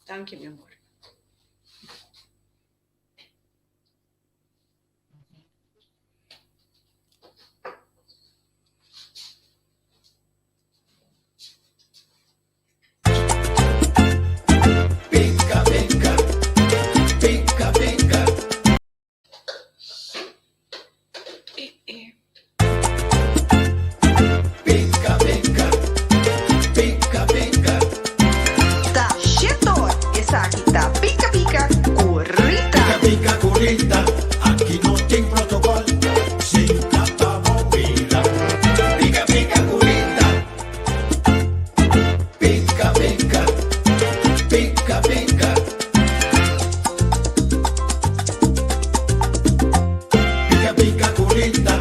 Danki mi amor. Pica pica, pica pica. Pica pica, pica pica. Ta shetor, esaki ta Pica Pica cu Rita. Pica pica cu Rita, aki no tin protocol, sinta pa bo mira. Pica pica cu Rita. Pica pica, pica pica. Pica pica cu Rita,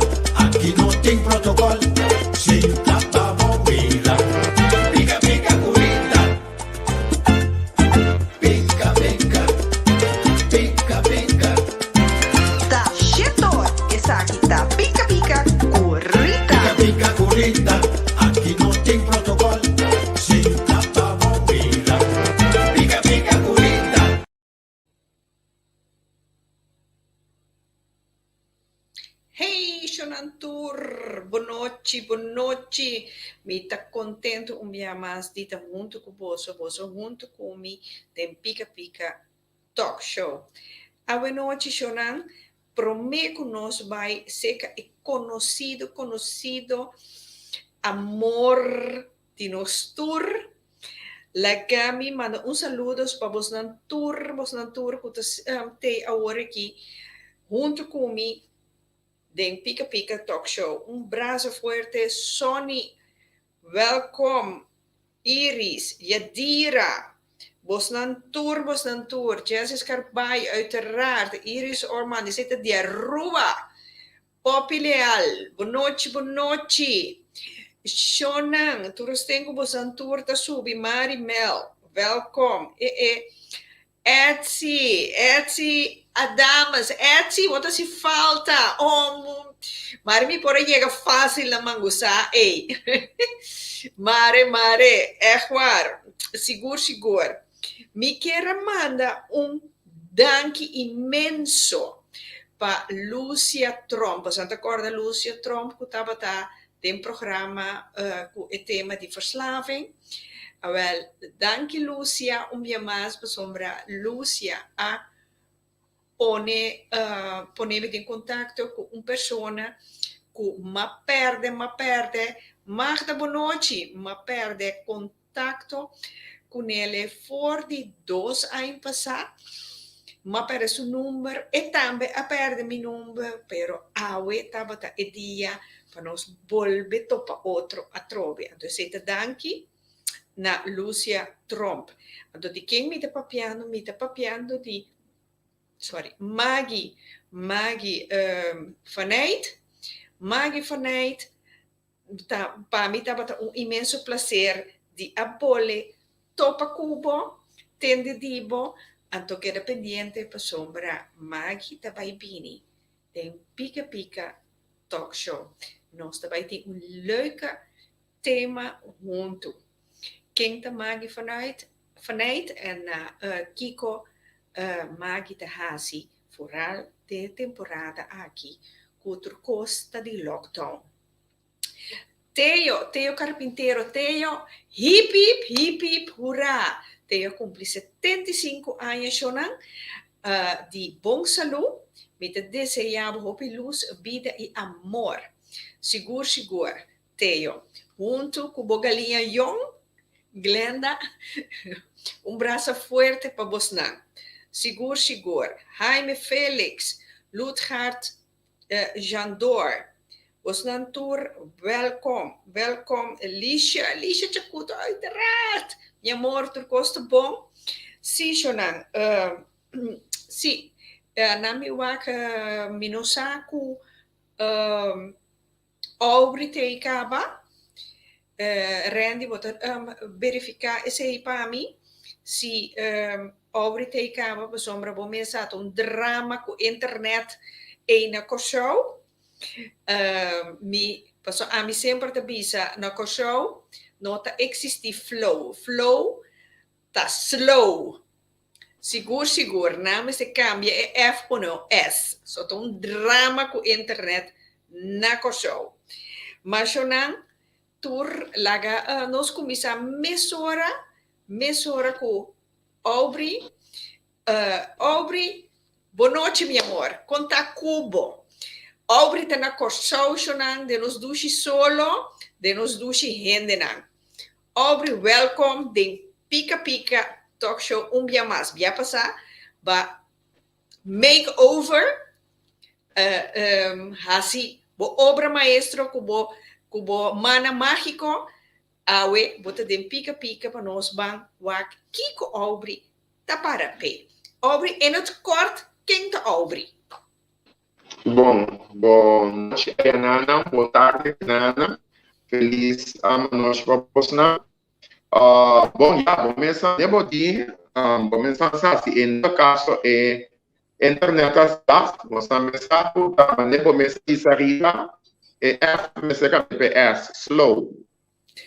aki no tin protocol, sinta pa bo mira. Pica pica cu Rita. Pica pica, pica pica. Ta shetor, esaki ta Pica Pica cu Rita. Pica pica cu Rita, aki no tin protocol, sinta pa bo mira. Pica pica cu Rita. Hey shonan tur, bonochi, bonochi. Mi ta contento un bia mas di ta hunto cu boso, boso hunto cu mi den Pica Pica Talk Show. Awenochi shonan, prome cu nos bay seca e conocido, conocido amor di nos tur, laga mi manda un saludos pa bosnan tur, bosnan tur cu ta tey awor aki hunto cu mi den Pica Pica Talk Show. Un brazo fuerte, Sonny, welkom, Iris, Yadira, bosnan tur, bosnan tur, Jessy Scarbay, uiteraard, Iris Orman, esey ta di Aruba, Poppy Leal, bonochi bonochi, Shonnan, tur esten ku bosan tur ta subi, Mari Mel, welkom, e e Etsy, Etsy Adamas, Etsy bo ta hasi falta, oh mare mi por a yega fácil na Mangusá ey, mare mare, echt waar, sigur sigur. Mi kier a manda un danki inmenso pa Lucia Tromp. Boso ta corda Lucia Tromp cu tabata den programa cu e tema di verslaving? Awel, danki Lucia un bia mas pasobra Lucia a pone pone mi den contacto cu un persona cu m'a perde, m'a perde, Magda bonochi, m'a perde contacto cu nele for di dos aña pasá. M'a perde su number, e tambe a perde mi number, pero awe tabata e dia pa nos bolbe topa otro atrobe. Anto esei ta danki na Lucia Tromp. Anto di ken mi ta papiando? Mi ta papiando di, sorry, Maggie, Maggie Van Eyt. Maggie Van Eyt Ta pa mi tabata un inmenso placer di a bole topa cu bo, tende di bo, anto keda pendiente pasobra Maggie ta bay bini den Pika Pika Talk Show. Nos ta bay tin un leuke tema hunto. Ken ta Maggie vanuit Vaneit en kiko Maggie ta haci vooral den temporada aki cu tur cos ta di lockdown. Teo, Teo Carpintero, Teo, hip hip, hip hip, hurra! Teo a cumpli 75 aña shonan di bon salú. Mi ta desea bo hopi luz, bida y amor. Sigur sigur, Teo. Hunto cu bo galiña yong, Glenda, un brasa fuerte pa bosnan. Sigur sigur. Jaime Felix, Lutgard Jandor, bosnan tur welkom, welkom. Alicia, Alicia Chacuto, uiteraard! Mi amor, tur cos ta bon? Si, shonan, si, nan mi wak mi no sa cu Aubrey te ei caba. Randy, bo ta verifica esey pa mi, si Aubrey te ei caba, pasobra bo mes sa ta un drama cu internet ei na Corsou. Mi, pasobra ami semper ta bisa na Corsou, No ta eksistí flow. Flow ta slow. Sigur sigur nan mester kambia e F pone un S. So ta un drama ku internet na Kòrsou. Mashonan tur laga nos kuminsá mesora mesora ku Aubrey. Aubrey, bo nochi mi amor. Kon ta ku bo? Aubrey ta na Kòrsou shonan den nos dushi solo, den nos dushi hendenan. Aubrey welkom den Pika Pika Talk Show un bia mas. Bia pasá ba make over hasi bo obra maestro ku bo ku bo mana mágiko. Awe bo ta den Pika Pika pa nos ban wak kiko Aubrey ta para p'e. Aubrey in het kort ken ta Aubrey? Bon, bo nochi Ayanana, bo tardi Nana. Felis anochi pa bosnan. Bon ya, bo mesa ne bo di, bo mesa sa si en todo caso e internet a staf, bo sa mesa ku ta ne bo mesa isa riba e F mester kambia pa e S, slow.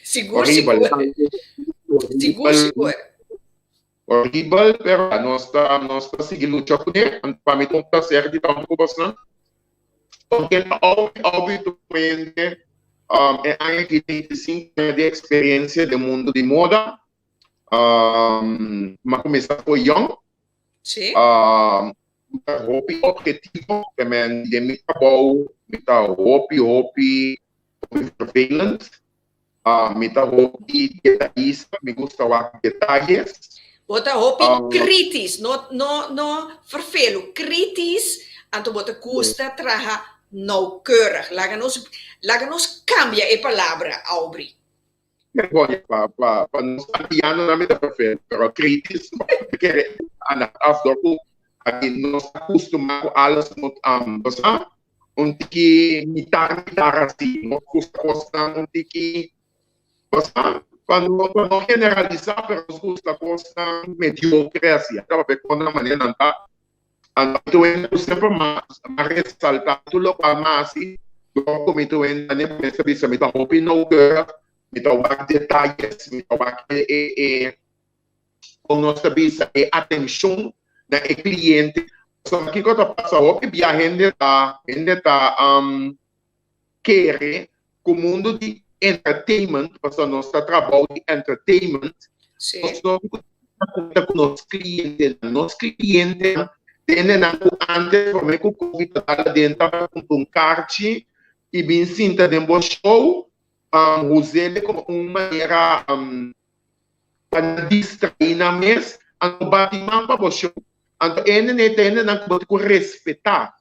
Sigur, sigur. Sigur, sigur. Horibel, pero nos ta nos ta sigui lucha kuné. Anto pa mi ta un placer di ta huntu ku bosnan. Konke ta obi obi tur hende um, e aña aki 25 aña di experiencia den mundo di moda. Um, m'a kuminsá for yong. Sí. Um, mi ta hopi objetivo, ke men den mi trabou mi ta hopi hopi hopi vervelend. Mi ta hopi detayista, mi gusta wak detayes. Bo ta hopi kritis, no no no ferfelu, kritis, anto bo ta gusta traha nauwkeurig. Laga nos laga nos kambia e palabra, Aubrey. Bon, pa pa pa nos antianonan mi ta ferfelu, pero kritis no, mi kere anda af dor ku aki nos ta kustumá ku alles mut bo sa. Un tiki mitar mitar asi, no gusta kosnan un tiki, osea, pa no pa no generalisá, pero nos gusta kosnan mediokre asi, a tabata kon nan manera nan ta. Anto mi ta wens ku semper mas a resaltá tur lokual mi a hasi, dor ku mi ta wens nan e mester bisa mi ta hopi nauwkeurig, mi ta wak detayes, mi ta wak e e e. kon nos ta bisa e atenshon na e kliente. Pasobra kiko ta pasa hopi bia hende ta hende ta kere ku mundu di entertainment, pasobra nos ta trabou di entertainment, nos no tin ku kuenta ku nos klientenan. Nos klientenan tendenan ku antes prome ku covid ta dal aden tabata kumpra un karchi i bin sinta den bo show, us'e komo un manera pa nan distraí nan mes, anto bati man pa bo show. Anto e hende ta hendenan ku bo tin ku respetá,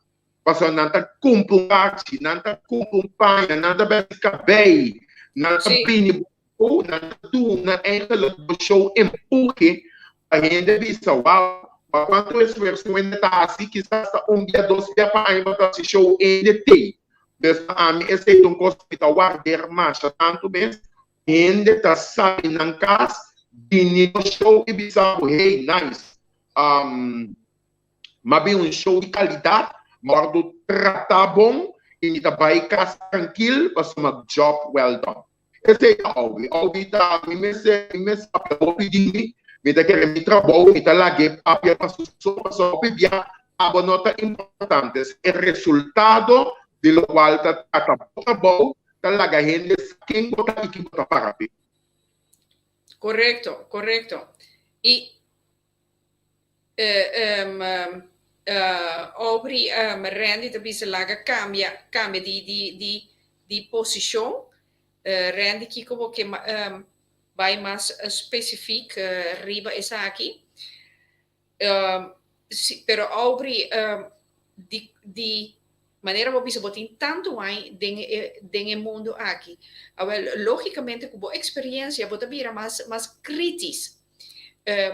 pasobra nan ta kumpra un karchi, nan ta kumpra un paña, nan ta besti kabei, nan ta bini bo show, nan ta duna eigenlijk bo show empuhe pa hende bisa, wow, wak kuantu esfuerso un hende ta hasi, kisas ta un bia, dos bia pa aña bo ta hasi show, hende t'ei. Dus pa ami esei ta un kos ku mi ta warder masha tantu mes, Hende ta sali nan kas bini bo show i bisa bo hey nice m'a bin un show di kalidat m'a wòrdu tratá bon i mi ta bai kas trankil pasobra m'a job well done. Esei ta Aubrey. Aubrey ta mi mester mi mester papia hopi di mi, mi ta kere mi trabou mi ta lag'é papia pa su so pasobra hopi bia abo no ta importante e resultado di lokual ta trata bo trabou ta laga hende sa ken bo ta i ki bo ta para p'e. Korekto, korekto. I Aubrey, Randy ta bisa laga kambia, kambia di di di di posishon. Randy kiko bo ke bai mas spesifik riba esaki? Si, pero Aubrey, di, di manera bo bisa bo tin tantu aña den e, den e mundu aki. Awel, lógicamente ku bo eksperiencia bo ta bira mas, mas kritis.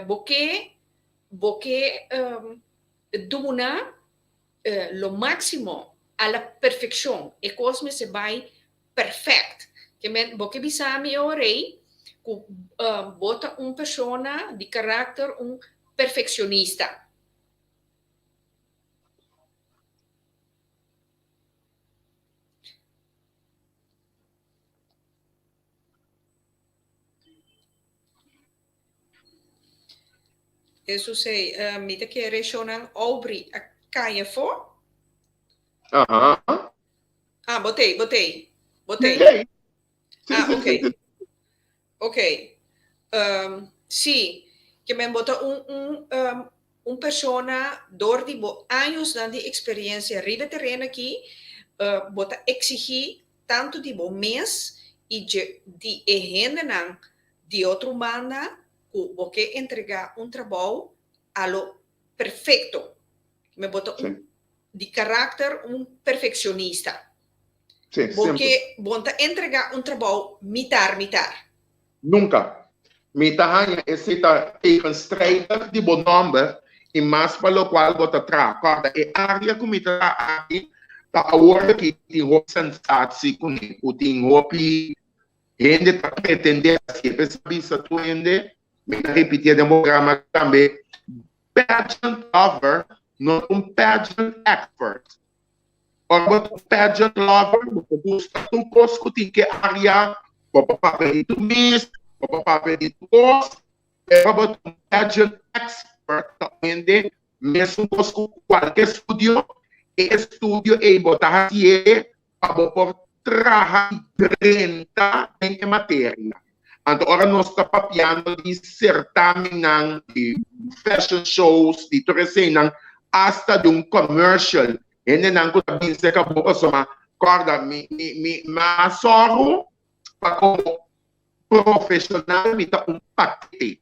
Bo ke, bo ke duna lo máximo a la perfekshon. E kos mester bai perfect. Ke men, bo ke bisa mi e ora ei ku bo ta un persona di karakter, un perfekshonista. Jesus ei, mi ta kere shownan Aubrey a kai afó. Aha. Ah, bo t'ei, bo t'ei, bo t'ei. Sí, sí, Ah, sí, ok. sí, sí. Ok. Sí, ke men bo ta un, un, un persona dor di bo añosnan di eksperensia riba e tereno aki, bo ta eksigí tantu di bo mes i dje di e hendenan di otro banda ku bo ke entregá un trabou a lo perfekto. Ke men bo ta un di karakter un perfekshonista. Sí, Bo semper. ke bo ta entregá un trabou mitar mitar. Nunka. Mi ta haña esei ta tegenstrijdig di bo nòmber i mas pa lokual bo ta traha. Kòrda, e área ku mi ta traha aki ta awor aki tin hopi sensatie kuné, ku tin hopi hende ta pretendé hasié. P'esei mi a bisa tur hende, mi ta ripitié den programa tambe, pageant lover no ta un pageant expert. Ora bo ta un pageant lover, bo ta gusta tur kos ku tin ke área, bo por papia di tur mis, bo por papia di tur kos, pero bo ta un pageant expert ta un hende mesun kos ku kualke estudio, e estudio ei bo ta hasié pa bo por traha i drenta den e materia. Anto ora nos ta papiando di certamennan, di fashion shows, di tur eseinan, hasta di un commercial, hendenan ku ta bin serka bo pasobra kòrda mi mi mi a sòru pa komo profesional mi ta un pakete.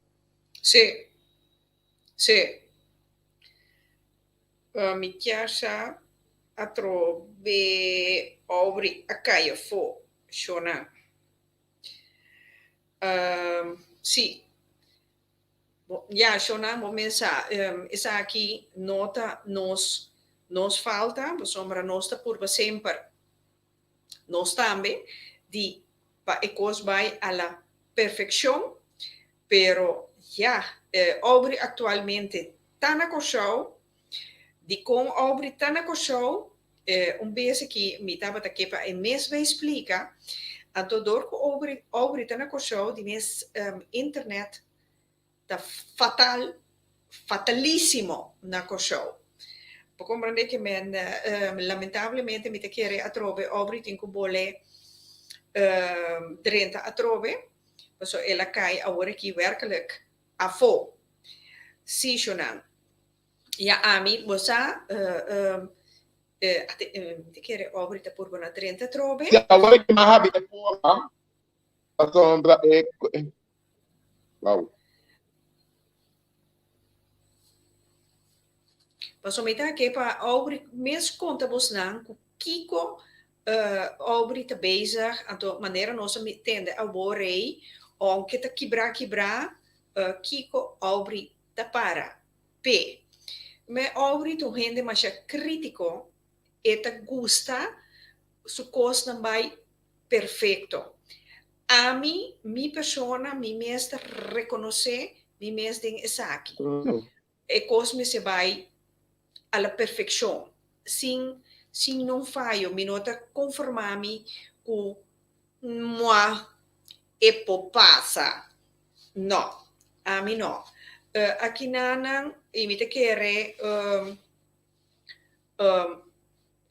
Sí, sí. Mi kier sa atrobe Aubrey a kai afó, shona. Sí. Ya, shona, bo mes sa, esaki no ta nos nos falta, pasobra nos ta purba semper, nos tambe, di pa e kos bai a la perfekshon, pero ya, Aubrey aktualmente ta na Kòrsou. Dikon Aubrey ta na Kòrsou? Un bes aki mi tabata ke pa e mes bai splika. Anto dor ku Aubrey Aubrey ta na Kòrsou di mes internet ta fatal, fatalísimo na Kòrsou. Bo komprendé ke men lamentablemente mi ta kere atrobe Aubrey tin ku bole drenta atrobe, pasobra el a kai awor aki wèrkelijk afó. Sí, shonnan. Ya ami, bo sa, mi ta kere Aubrey ta purba na drenta atrobe. Si awor aki mi a habi e forma, pasobra e, wow. Pasobra mi ta ke pa Aubrey mes konta bosnan ku kiko Aubrey ta bezig, anto manera nos a tende awor ei, ounke ta kibrá kibrá, kiko Aubrey ta para p'e. Me Aubrey ta un hende masha krítiko, e ta gusta su kosnan bai perfekto. Ami, mi persona, mi mes ta rekonosé mi mes den esaki. E kos mester bai a la perfekshon, sin sin niun fayo. Mi no ta konformá mi ku mua e por pasa. No, ami no. Akinanan, i mi ta kere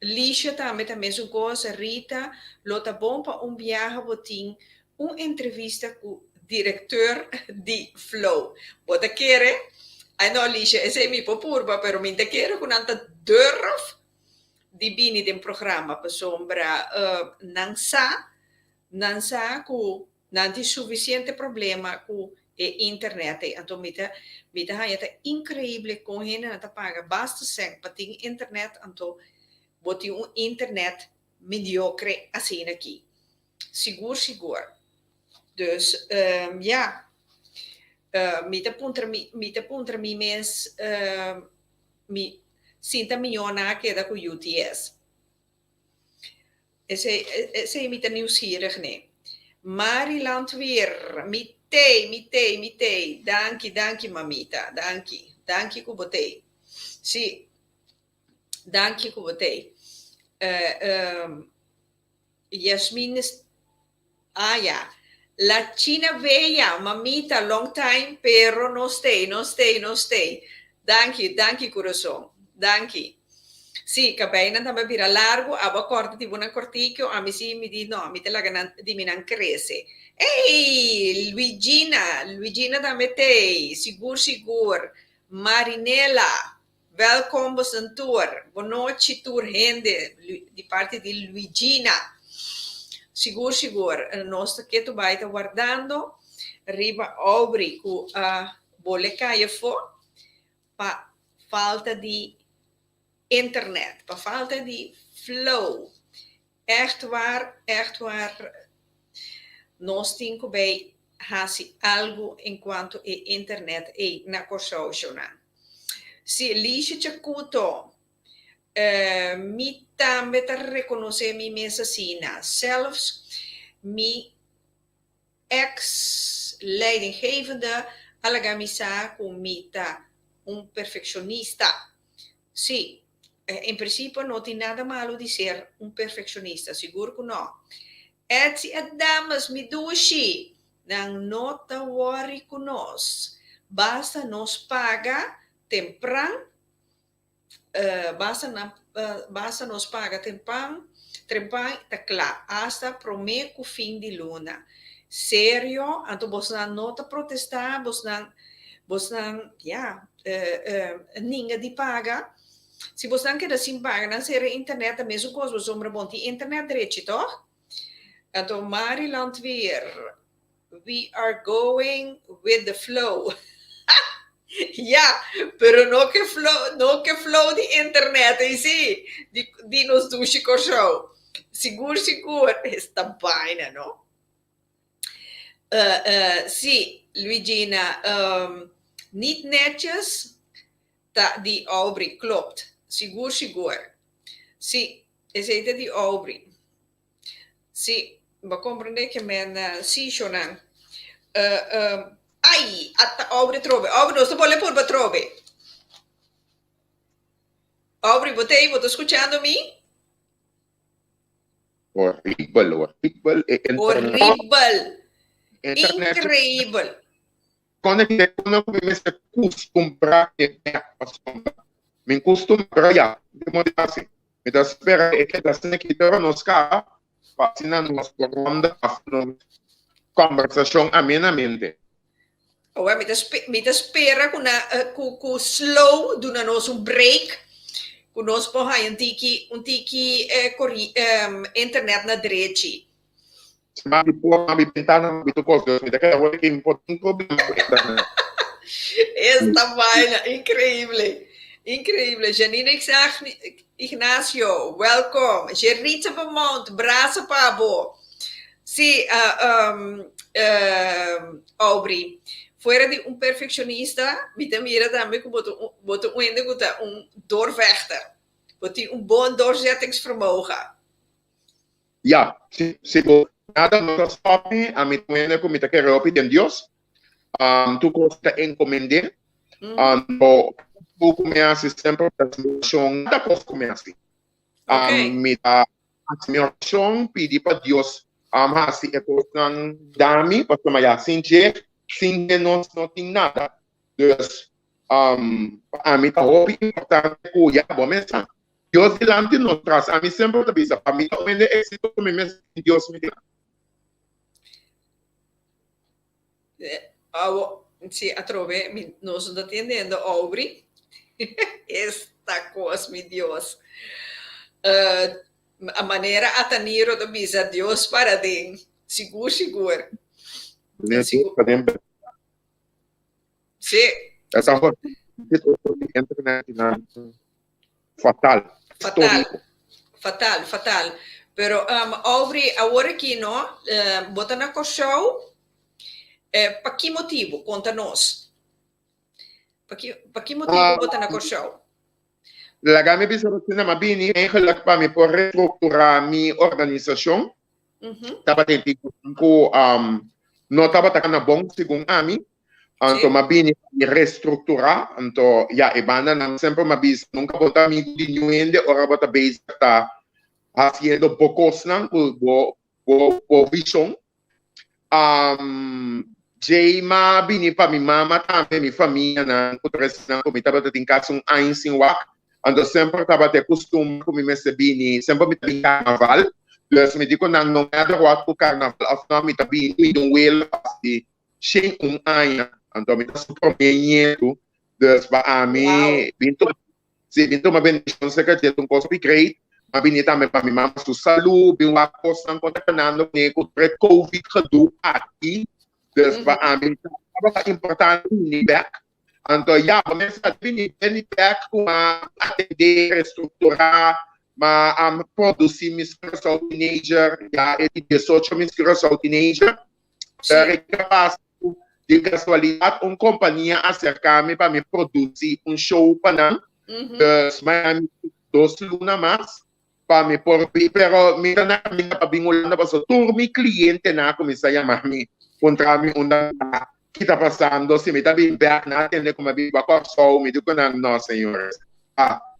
Licia tambe ta mesun cos, Rita, lo ta bon pa un biaha bo tin un entrevista cu directeur di Flow. Bo ta kere? Ay no Licia, esey mi por purba, pero mi ta kere cu nan ta durf di bini den programa, pasobra nan sa, nan sa cu Nan tin sufisiente problema ku e internet ei. Anto mi ta mi ta haña ta inkreible kon hendenan ta paga basta sèn pa tin internet anto bo tin un internet mediokre asina aki. Sigur sigur. Dus ya mi ta puntra mi mi ta puntra mi mes mi sinta mió nan a keda ku UTS. Esei, esei mi ta nieuwsgierig n'e. Mari Landweer, mi tei, mi tei, mi tei. Danki, danki mamita, danki. Danki ku bo tei. Sí, danki ku bo tei. Yasmin, ah ya. La China Bella, mamita, long time, pero nos t'ei, nos t'ei, nos t'ei. Danki, danki kurason. Danki. Sí, kabeinan tambe a bira largu, abo a kòrta di bo nan kòrtiku, ami sí mi di no, mi ta laga nan di mi nan krese. Ey! Luigina, Luigina tambe t'ei, sigur sigur. Marinela, Welkom boso tur. Bonochi tur hende di parti di Luigina. Sigur sigur nos ta ketu bai ta wardando riba Aubrey ku a bole kai afó pa falta di internet, pa falta di flow. Echt waar, echt waar nos tin ku bay hasi algu en kuanto e internet ei na Kòrsou shownan. Si Lisha Chacuto, mi tambe ta rekonosé mi mes asina, sèlfs mi ex leidinggevende a laga mi sa ku mi ta un perfekshonista. Sí, en principio no tin nada malo di ser un perfeccionista, sigur cu no. Etsy e dames, mi dushi! Nan no ta worry cu nos. Basta nos paga tempran, basta nan, basta nos paga tempan, trempan ta cla, hasta prome cu fin di luna. Serio, anto bosnan no ta protesta, bosnan, bosnan, ya, ninga di paga. Si bosnan keda sin paga, nan sera internet ta mesun kos, pasobra bon tin internet drechi, tòg? Anto Mari Landweer, we are going with the flow. Ya, pero no ke flow, no ke flow di internet ei sí, di, di nos dushi Kòrsou. Sigur, sigur, esta baina, no? Sí, Luigina, niet netjes ta di Aubrey, klopt. Sigur, sigur. Sí, esei ta di Aubrey. Sí, bo comprende ke men sí, shownan. Ai, ata Aubrey trobe. Aubrey, nos ta bole purba trobe. Aubrey, bo ta ei? Bo ta skuchando mi? Horrible, horrible. E internet. Horrible. Internet. Increíble. Conecte con mi mester custumbra e bek pasobra mi custumbra ya de modo así. Mi ta spera e keda asina aki pero nos caba pa asina nos por ronda af nos conversacion amenamente. Awor mi ta mi ta spera ku na ku ku slow duna nos un break ku nos por haña un tiki un tiki kori internet na drechi. Ma mi por mi bentana mi tur kos dus mi ta keda awor ki mi por tin problema ku internet. Esta vaina increíble increíble Janine Ignacio welkom Jeritza Beaumont brasa pa bo. Sí, Aubrey, fuera di un perfeccionista, mi ta mira tambe cu bo ta un, bo ta un hende cu ta un doorvechter. Bo tin un bon doorzettingsvermogen. Ya, si, si bo nada no ta stop mi, ami ta un hende cu mi ta kere hopi den Dios. Tur cos ta encomend'é. Anto, tur cu mi haci semper ta haci oracion, nada cos cu mi haci. Mi ta Hasi mi orashon, pidi pa Dios hasi e kosnan da mi, pasobra ya sin dje, sin dje nos no tin nada. Dus, pa ami ta hopi importante ku ya bo mes sa, Dios dilanti nos tras. Ami semper ta bisa, pa mi ta un hende eksitoso mi mes tin Dios mi dilanti. Awo, si atrobe mi nos no ta tendendo Aubrey. Esta cos, mi Dios. A manera Ataniro ta bisa, Dios para den. Sigur, sigur. Dios para den. Sí. Esa hor internet fatal. Fatal. Fatal, fatal. Pero um, Aubrey, awor aki no, uh, bo ta na Kòrsou, eh, pa ki motibu? Konta nos. Pa ki, pa ki motibu bo ta na Kòrsou? Laga mi bisa bo asina, m'a bini eigenlijk pa mi por restrukturá mi organisashon. Tabatin tin ku um, no tabata kana bon segun ami. Anto m'a bini pa mi restrukturá. Anto ya, e bandanan semper m'a bisa, nunka bo ta amigu di niun hende ora bo ta bezig ta hasiendo bo kosnan ku bo bo bo vishon. Um, djei m'a bini pa mi mama tambe, mi famianan ku nan ku mi tabata tin kasi un aña sin wak. Anto semper tabata e kustumber ku mi mester bini, semper mi ta bin karnaval. Dus mi di ku nan no matter what ku karnaval òf no, mi ta bini, mi tin un welo di 101 aña. Anto mi ta su promé nietu. Dus pa ami bin tuma Si bin tuma bendishon serka dje ta un kos hopi great. M'a bini tambe pa mi mama su salú, bin wak kosnan kon ta kanando kuné ku tur e covid gedoe aki. Dus pa ami tabata importante bini bèk. Anto ya, bo mester a bini bini bèk ku m'a atendé, restrukturá, m'a produsí Miss Curaçao Teenager, ya e di diesocho Miss Curaçao Teenager. Pero e kapas Di kasualidat un kompania a serká mi pa mi produsí un show pa nan. Dus Miami dos luna mas pa mi por bin, pero mi ta na kaminda pa bin Hulanda pasobra tur mi klientenan a kuminsá yama mi puntra mi unda mi ta, ki ta pasando, si mi ta bin bèk. Nan a tende ku mi a biba Kòrsou, mi di ku nan, no señores,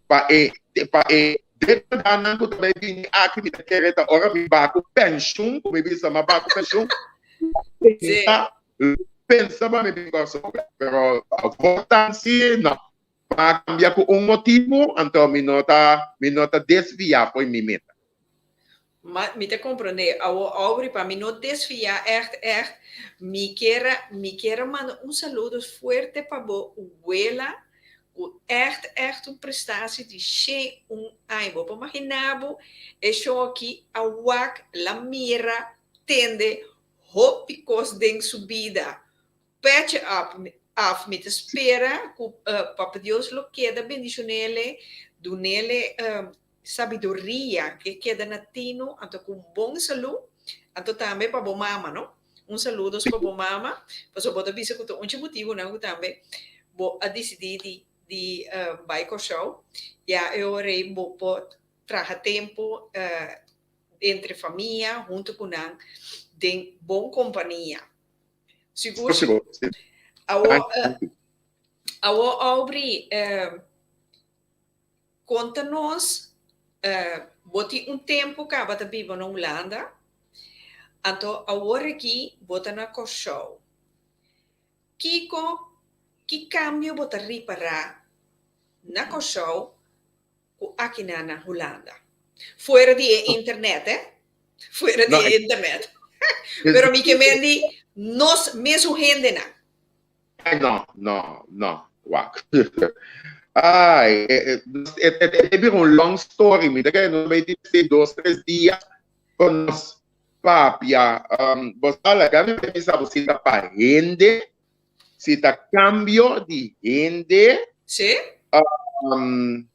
pa e pa e dékadanan ku ta bai bini aki mi ta kere ta ora mi ba ku penshun, ku mi bisa mi a ba ku penshun. Pensa, pensa pa mi bin Kòrsou bèk, pero voortaan si no. Pa kambia ku un motibu, anto mi no ta, mi no ta desviá fo'i mi meta. Ma mi ta komprondé. Awor Aubrey, pa mi no desviá ègt ègt, mi kier a, mi kier a manda un saludo fuerte pa bo wela ku ègt ègt un prestasi di 101 aña. Bo por maginá bo e show aki a wak, la mira tende hopi kos den su bida. Petje af, af mi ta spera ku Papa Dios lo keda bendishonele, dunele sabiduria ke keda na tinu anto ku un bon salu, anto tambe pa bo mama no. Un saludos pa bo mama, pasobra bo ta bisa ku ta un dje motibunan ku tambe bo a disidí di di bai Kòrsou, ya e ora ei bo por traha tempu entre famia hunto ku nan den bon kompania. Sigur sigur. Awor awor Aubrey konta nos bo tin un tempu kaba ta biba na Hulanda anto awor aki bo ta na Kòrsou. Kiko ki kambio bo ta ripará na Kòrsou ku akinan na Hulanda. Fuera di e internet, eh? Fuera di e internet. Pero mi ke men di nos mesun hendenan. No, no, no. Wak. Ai, e, e, e, e bira un long story. Mi ta kere nos bai tin dos, tres dia pa nos papia. Um, bo sa laga mi bisa bo si ta pa hende Si ta cambio di hende. Sí. Um,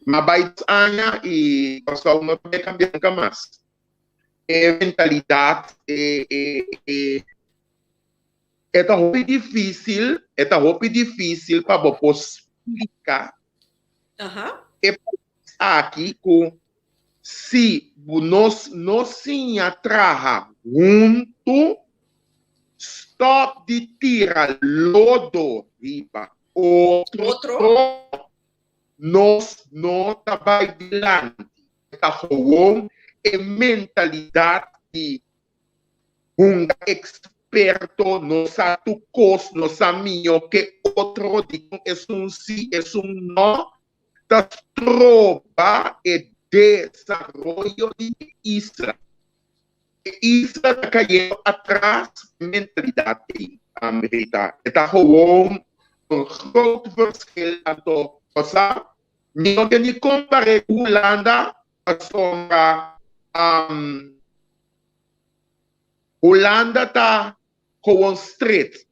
ma bai dos aña y Kòrsou no ta bai cambia nunca mas. E mentalidad, e, e, e, e ta hopi difícil, e ta hopi difícil pa bo por splica e pais aki ku si nos no siña traha huntu, stòp di tira lodo riba otro, nos no ta bai dilanti. E ta gewoon e mentalidat di hunga eksperto, no sa tur kos, no sa mihó ke otro, dikon esun si, esun no. ta stroba e desaroyo di e isla. E isla ta cayendo atras e mentalidad ey, Rita. E ta gewoon un groot verschil anto, bo sa, mi no ke ni compare cu Hulanda pasobra Hulanda ta gewoon straight.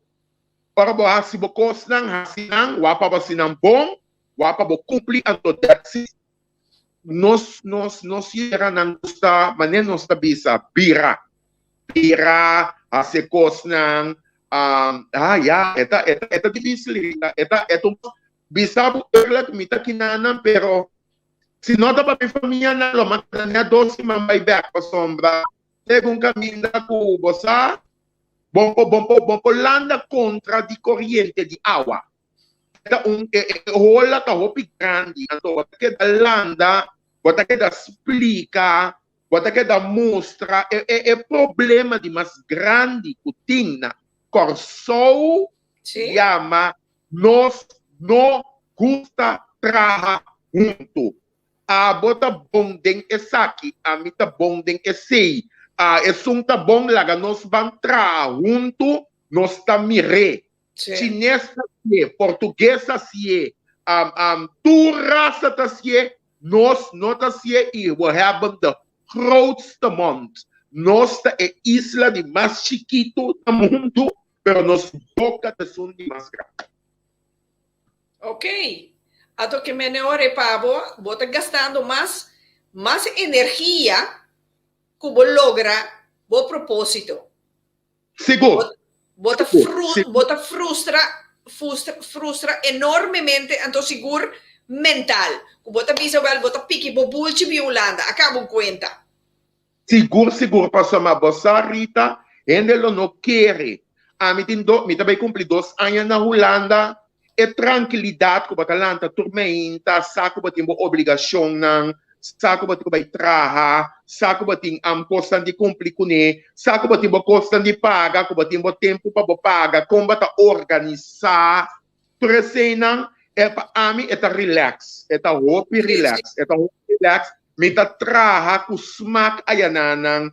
Ora bo hasi bo kosnan, hasi nan, wak pa bo hasi nan bon, wak pa bo kumpli, anto that's it. Nos, nos, nos yeranan gusta, manera nos ta bisa, bira. Bira, hasi e kosnan, ah, ya, e ta, e ta, e ta difisil, Rita. E ta, e ta un, bisa bo eerlijk, mi ta kinanan, pero si no ta pa mi famianan, lo mi a keda nèt dos siman bai bèk, pasobra Segun kaminda ku bo sa, bo por bo por bo por landa kontra di koriente di awa. E ta un e e hola ta hopi grandi, anto bo ta keda landa, bo ta keda splika, Bo ta keda mustra e e e problema di mas grandi ku tin na Kòrsou yama nos no gusta traha huntu. Abo ta bon den esaki, ami ta bon den esei. A esun ta bon laga nos ban traha huntu, nos ta mir'é. Chines ta sié, portugues ta sié, tur rasa ta sié, nos no ta sié i we hebben de grootste mond. Nos ta e isla di mas chikitu na mundu, pero nos boka ta esun di mas grandi. Ok. Ato ke mene ora e pa bo, bo ta gastando mas mas energia ku bo logra bo propósito. Sigur. Bo ta fru, bo ta frustra, frustra, frustra enormemente, anto sigur mental. Ku bo ta bisa wel, bo ta piki bo bulchi bi Hulanda, a kaba un kuenta. Sigur, sigur, pasobra bo sa Rita, hende lo no kere. Ami tin do, mi ta bai kumpli dos aña na Hulanda, e trankilidat ku bo ta lanta tur meinta, sa ku bo tin bo obligashonnan, sa ku bo tin ku bai traha, sa ku bo tin kosnan di kumpli kuné, sa ku bo tin bo kosnan di paga, ku bo tin bo tempu pa bo paga, kon bo ta organisá tur eseinan, e pa ami e ta relax, e ta hopi relax, e ta hopi relax, mi ta traha ku smak ayananan,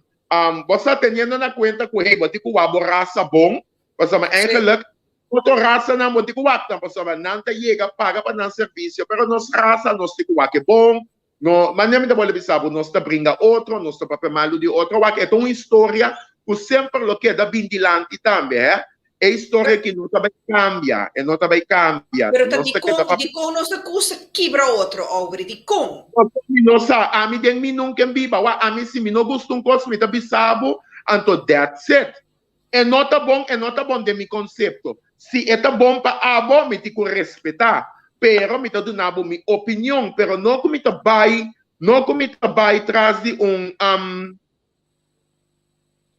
bo sa teniendo na kuenta ku hey bo tin ku wak bo rasa bon, pasobra eigenlijk Otro rasanan bo tin ku wak nan pasobra nan ta yega paga pa nan servisio, pero nos rasa nos tin ku wak e bon. No, manera mi ta bolbe bisa bo, nos ta bringa otro, nos ta papia malu di otro. Wak, e ta un historia ku semper lo keda bin dilanti tambe, hè. E historia aki no ta bai kambia, e no ta bai kambia. Pero ta Nos ta keda dikon, papia. dikon nos ta gusta kibra otro, Aubrey? Dikon? Mi no sa, ami den mi nunca en biba. Wak, ami si mi no gusta un kos, mi ta bisa bo, anto that's it. E no ta bon, e no ta bon den mi konsepto. Si e ta bon pa abo, mi tin ku respetá. Pero mi ta duna bo mi opinion, pero no ku mi ta bai, no ku mi ta bai tras di un,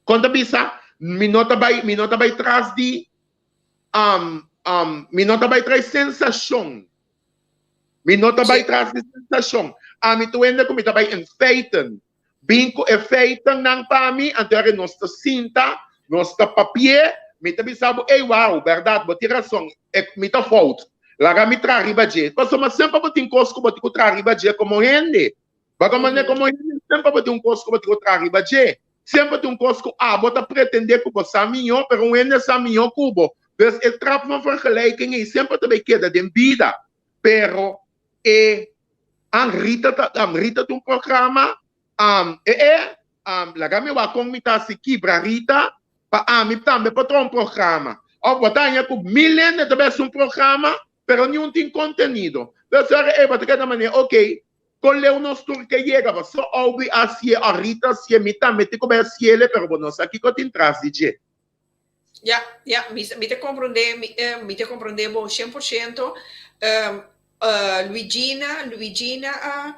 kon ta bisa? Mi no ta bai, mi no ta bai tras di, mi no ta bai tras sensashon. Mi no ta bai tras di sensashon. Ami tur hende ku mi ta bai in feiten. Bin ku e feitennan pa mi, anto ora nos ta sinta, nos ta papi'é, mi ta bisa bo, ey wou, bèrdat, bo tin rason, e mi ta fout. Laga mi traha riba dje. Pasobra semper bo tin kos ku bo tin ku traha riba dje komo hende. Bo ta manera komo hende semper bo tin un kos ku bo tin ku traha riba dje. Semper tin un kos ku abo ta pretendé ku bo sa mihó, pero un hende sa mihó ku bo. Dus e trap van vergelijking ei semper ta bai keda den bida. Pero e an Rita ta am Rita ta un programa am e e am laga mi wak kon mi ta hasi kibra Rita pa ami tambe por traha un programa of bo ta haña ku mil hende ta bes un programa pero niun tin kontenido dus ora e bo ta keda manera ok kon leu nos tur ke yega paso Aubrey a hasié of Rita a hasié mi tambe tin ku bai hasiele pero bo no sa kiko tin tras di dje. Ja, ja, mi, mi ta comprende, mi, eh, mi ta comprende bo 100%. Um, uh, Luigina, Luigina a,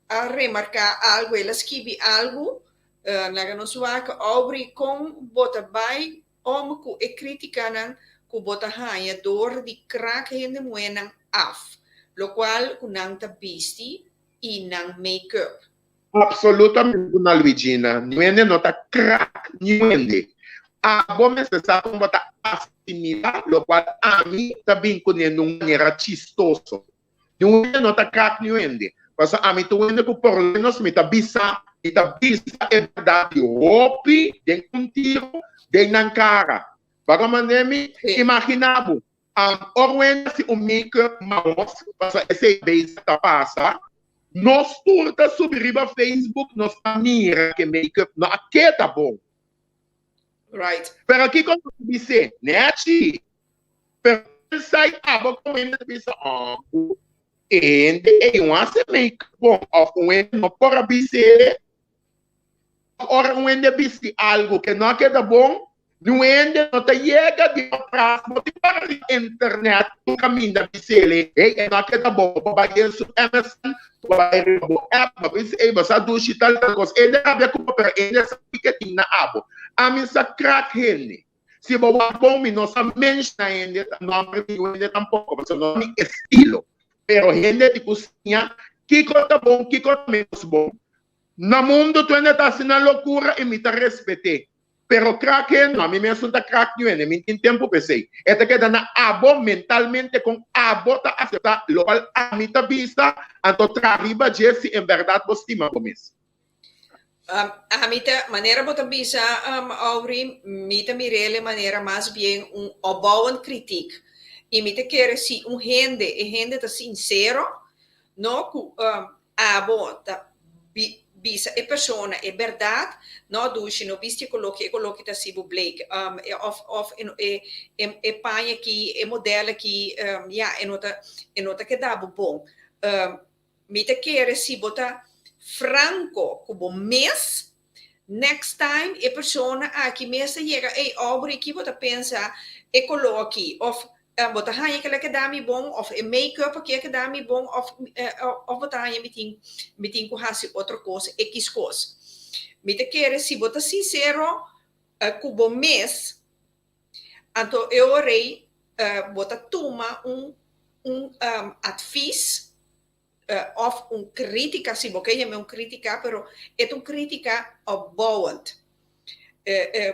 a remarca algo, el a skibi algo, uh, laga nos wak, Aubrey, kon bo ta bai om ku e kritikanan ku bo ta haña door di krak hende muhénan af, lokual ku nan ta bisti i nan make-up. Absolutamente na Luigina, niun hende no ta krak niun hende. Abo mester sa kon bo ta asimila lokual ami ta bin kuné na un manera chistoso. Niun hende no ta krak niun hende. Pasobra ami ta un hende ku por lo menos mi ta bisa, mi ta bisa e bèrdat di hopi den un tiro den nan kara. Baka manera mi imagina bo, Ora un hende hasi un make-up mahos, pasobra esei bezig ta pasa, nos tur ta subi riba Facebook, nos ta mira ke make-up no a keda bon. Right. Pero kiko nos ta bis'é? Nechi. Pero pensai abo komo hende ta bisa, oh, ku e hende ei no hasi make-up bon, òf un hende no por a bis'é. Ora un hende bisti algu ke no a keda bon, niun hende no ta yega di atras, bo tin para riba internet tur kaminda bis'el, hey, e no a keda bon, bo bai den su MSN, bo bai riba bo app, bo bisa, hey, bo sa dushi tal tal kos. Hende rabia ku bo, pero hende sa kiko tin na abo. Ami sa krak hende. Si bo wak bon, mi no sa menshona hende, nòmber di niun hende tampoko, pasobra no ta mi estilo. Pero hende tin ku siña kiko ta bon, kiko ta ménos bon. Na mundu tur hende ta hasi nan lokura i mi ta respet'é. Pero krak hende no, ami mesun ta krak niun hende, mi n tin tempu pa esei. E ta keda na abo mentalmente kon abo ta aseptá lokual ami ta bisa, anto traha riba dje si en bèrdat bo stima bo mes. Ami ta, manera bo ta bisa, Aubrey, mi ta mir'el e manera mas bien un opbouwend kritiek. I mi ta kere si un hende, e hende ta sinsero, no, ku abo ta bisa e persona e bèrdat, no, dushi, no bisti e koló ki, e koló ki ta hasi bo bleek, òf òf e e paña aki, e modèl aki, ya, e no ta e no ta keda bo bon. Mi ta kere si bo ta franco cu bo mes, next time e persona aki mes ta yega, ey Aubrey ki bo ta pensa e color aki of bo ta haña kila keda mi bon of e make up aki a keda mi bon of of bo ta haña mi tin mi tin cu haci otro cos X cos. Mi ta kere si bo ta sincero cu bo mes anto e ora ey bo ta tuma un un advies of un critica, si bo ke yama un critica, pero e ta un critica opbouwend.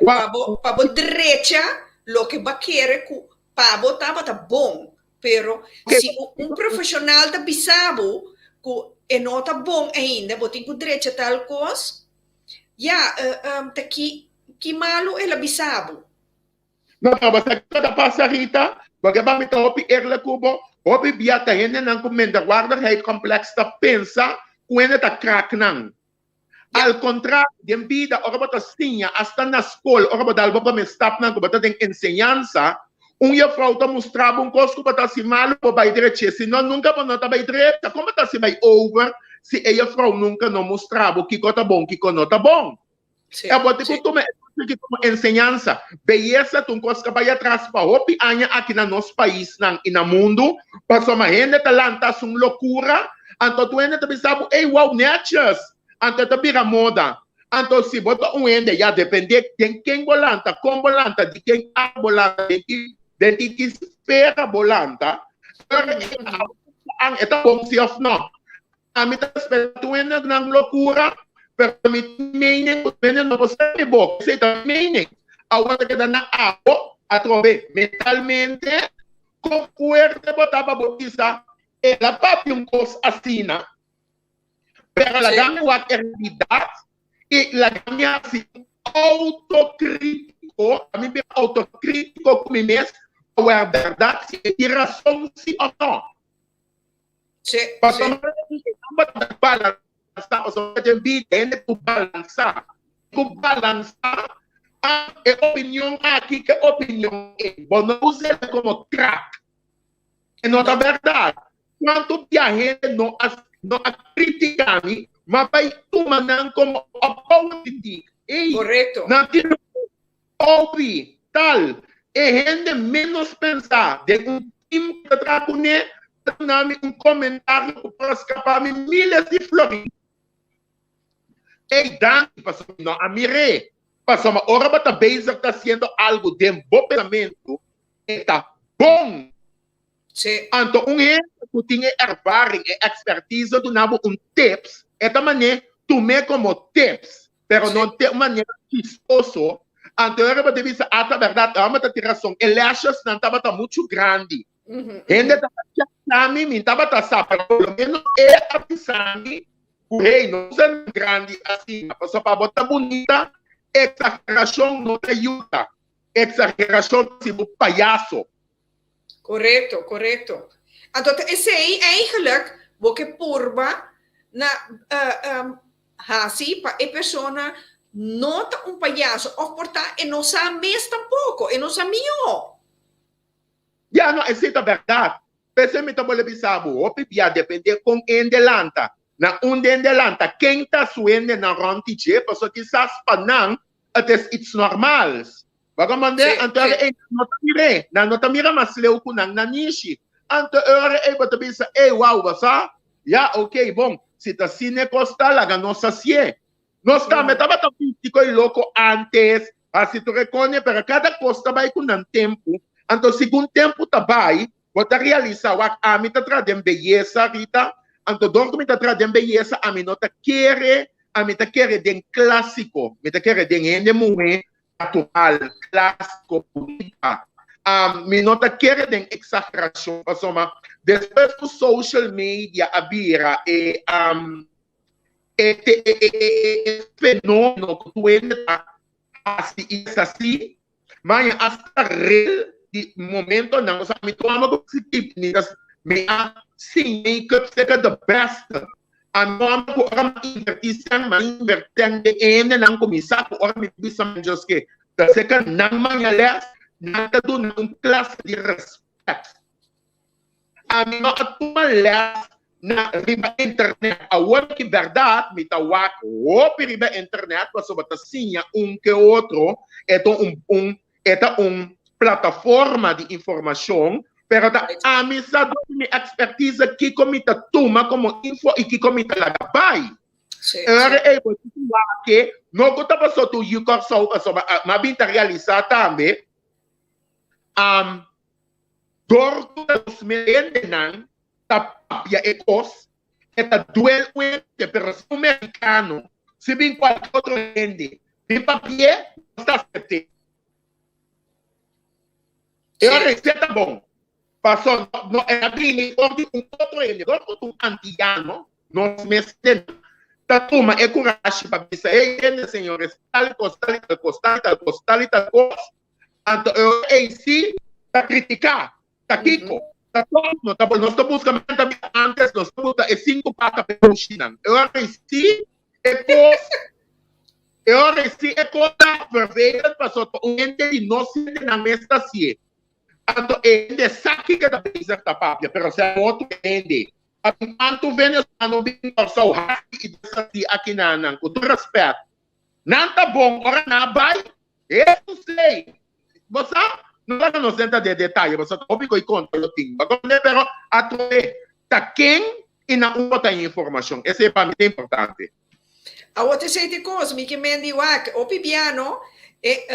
Pa bo, pa bo drecha loke bo a kere ku pa bo tabata bon, pero si un profesional ta bisa bo ku e no ta bon ainda, bo tin ku drecha tal kos, ya, ta ki, ki malu el a bisa bo? No, pero bo sa kiko ta pasa, Rita? Porque pa mi ta hopi eerlijk ku bo, hopi bia ta hendenan ku minderwaardigheidcomplex ta pensa ku hende ta krak nan. Al kontrario, den bida ora bo ta siña, asta na skol, ora bo dal bo prome stapnan ku bo ta den enseñansa, un juffrouw ta mustra bo un kos ku bo ta hasi malu, bo bai drech'é, si no nunka bo no ta bai drecha. Kon bo ta hasi bai over si e juffrouw nunka no mustra bo kiko ta bon, kiko no ta bon? Sí, E bo tin sí. ku tuma e kos aki komo enseñansa. Beyesa ta un kos ku a bai atras pa hopi aña aki na nos paisnan i na mundu, pasobra hende ta lanta hasi un lokura, anto tur hende ta bisa bo, ey wow, nètjes! Anto e ta bira moda. Anto si bo ta un hende, ya dependé den ken bo lanta, kon bo lanta, di ken ar bo lanta, den ki den ki ki sfera bo lanta, ora e ta bon si òf nò. Ami ta spera tur hende nan locura, pero mi tin mening cu tur hende no por sa mi boca. Esey ta mi mening. Awor ta keda na abo atrobe mentalmente con fuerte bo ta pa bo bisa el a papia un cos asina, pero laga mi wak e realidad y laga mi haci un autocritico, ami bira autocritico cu mi mes pa wak berdad si e tin razon si of no. Sí, Pasobra sí. e ta balansa, pasobra den bida hende ku balansa, ku balansa a e opinion aki ku e opinion ei. Bo no usa el komo krak. E no ta No. bèrdat. Kuantu bia hende no a no a kritika mi, ma bai tuma nan komo opbouwend kritiek. Ei, Korekto. nan tin Hopi tal e hende ménos pensá den un tim ku ta traha kuné ta duna mi un komentario ku por a skapá mi míles di florin. Ey, danki pasobra mi no a mir'é. Pasobra ora bo ta bezig ta hasiendo algu den bo pensamentu, e ta bon. Sí. Anto un hende ku tin e ervaring, e ekspertise duna bo un tips, e ta manera tum'é komo tips, pero Sí. no te un manera chistoso. Anto e ora bo ta bisa, ah ta bèrdat, e hòmber ta tin rason, e lashesnan tabata muchu grandi. Mhm, Hende mhm. tabata chasá mi, mi tabata sa, pero por lo menos e a bisa mi ku hey, no usa nan grandi asina, pasobra pa bo ta bunita, eksagerashon no ta yuda. Eksagerashon ta hasi bo payaso. Korekto, korekto. Anto ta esei eigenlijk bo ke purba na hasi pa e persona no ta un payaso of por ta e no sa mes tampoko, e no sa mihó. Ya no, esei ta bèrdat. P'esei mi ta bolbe bisa bo, hopi bia dependé kon hende lanta, na unda hende lanta, ken ta su hendenan rònt di dje, pasobra kisas pa nan het is iets normals. Bo comprende? Sí, Anto ora sí. ei nan no ta mir'é, nan no ta mira mas leu ku nan nanishi. Anto e ora ei bo ta bisa, ey, wou, bo sa? Ya, oké, bon, si ta asina e kos ta, laga nos hasié. Nos tambe tabata físiko i loko ántes, hasi tur e kone, pero kada kos ta bai ku nan tempu. Anto segun tempu ta bai, bo ta realisá, wak, ami ta traha den beyesa, Rita, anto dor ku mi ta traha den beyesa, ami no ta kere. Ami ta kere den klásiko, mi ta kere den hende muhé natural, klásiko, bunita. Mi no ta kere den eksagerashon, pasobra despues ku social media a bira e e e fenómeno ku tur hende ta hasi i deshasí, Maña hasta rel di momentonan, osea mi tur amo ku si mi ta mi a sin make-up serka the best. Ami no amo ku ora mi a invertí sèn, mi a invertí sèn den e hendenan ku mi sa ku ora mi bisa mi djos ke ta serka nan maña lès, nan ta duna un klase di rèspèt. Ami no a tuma lès na riba internet. Awor ki bèrdat mi ta wak hopi riba internet pasobra ta siña un ke otro. E ta un un e ta un plataforma di informashon, pero ta ami sa dor di mi ekspertise kiko mi ta tuma komo info i kiko mi ta laga bai. Sí, E ora sí. ei bo tin ku wak ke no ku ta pasobra tur yu Kòrsou pasobra mi a bin ta realisá tambe Dor ku ta nos mes hendenan ta papia e kos, e ta duel un hende, pero si un merikano, si bin kualke otro hende bin papi'é, nos ta asept'é. E ora esei ta bon, pasobra no e a bini for di un otro hende. Dor ku ta un antiyano, nos mes hendenan ta tuma e kurashi pa bisa, Hey hende, señores, tal kos, tal i tal kos, tal i tal kos, tal i tal kos. Anto e ora ei si ta kritiká, ta kiko, ta tòg, no ta nos ta buska menta bia antes nos ta buska e sinku pata pa e kushinan. E ora ei si e kos, e ora ei si e kos ta vervelend pasobra ta un hende di nos hendenan mes ta hasié. Anto e hende sa kiko e ta bezig ta papia, pero si a otro hende a bin tantu venezolano bin Kòrsou hasi i deshasí akinanan, ku tur rèspèt, nan ta bon ora nan a bai Hesus ei, bo sa, no laga nos entra den detaye, pasobra ta hopi ku e konta lo tin. Bo komprende? Pero atrobe ta ken i na unda ta e informashon. Esei pa mi ta importante. Awor ta esei ta e kos, mi ke mendi wak, hopi biano e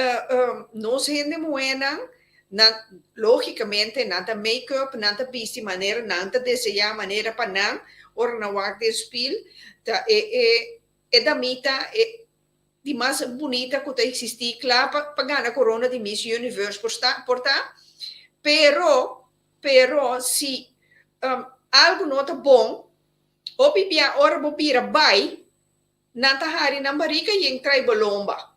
nos hende muhénan, nan lógikamente nan ta make up, nan ta bisti manera nan ta deseá, manera pa nan, ora nan wak den spil, ta e e e damita e di mas bunita cu ta existi cla pa pa gana corona di Miss Universe por sta por ta pero pero si um algo no ta bon hopi bia ora bo bira bay nan ta hari nan barica yen trai bo lomba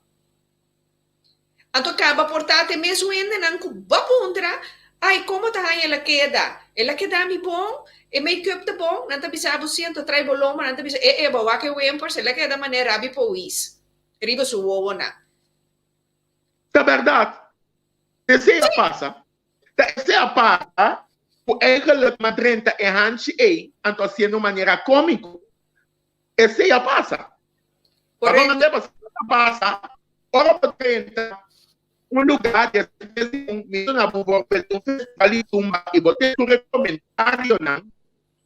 anto caba por ta te mes hendenan cu bo puntra ay como ta haña el a keda el a keda mi bon e make up ta bon nan ta bisa bo si anto trai bo lomba nan ta bisa e e bo wak e wempers el a keda manera rabi powis riba su wowonan. Ta bèrdat, esei a pasa. Ta esei a pasa ku eigenlijk m'a drenta e hanchi ei, anto hasiendo manera kómiko. Esei a pasa. Correcto. Pasobra a pasa, ora bo drenta un lugar despues di un, mi duna bo un voorbeeld, un festival di tumba y bo tin tur e comentarionan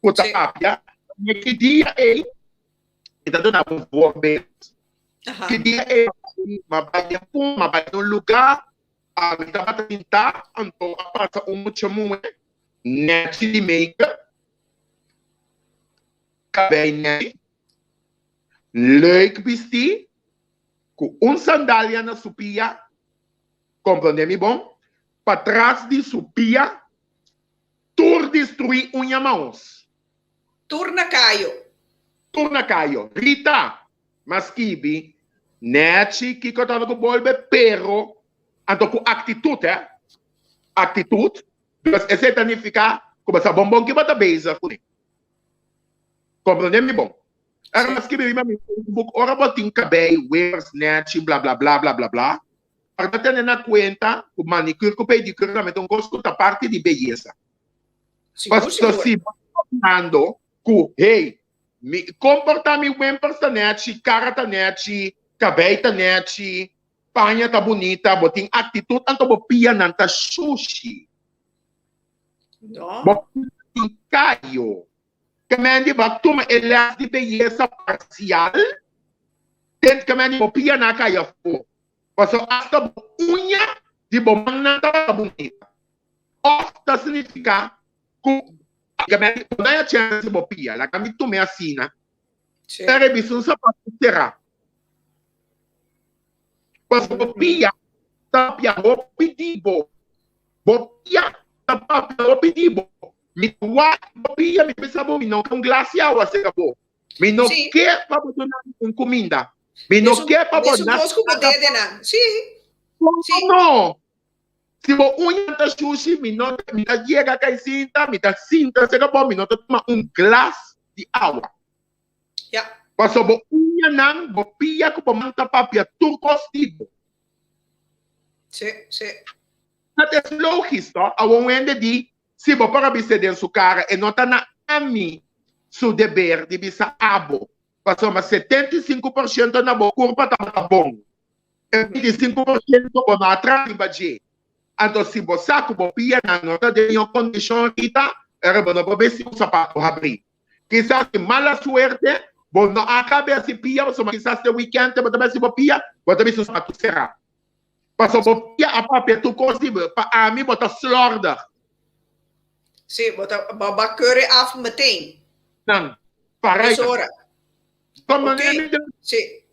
cu ta papia, e ki dia ei, mi ta duna bo un voorbeeld, ki dia ei mi a bai den pun, mi a bai den un lugar, mi tabata sinta, anto a pasa un mucha muhe nechi di make-up, Kabei nei, leuk bistí, ku un sandalia na su pia, komprondé mi bon, patras di su pia, tur destruí un yamaos. Tur na kayo. Tur na kayo. Rita, m'a skibi, nèchi kiko tabata ku bolbe, pero anto ku aktitut, hè, aktitut, dus esei ta nifiká ku bo sa bon bon ki bo ta bezig kuné. Comprende mi bon. Ora mi skibi riba mi Facebook, ora bo tin cabei, wevers, nechi, bla bla bla bla bla bla, pero tene na cuenta cu manicure cu pedicure tambe ta un cos cu ta parti di beyesa. Sigur, Pasobra sigur. si bo ta papiando cu, hey, mi comporta mi wempers ta nechi, cara ta nechi, cabei ta nechi, paña ta bunita, bo tin actitud, anto bo pianan ta shushi. No. Bo tin kayo. Kemendi bo a tuma e les di beyesa parsial, ten kemendi bo pia na kai afó. Pasobra asta bo uña di bo mannan tabata bunita. Òf ta signifiká ku kemendi bo no a chèns di bo pia. Laga mi tum'é asina. Pero bisti un sapatu será. Pasobra bo pia ta papia hopi di bo. Bo pia ta papia hopi di bo. Mi ta wak bo pia, mi ta bisa bo, mi no ke un glas di awa serka bo. Mi no ke pa bo duna mi un kuminda. Mi no ke pa bo na. Sí. No. Si bo uña ta shushi, mi no mi ta yega kai sinta, mi ta sinta serka bo, mi no ta tuma un glas di awa. Ja. Paso bo uñanan, bo pia ku bo man ta papia tur kos di bo. Sí, sí. Dat is logisch, toch? Awor un hende di, si bo por a bis'é den su kara, e no ta na ami su deber di bisa abo. Pasobra 75% na bo kurpa tabata bon. E 25% bo no a traha riba dje. Anto si bo sa ku bo pianan no ta den mihó kondishon Rita, ora bo no por bisti un sapato habrí. Kisas di mala suerte bo no a kabia si pia pasobra kisas te weekend bo ta bai si bo pia, bo ta bisti un sapato será. Pasobra bo pia a papia tur kos di bo, pa ami bo ta slòrdig. Sí, bo ta bo a keuren af meteen. Nan, para Mesora. Como okay. Sí.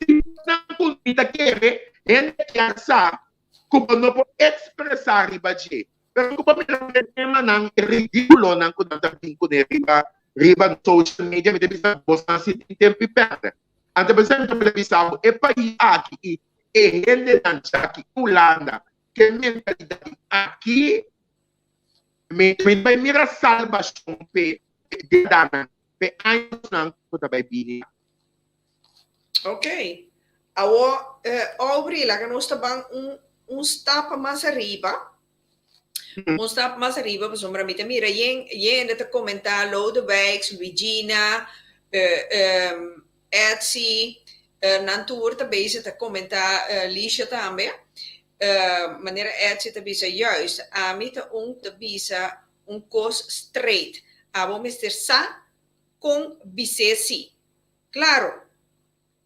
Nan ku mi ta kere, hende kier sa ku bo no por ekspresá riba dje. Pero ku bo mira e temanan ridíkulonan ku nan ta bin kuné riba riba social media, mi ta bisa bosnan si tin tempu i pèrdè. Anto p'esei mi ta pila bisa bo e pais aki i e hendenan djaki Hulanda ku e mentalidat aki, mi mi ta bai mira salbashon p'e dedanan, p'e añosnan ku ta bai bini. Ok. Awor, Aubrey, laga nos ta ban un, un stap mas ariba. Un stap mas ariba, pasobra mi ta mira yen, yen hende ta komentá, Lodewijks, Luigina, Etsy, nan tur ta bezig ta komentá, Licia tambe. Manera Etsy ta bisa, juist, ami ta un ta bisa un kos straight. Abo mester sa kon bis'é si. Claro,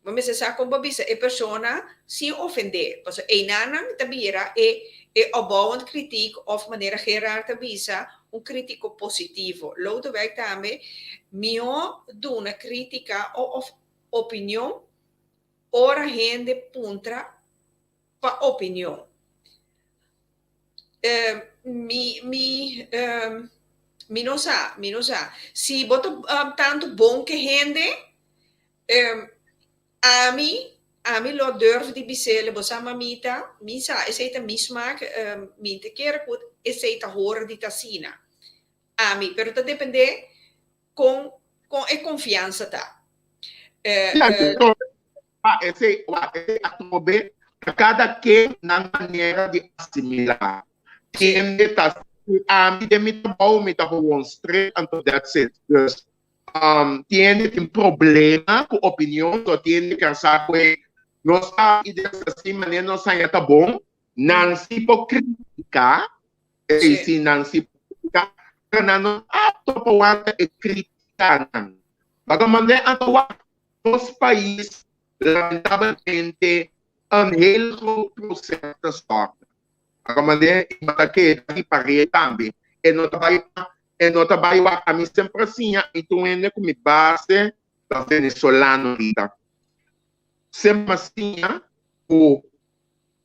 bo mester sa con bo bisa e persona sin ofende, pasobra einanan ta bira e e opbouwend kritiek of manera Gerard ta bisa un kritico positivo. Lodewijk tambe mihó duna kritika o of opinion ora hende puntra pa opinion. Mi, mi, mi no sa, mi no sa. Si bo ta tantu bon ke hende, ami, ami lo durf di bis'el, bo sa mamita, mi sa esei ta mi smaak, mi ta kere ku esei ta hora di ta asina. Ami, pero ta depende Kon kon e konfiansa ta? Esei atrobe ta kada ken nan manera di asimilá. Hende ta si ami den mi trabou mi ta gewoon straight anto that's it. Dus tin hende tin problema ku opinion so tin hende kier sa ku e nos ta ideas asi manera nos haña ta bon nan si por kritika Ei si nan si publica, pero nan no apto pa wanta e criticanan. Baga mande anto wak nos pais lamentablemente een heel groot proces ta storten. Baga mande i bo ta keda di pare tambe. E no ta bai pa, e no ta bai wak. Ami semper a siña, mi ta un hende cu mi base ta venezolano Rita. Semper a siña cu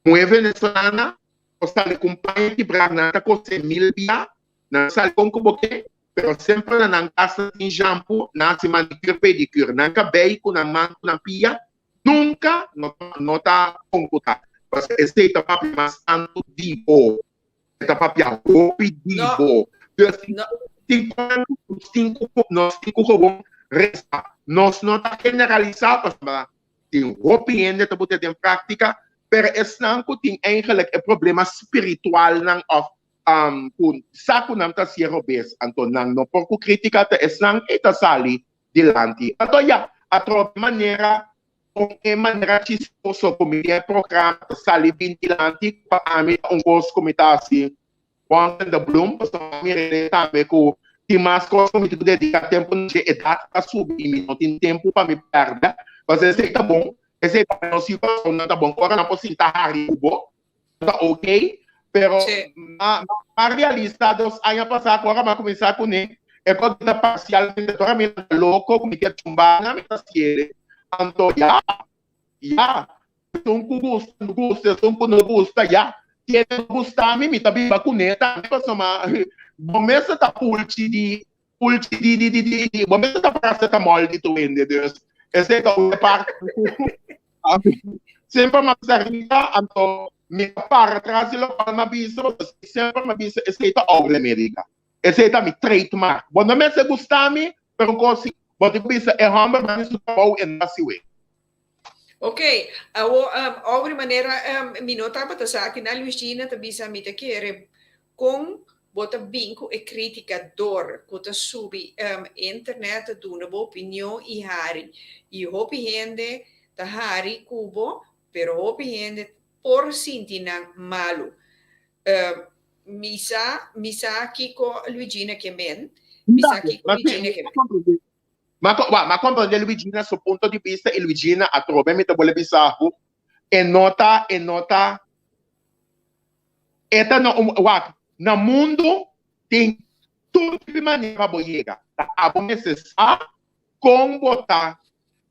Muhé venezolana por sali ku un paña kibrá, nan ta kosé mil bia, nan sali kon ku bo ke, pero semper na nan kas nan tin shampoo, nan hasi manicure, pedicure. Nan kabei ku nan man ku nan pia nunka no no ta kon ku ta. Pasobra esei ta papia mas tantu di bo. E ta papia hopi di bo. Dus tin kon nos tin ku nos tin ku gewoon resa. Nos no ta generalisá pasobra Tin hopi hende ta bota den práktika, pero esnan ku tin eigenlijk e problema spiritualnan òf ku sa ku nan ta hasié robes, anto nan no por ku krítika, ta esnan ei ta sali dilanti. Anto ya, atrobe manera kon e manera chistoso ku mi tin e programa ta sali bin dilanti, ku pa ami ta un kos ku mi ta hasi Once in the bloom, pasobra mi rene tambe ku tin mas kos ku mi tin ku dediká tempu na dje, edat ta subi i mi no tin tempu pa mi pèrdè. Pasobra esei ta bon, esei ta nos situacionnan ta bon, ora nan por sinta hari ku bo, ta ok, pero ma realisa dos aña pasá ku ora mi a kuminsá kuné, E kos ta parsialmente tur ami ta loko ku mi ke chumba nan mi ta siere. Anto ya, ya, esun ku gusta no gusta, esun ku no gusta ya. Si e no gusta mi, mi ta biba kuné tambe pasobra bo mester ta pulchi di pulchi di di di di di bo mester ta paracetamol di tur hende dus esei ta un parti ku semper mi a bisa Rita anto mi ta para tras di lokual mi a bisa pasobra semper mi a bisa esei ta Aure America. Esei ta mi trademark. Bo no mester gusta mi, pero un kos si, bo tin ku bisa e hòmber manda su trabou e no hasi wei. Ok, awo Aubrey manera mi no tabata sa aki na Luisgina ta bisa mi ta kere kon bo ta bin ku e kritika dor ku ta subi internet ta duna bo opinion i hari i hopi hende ta hari ku bo pero hopi hende por sinti nan malu. Mi sa, mi sa kiko Luigina ke men. Mi sa kiko Luigina ke men. Ma, wa, ma comprende Luigina su punto di vista y Luigina atrobe mi ta bole bisa ku e no ta, e no ta, e ta no, wak, na mundu tin tur tipo di manera pa bo yega. Ta abo mester sa kon bo ta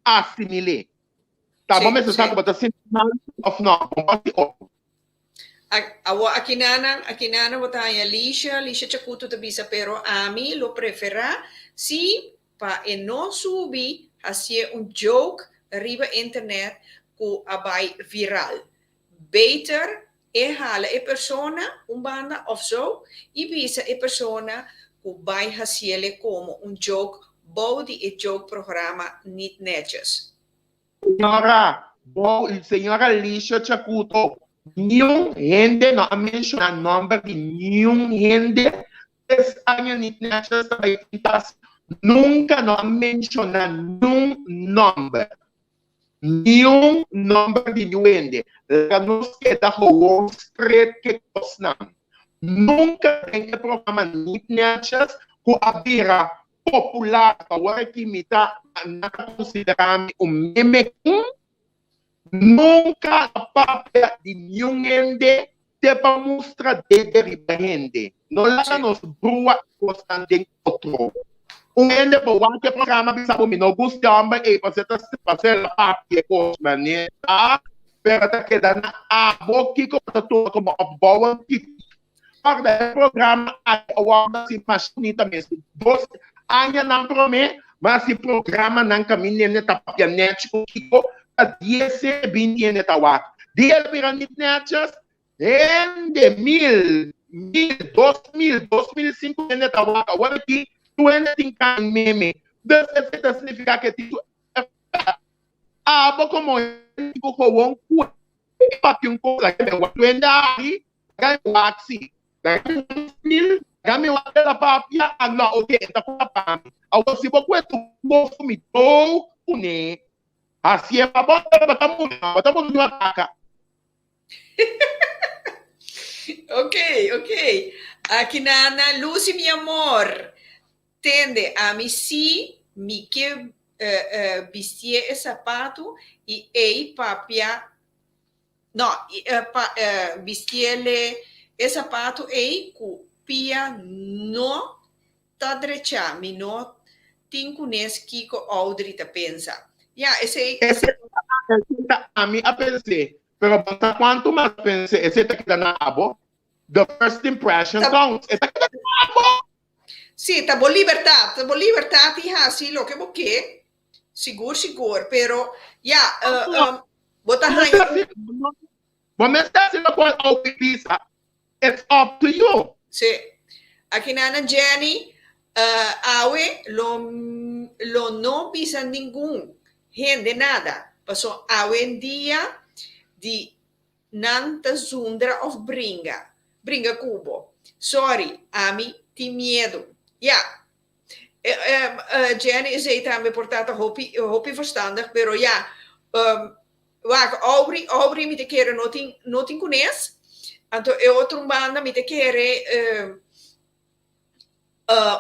asimil'é. Ta abo mester sa ku bo ta sinti mal òf no, bo no hasi otro. Awor akinanan, akinanan bo ta haña Lisha, Lisha Chakuto ta bisa pero ami lo preferá si pa e no subi hasié un joke riba internet ku a bai viral. Beter e hala e persona un banda of zo i bisa e persona ku bai hasiele komo un joke bou di e joke programa Niet Netjes. Señora, bo, señora Alicia Chacuto, niun hende no a menciona nomber di niun hende, tres aña ni Natchez ta bay tin tas, nunca no a menciona niun nomber, niun nomber di niun hende. Laga nos keda gewoon straight ke cosnan. Nunca den e programa Niet Netjes cu a bira popular awor aki mi ta nan ta considera mi un meme king nunca a papia di niun hende te pa mustra dede riba hende no laga nos brua e cosnan den otro un hende por wak e programa bisa bo mi no gusta e homber ey pasobra ta pasobra el a papia e cos manera pero ta keda na abo kico bo ta tuma como opbouwend kritiek. Ora e programa aki a wòrdu hasi masha bunita mes. Dos añanan promé mi a hasi programanan kaminda hende ta papia nèchi ku kiko ta dies e binti hende ta wak. Dia el bira nit nètjes, hende mil, mil, 2000, 2005 hende ta wak. Awor aki tur hende tin kan meme. Dus esei ta signifiká ku e tin su efèkto. Abo komo hende ku gewoon kue papia un kos laga mi wak. Tur hende a hari Laga mi wak si. Laga mi wak mil, laga mi wak el a papia, ah no, ok, e ta konta pa mi. Awor si bo kue tur kos ku mi tou kuné, hasié pa bo, pero bo ta muri, no, bo ta muri di un ataka. Ok, ok. Aki na na Lucy mi amor. Tende, ami si mi ke bistié e sapatu i ei papia No, pa bistiele e sapatu ei ku pia no ta drechá, mi no tin kunes kiko Audrey ta pensa. Ya, esei, Esei ta ami a pens'é, pero bo sa kuantu mas a pens'é, esei ta keda na abo. The first impression counts, e ta keda na abo. Sí, ta bo libertat, ta bo libertat di hasi loke bo ke, Sigur, sigur, pero ya, uh, um, bo ta haña un... Bo mester hasi lokual Aubrey bisa, it's up to you. Sí. Aki nana Jenny, uh, awe lo, lo no bisa ningun hende nada, paso awendia di nan ta zundra of bringa, bringa ku bo. Sorry, ami tin miedu. Ya, Jenny esei tambe por ta ta hopi hopi verstandig pero ya wak Aubrey Aubrey mi ta kere no tin no tin kunes anto e otro un banda mi ta kere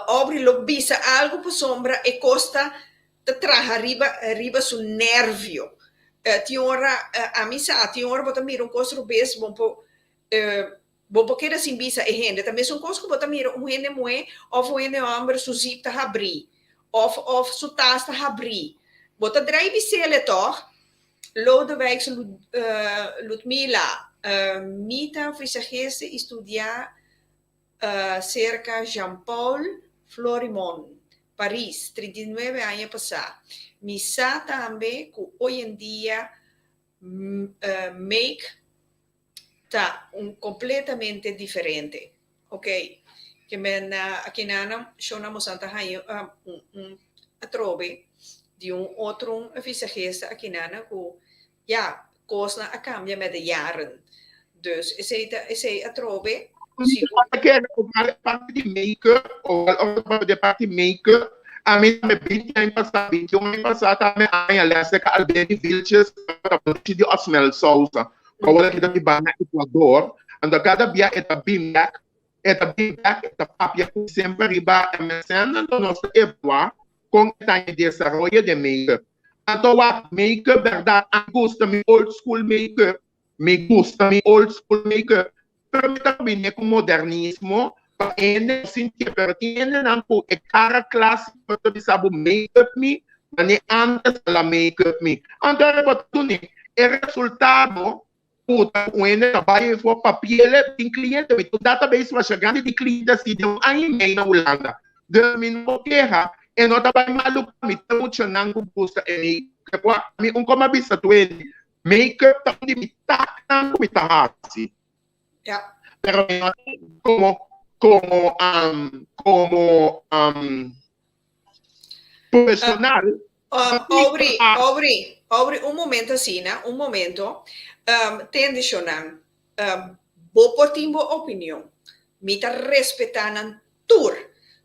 Aubrey lo bisa algo pasobra e kos ta ta traha riba riba su nervio tin ora ami sa tin ora bo ta mira un kos robes bo por. Bo por keda sin bisa e hende. Ta mesun kos ku bo ta mira un hende muhé òf un hende hòmber su zip ta habrí òf òf su tas ta habrí. Bo ta drai bis'ele tòg? Lodewijk Ludmila, Mi ta visagista i studiá serka Jean-Paul Florimond, Paris, 39 aña pasá. Mi sa tambe ku hoy en dia make ta un completamente diferente. Ok, ke men akinana shona mosan ta haña un un atrobe di un otro visagista akinana ku ya kosnan a kambia met de jaren. Dus esei ta esei atrobe sigur. Parti di make-up of de parti make-up ami tambe 20 aña pasá 21 aña pasá tambe a haña les de Alberti Vilches ta di Osmel Sousa. Awor aki ta biba na Ecuador, anto kada bia e ta bin bek, e ta bin bek, e ta papia ku semper riba MSN, anto nos ta evaluá kon e ta e desaroyo den make-up. Anto wak make-up bèrdat, ami gusta mi old school make-up, mi gusta mi old school make-up, pero mi ta kombiné ku modernismo pa hende no sintié, pero tin hendenan ku e kara klásiko ta bisa bo make-up mi, mane antes a la make-up mi. Anto ora bo ta duni e resultado ku ta un hende ta bai for papiele tin kliente, mi tin un database masha grandi di kliente asi den un aña i mei na Hulanda. Dus mi no por keha, e no ta bai malu pa mi, tin muchanan ku gusta e make-up. Wak, mi un koma bisa tur hende, make-up ta un di mi taknan ku mi ta hasi. Ja. Pero mi no como como um, como um, profesional. Aubrey, Aubrey, Aubrey, un momento asina, un momento. Tende shonan, bo por tin bo opinion. Mi ta respetá nan tur.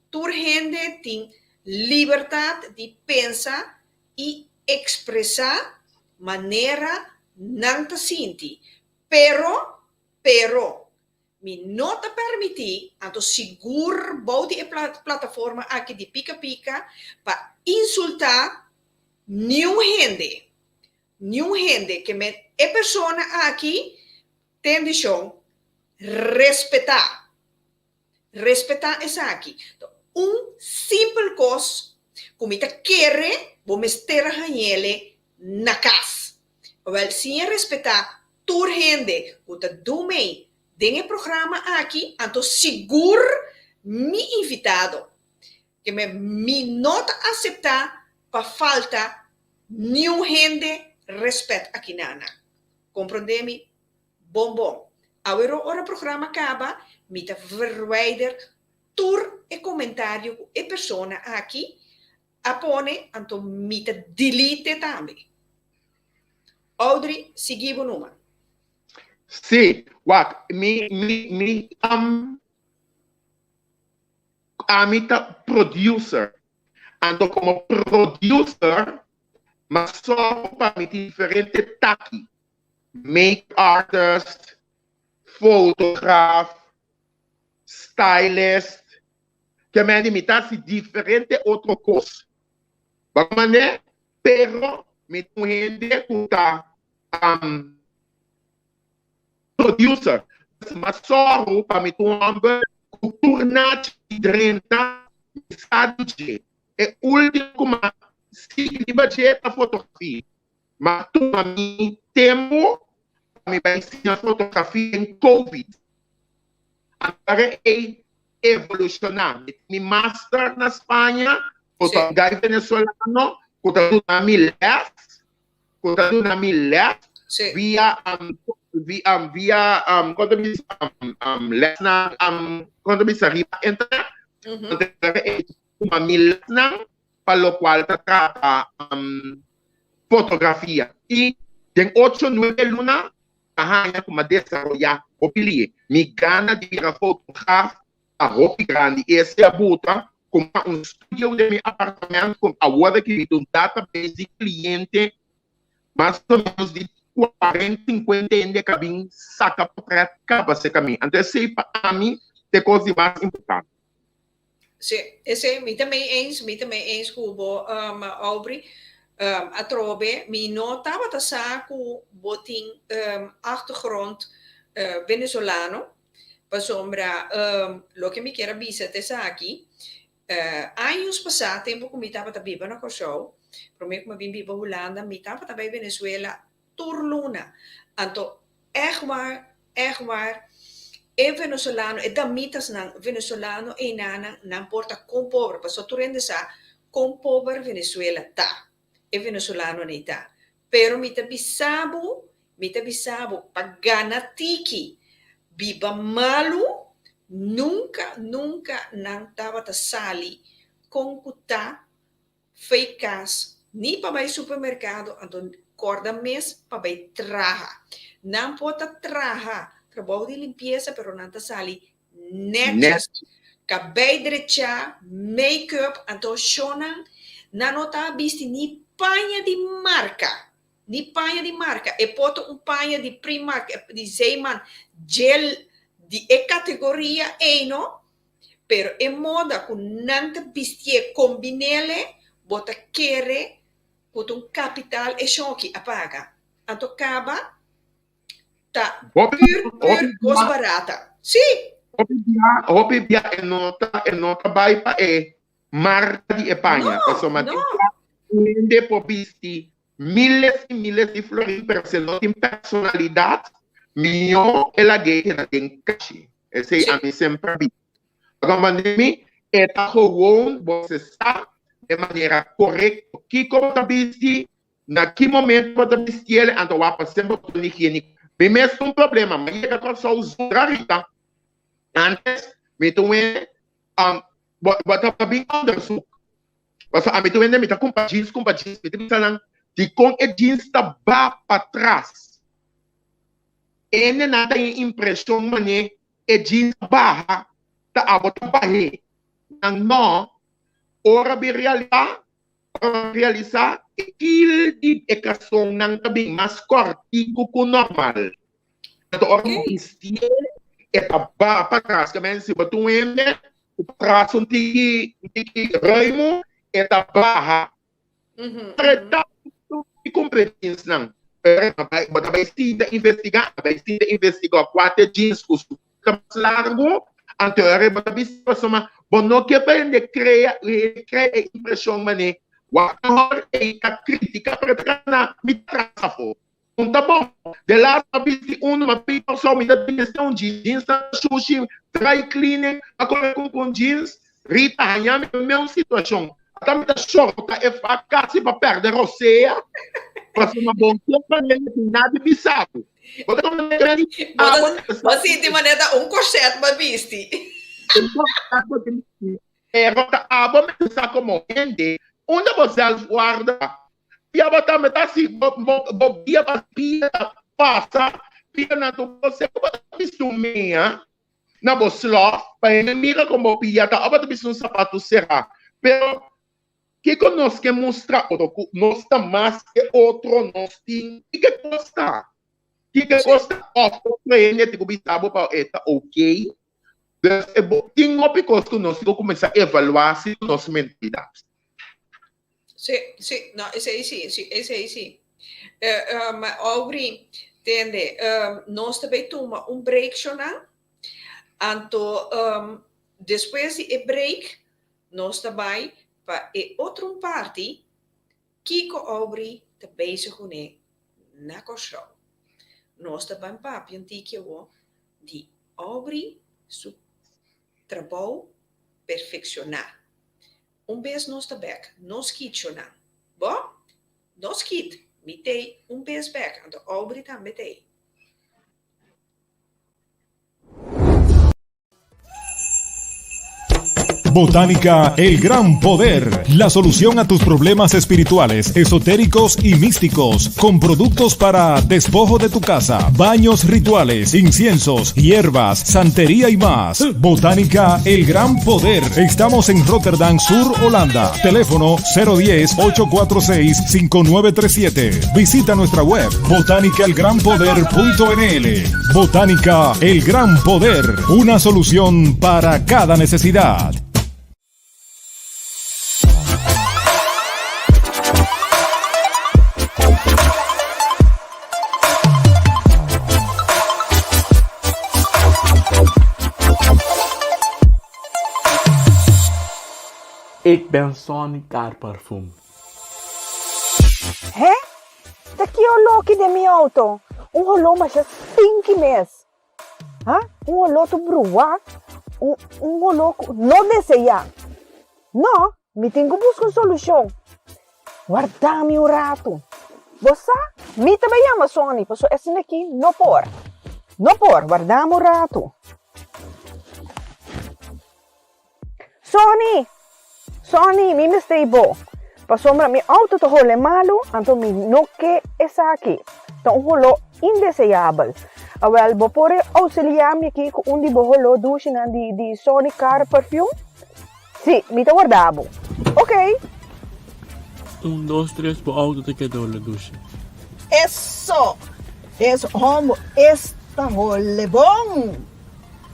Tur hende tin libertad di pensa i ekspresá manera nan ta sinti. Pero, pero, mi no ta permití, anto sigur bou di e plataforma aki di Pika Pika, pa insultá niun hende, niun hende ke men e persona aki ten dishon respetá. Respetá esaki. Ta un simpel kos ku mi ta kere bo mester a hañ'ele na kas. Awèl, siña respetá tur hende ku ta du mei den e programa aki, anto sigur mi invitado. Ke me mi no ta aseptá pa falta niun hende rèspèt akinana. Komprondé mi Bon bon. Awero ora programa kaba mi ta verwijder tur e komentario ku e persona aki a pone anto mi ta delete tambe. Audrey sigui bo numa. Sí, wak, mi, mi, mi, um, ami ta producer. Anto komo producer, m'a sòru pa mi tin diferente taki. Make artist, fotograaf, stylist, ke men mi ta hasi diferente otro kos. Bo manera, pero mi ta un hende ku ta producer. M'a sòru pa mi ta un hòmber ku tur nachi di drenta mi sa di dje. E último ku m'a sigui riba dje ta fotografia. M'a tuma mi tempu pa mi bai siña fotografia den covid. Awor ei evolushoná. Mi tin mi master na Spaña ku ta un gai venezolano ku ta duna mi lès, ku ta duna mi lès via via via kon ta bisa lèsnan kon ta bisa riba internet. Anto ei ta tuma mi lèsnan pa lokual ta trata fotografia i den ocho nuebe luna a haña ku m'a desaroyá hopi lie. Mi gana di bira fotograf ta hopi grandi i esei a buta ku m'a un studio den mi apartamento ku awor aki mi ta un database di kliente mas o menos di kuarenta sinkuenta hende ka bin saka potrèt kaba serka mi. Anto esei pa ami ta e kos di mas importante. Sí, esei mi ta mee eens, mi ta mee eens ku bo, um, Aubrey. Atrobe, mi no tabata sa ku bo tin um, achtergrond uh, venezolano. Pasobra loke mi kier a bisa ta esaki, años pasá tempu ku mi tabata biba na Kòrsou, promé ku mi a bin biba Hulanda, mi tabata bai Venezuela tur luna. Anto ègt waar, ègt waar, e venezolano, e damitasnan venezolano einanan, nan por ta kon pober, pasobra tur hende sa kon pober Venezuela ta, e venezolanonan ei ta. Pero mi ta bisa bo, mi ta bisa bo, pa gana tiki, biba malu, nunka, nunka nan tabata sali kon ku ta fei kas, ni pa bai supermerkado, anto kòrda mes pa bai traha. Nan por ta traha trabou di limpiesa, pero nan ta sali netjes, kabei drechá, make-up, anto shownan nan no ta bisti ni paña di marka, ni paña di marka, e por ta un paña di Primark, di Zeeman, djel di e kategoria ei no, pero e moda ku nan ta bistié kombinele, bo ta kere ku ta un kapital e shoki a paga. Anto kaba Ta Hopi, pur, pur hopi kos bia, barata. Sí. hopi bia, hopi bia e no ta, e no ta bai pa e marka di e paña. No, Pasobra no. tin bia hende por bisti miles i miles di florin, pero si e no tin personalidat, mihó e lag'é keda den kashi. Esei Sí. ami semper a bisa. Pasobra mi, e ta gewoon bo sa den manera korekto kiko bo ta bisti, Na ki momento bo ta bistiel anto wak pa semper bo ta higienico. Mi mes tin un problema, mi a yega Kòrsou zundra Rita. Antes mi ta wende bo bo ta bin onderzoek. Pasobra ami ta wende mi ta kumpra jeans kumpra jeans mi ta bisa nan dikon e jeans ta ba patras. Ene nan ta e impreshon mane e jeans ta baha ta abo ta bah'é. Nan no, ora bi realisa Pa realisá e kil di e kasonnan ta bin mas kòrtiku ku nòrmal. Anto ora bo bistié e ta ba patras. Ke men si bo ta un hende ku patras un tiki un tiki ruimu e ta baha. Pero e ta di kumpra e jeansnan. Pero bo ta bai sinta investigá, bai sinta investigá kua ta e jeans ku su ta mas largu, anto ora bo ta bisa pasobra bo no ke pa hende krea krea e impreshon manera wak mehor ei ta kritika pero ta gana mi ta tras afo. Un ta bon, de laatste a bisti uno ma pidi Kòrsou mi ta mester un jeans ta sushi dry cleaning a kore ku un jeans Rita haña mi den meun situashon ata mi ta shorta e fak kasi pa pèrdè rosea pasobra bo no ke pa hende tin nada bisa bo. Bo ta kome grandi Bo ta, abo bo sinti manera un corset bo bisti. Pero ta abo mester sa komo hende unda bo zelfwaarde ta. Pia bo tambe ta si bo bo bia pa pia ta pasa pia na tur kos bo ta bisti un mea na bo slof pa hende mira kon bo pia ta of bo ta bisti un sapatu sera pero Kiko nos ke mustra otro? Ku nos ta mas ke otro, nos tin. Kiko e kos ta? Kiko e kos ta? Òf otro hende tin ku bisa bo pa e ta oké? Dus e bo tin hopi kos ku nos tin ku kuminsá evaluá si ku nos mentalidat. Sí, sí, no, esei sí, sí, esei sí. Aubrey, tende, nos ta bai tuma un break shonnan, anto despues di e break Nos ta bai pa e otro un parti, kiko Aubrey ta bezig kuné na Kòrsou. Nos ta ban papia un tiki awor di Aubrey su trabou perfekshoná. Un bes nos ta bèk, no skit shonan. Bo? No skit, mi t'ei un bes bèk, anto Aubrey tambe t'ei. Botánica El Gran Poder, la solución a tus problemas espirituales, esotéricos y místicos, con productos para despojo de tu casa, baños rituales, inciensos, hierbas, santería y más. Botánica El Gran Poder. Estamos en Rotterdam Sur, Holanda. Teléfono 010-846-5937. Visita nuestra web botánicaelgranpoder.nl. Botánica El Gran Poder, una solución para cada necesidad. Ik ben Sonny Car Parfum. He? Ta ki oló ki den mi auto? Un holó masha stinky mes. Ha? Un holó tur bruá, un un holó ku no deseá. No, mi tin ku buska un solushon. Warda mi un ratu. Bo sa, mi ta bai yama Sonny, pasobra esei aki no por. No por, warda mi un ratu. Sonny! Sonny, mi mester i bo. Pasobra mi auto ta hole malu, anto mi no ke esaki. Ta un holó indeseabel. Awel, bo por auxiliá mi aki ku un di bo holó dushinan di di Sonny Car Perfume? Sí, mi ta warda bo. Oké. Un, dos, tres, bo auto ta keda hole dushi. Eso! Es hombo, es ta hole bon!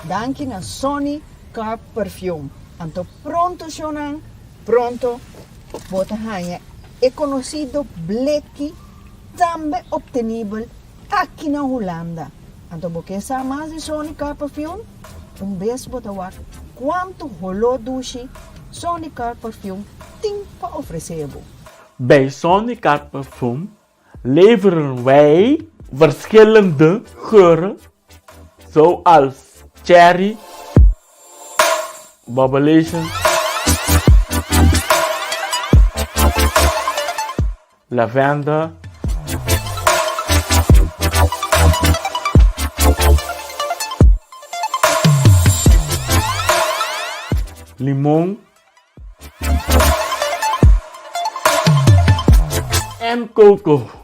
Danki na Sonny Car Perfume. Anto pronto shownan, pronto bo ta haña e conocido bleki tambe obtenibel aki na Hulanda. Anto bo ke sa mas di Sonny Car Perfume? Un bes bo ta wak cuanto holó dushi Sonny Car Perfume tin pa ofrece bo. Bij Sonny Car Perfume leveren wij verschillende geuren zoals cherry, bubblation, lavender, limon en coco.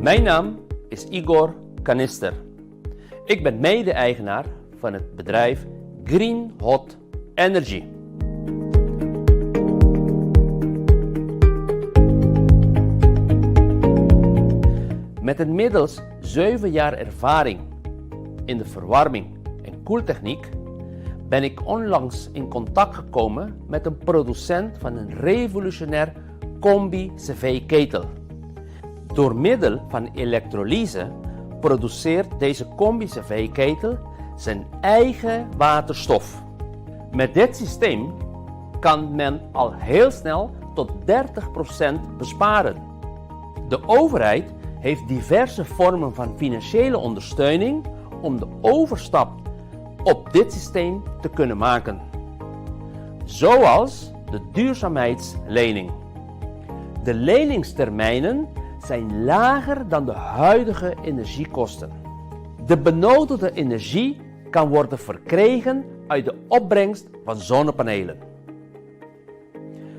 Mijn naam is Igor Kanister. Ik ben mede-eigenaar van het bedrijf Green Hot Energy. Met inmiddels 7 jaar ervaring in de verwarming en koeltechniek ben ik onlangs in contact gekomen met een producent van een revolutionair combi-cv-ketel. Door middel van elektrolyse produceert deze combi-cv-ketel zijn eigen waterstof. Met dit systeem kan men al heel snel tot 30% besparen. De overheid heeft diverse vormen van financiële ondersteuning om de overstap op dit systeem te kunnen maken. Zoals de duurzaamheidslening. De leningstermijnen zijn lager dan de huidige energiekosten. De benodigde energie kan worden verkregen uit de opbrengst van zonnepanelen.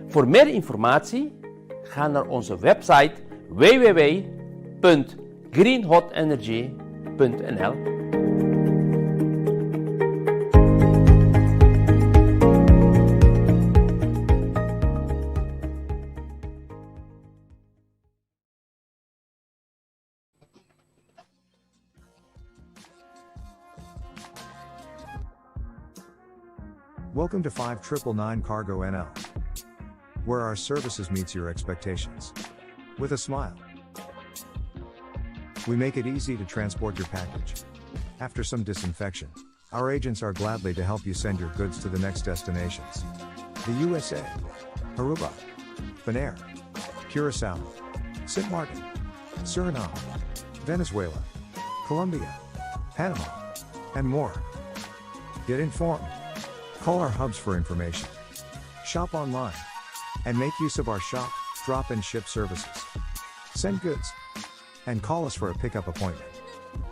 Voor meer informatie ga naar onze website www.greenhotenergy.nl. Welcome to 5999 Cargo NL, where our services meets your expectations. With a smile. We make it easy to transport your package. After some disinfection, our agents are gladly to help you send your goods to the next destinations. The USA, Aruba, Bonaire, Curacao, St. Martin, Suriname, Venezuela, Colombia, Panama, and more. Get informed. Call our hubs for information. Shop online. And make use of our shop, drop, and ship services. Send goods. And call us for a pickup appointment.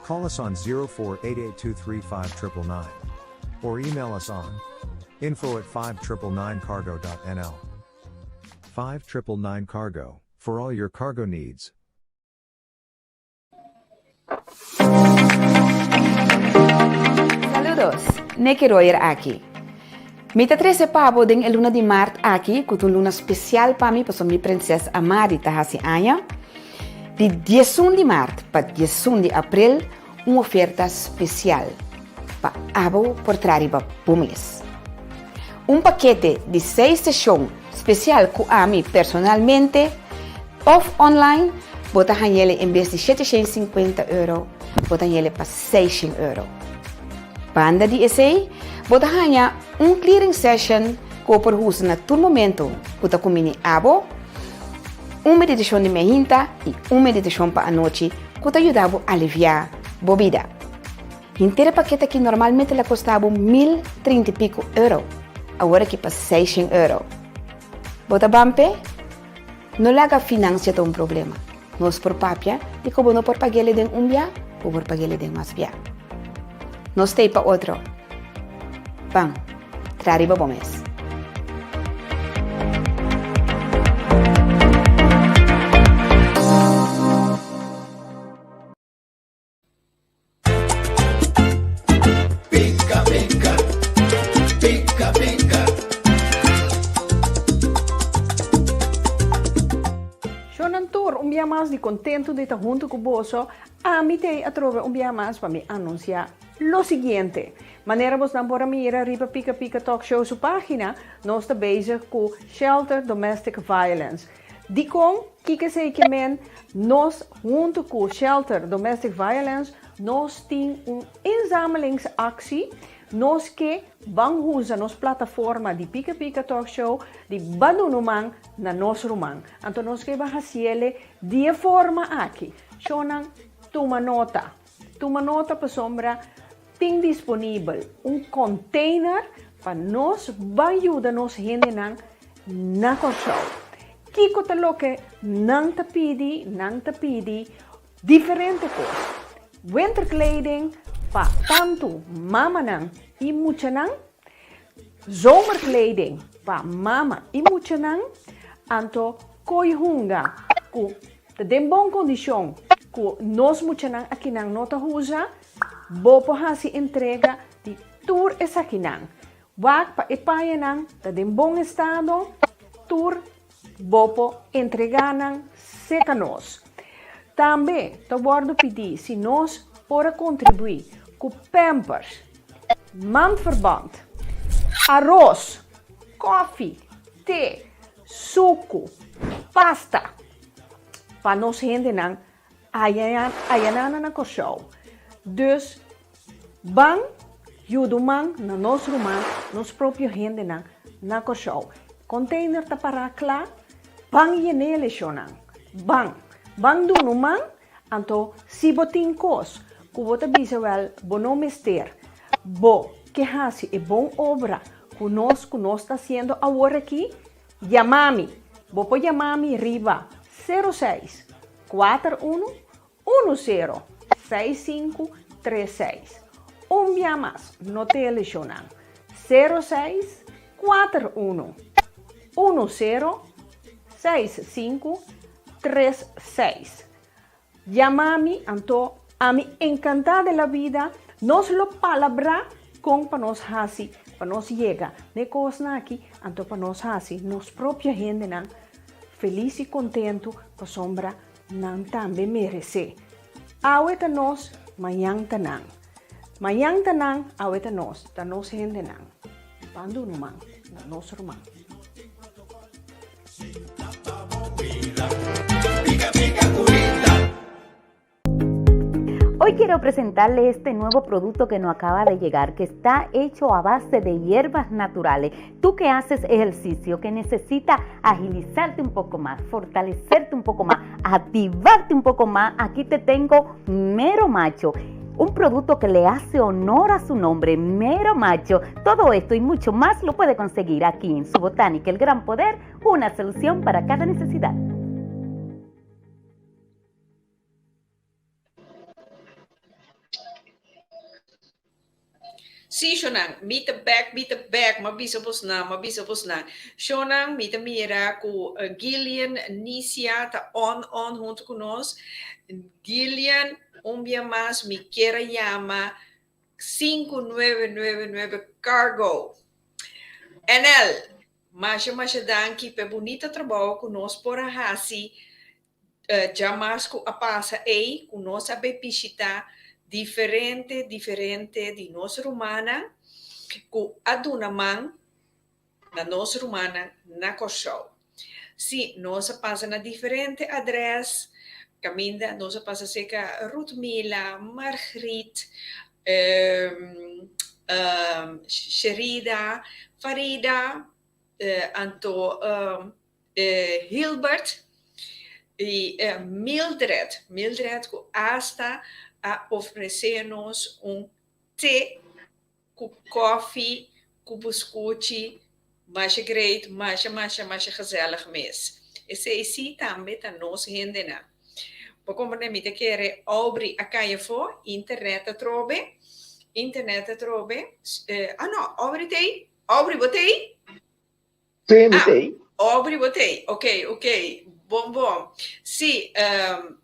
Call us on 0488235999 or email us on info at 5999cargo.nl. 5999 Cargo, for all your cargo needs. Saludos, Nicky Royer aki. Mi ta trese pa bo den e luna di maart aki, ku ta un luna spesial pa mi pasobra mi prinses Amari ta hasi aña. Di diesun di maart pa diesun di april un oferta spesial pa abo por traha riba bo mes. Un pakete di seis seshon spesial ku ami personalmente òf online bo ta hañ'el en bes di 750 euro bo ta hañ'el pa 600 euro. Banda di esei bo ta haña un clearing session ku bo por usa na tur momento ku ta kumini abo, un meditashon di meinta i un meditashon pa anochi ku ta yuda bo aliviá bo bida. Henter e pakete aki normalmente la kosta bo 1030 i piku euro, awor aki pa 600 euro. Bo ta ban p'e? No laga finansia ta un problema. Nos por papia di ku bo no por pag'el den un bia, bo por pag'el den mas bia. Nos t'ei pa otro. Ban, traha riba bo mes. Pica pica, pica pica. Shonan tur, un bia mas di contento di ta hunto cu boso. Ami t'ei atrobe un bia mas pa mi anuncia lo siguiente. Manera bosnan por a mira riba Pika Pika Talk Show su pagina, nos ta bezig cu Shelter Domestic Violence. Dikon? Kiko esei ke men? Nos huntu ku Shelter Domestic Violence nos tin un inzamelingsactie. Nos ke ban huza nos plataforma di Pika Pika Talk Show di ban duna un man na nos ruman. Anto nos ke ban hasiele di e forma aki. Shownan tuma nota. Tuma nota pasobra tin disponibel un container pa nos ban yuda nos hendenan na Kòrsou. Kiko ta loke nan ta pidi? Nan ta pidi diferente kos. Winterkleding pa tantu mamanan i muchanan, zomerkleding pa mama i muchanan, anto koi hunga ku ta den bon kondishon. ku nos muchanan akinan no ta usa, bo por hasi entrega di tur esakinan. Wak pa e pañanan ta den bon estado, tur bo por entregá nan serka nos. Tambe ta wòrdu pidí si nos por a kontribuí ku pampers, mandverband, aros, kòfi, te, suku, pasta pa nos hendenan ayanan na Kòrsou. Dus ban yuda un man na nos ruman, nos propio hendenan na Kòrsou. Container ta pará kla, ban yen'é leshonnan. Ban. Ban duna un man, anto si bo tin kos ku bo ta bisa wèl bo no mester, bo ke hasi e bon obra ku nos ku nos ta hasiendo awor aki, yama mi. Bo por yama mi riba sero seis, kuater unu, unu sero, seis sinku, tres seis. Un bia mas, no te leshonnan. Sero seis, kuater unu, unu sero, seis sinku, tres seis. Yama mi, anto ami encantá de la vida, nos lo palabrá con pa nos haci pa nos yega n'e cosnan aki, anto pa nos haci nos propio hendenan feliz y contento pasobra nan tambe merecé. Awe ta nos, mañan ta nan. Mañan ta nan, awe ta nos, ta nos hendenan. Ban duna man na nos ruman. Hoy quiero presentarle este nuevo producto que nos acaba de llegar, que está hecho a base de hierbas naturales. Tú que haces ejercicio, que necesita agilizarte un poco más, fortalecerte un poco más, activarte un poco más, aquí te tengo Mero Macho. Un producto que le hace honor a su nombre, Mero Macho. Todo esto y mucho más lo puede conseguir aquí en su Botánica El Gran Poder, una solución para cada necesidad. Sí, Shonan, mi ta bek, mi ta bek, m'a bisa bosnan, m'a bisa bosnan. Shonan, mi ta mira ku Gillian Nicia ta on on huntu ku nos. Gillian, un bia mas mi kier a yama sinku nuebe nuebe nuebe Cargo. NL, masha masha danki p'e bunita trabou ku nos por a hasi Djamas ku a pasa ei ku nos a bai bishitá diferente diferente di nos rumannan ku a duna man na nos rumannan na Kòrsou. Sí, nos a pasa na diferente adrès, kaminda nos a pasa serka Ruthmila, Margriet, Sherida, Farida, anto Hilbert i Mildred, Mildred ku asta a ofresé nos un te ku kòfi ku buskuchi, masha great, masha masha masha gezellig mes. Esei sí tambe ta nos hendenan. Bo komprendé mi ta kere Aubrey a kai afó, internet atrobe, internet atrobe, ah no, Aubrey t'ei? Aubrey bo t'ei? Sí, mi t'ei. Aubrey bo t'ei. Ok, ok. Bon, bon. Sí, um,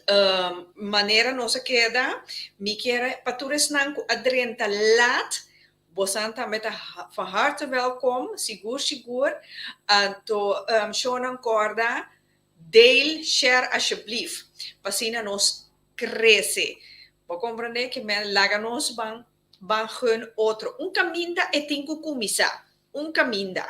um, manera nos a keda, mi kier pa tur esnan ku a drenta laat, bosan tambe ta van harte welkom, sigur, sigur. Anto, um, shownan kòrda, deel, share alsjeblieft, pa asina nos krese. Bo komprendé ke men laga nos ban Ban gun otro. Un kaminda e tin ku kuminsá. Un kaminda.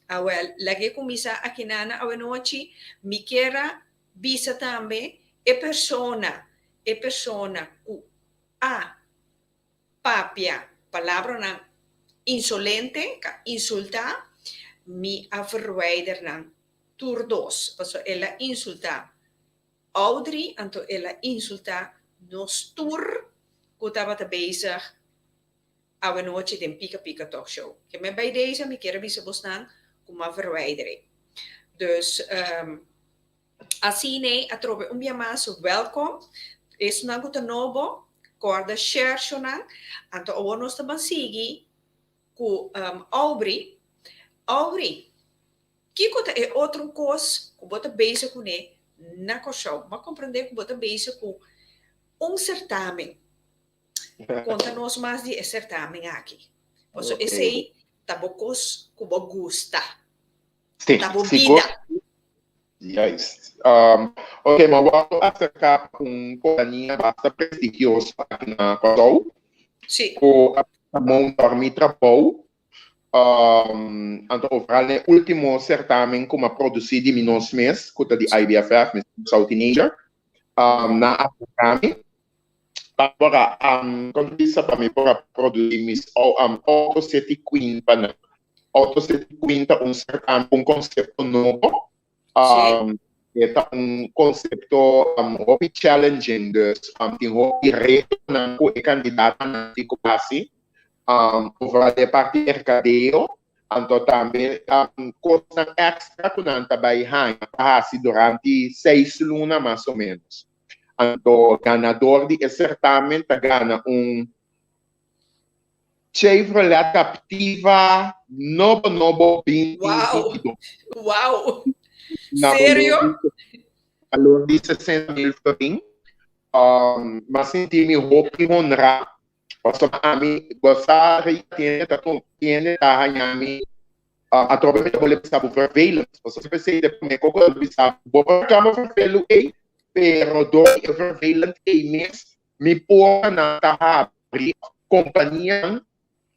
Awèl, lag'é kuminsá akinana awenochi. Mi kier a bisa tambe e persona, e persona ku a papia palabranan insolente, ka insultá, mi a verwijder nan tur dos, pasobra el a insultá Audrey, anto el a insultá nos tur ku tabata bezig awenochi den Pika Pika Talk Show. Ke men bai deze mi kier a bisa bosnan ku m'a verwijder'é. Dus asina atrobe un bia mas welkom. Esnan ku ta nobo kòrda share shownan. Anto awor nos ta ban sigui ku Aubrey. Aubrey, Kiko ta e otro kos ku bo ta bezig kuné na Kòrsou. M'a komprendé ku bo ta bezig ku un sertamen. Konta nos mas di e sertamen aki. Pasobra esei ta bo kos ku bo gusta. Sí, Ta bo sigur. bida. Juist. Um, ok, ma wòrdu aserká pa un kompania basta prestigioso aki na Kòrsou. Sí. Ku a monta mi trabou. Um, anto overal na e último sertamen ku m'a produsí di mi nos mes, ku ta di IBFF, Miss Kòrsou Teenager, um, nan a aserká mi. Pa por a, um, kon ta bisa, pa mi por a produsí Miss um, Auto City Queen pa nan. Auto City Queen ta un sertamen, un konsepto nobo. Sí. E ta un konsepto hopi challenging, dus tin hopi retonan ku e kandidatonan tin ku hasi, overal e parti merkadeo, anto tambe kosnan èkstra ku nan ta bai haña pa hasi durante seis luna mas o ménos. Anto ganador di e sertamen ta gana un Chevrolet Captiva nobo nobo binti Wow! binti dos. Wow! Na Serio? balor di balor di 60 mil florin. Um, m'a sinti mi hopi honrá pasobra ami bo sa Rita tiene ta tu tiene ta haña mi uh, atrobe mi ta bole bisa bo vervelend. Pasobra p'esei te promé koko ta bisa bo por kamba vervelu ei, pero dor di e vervelend ei mes Mi portanan ta habri kompanianan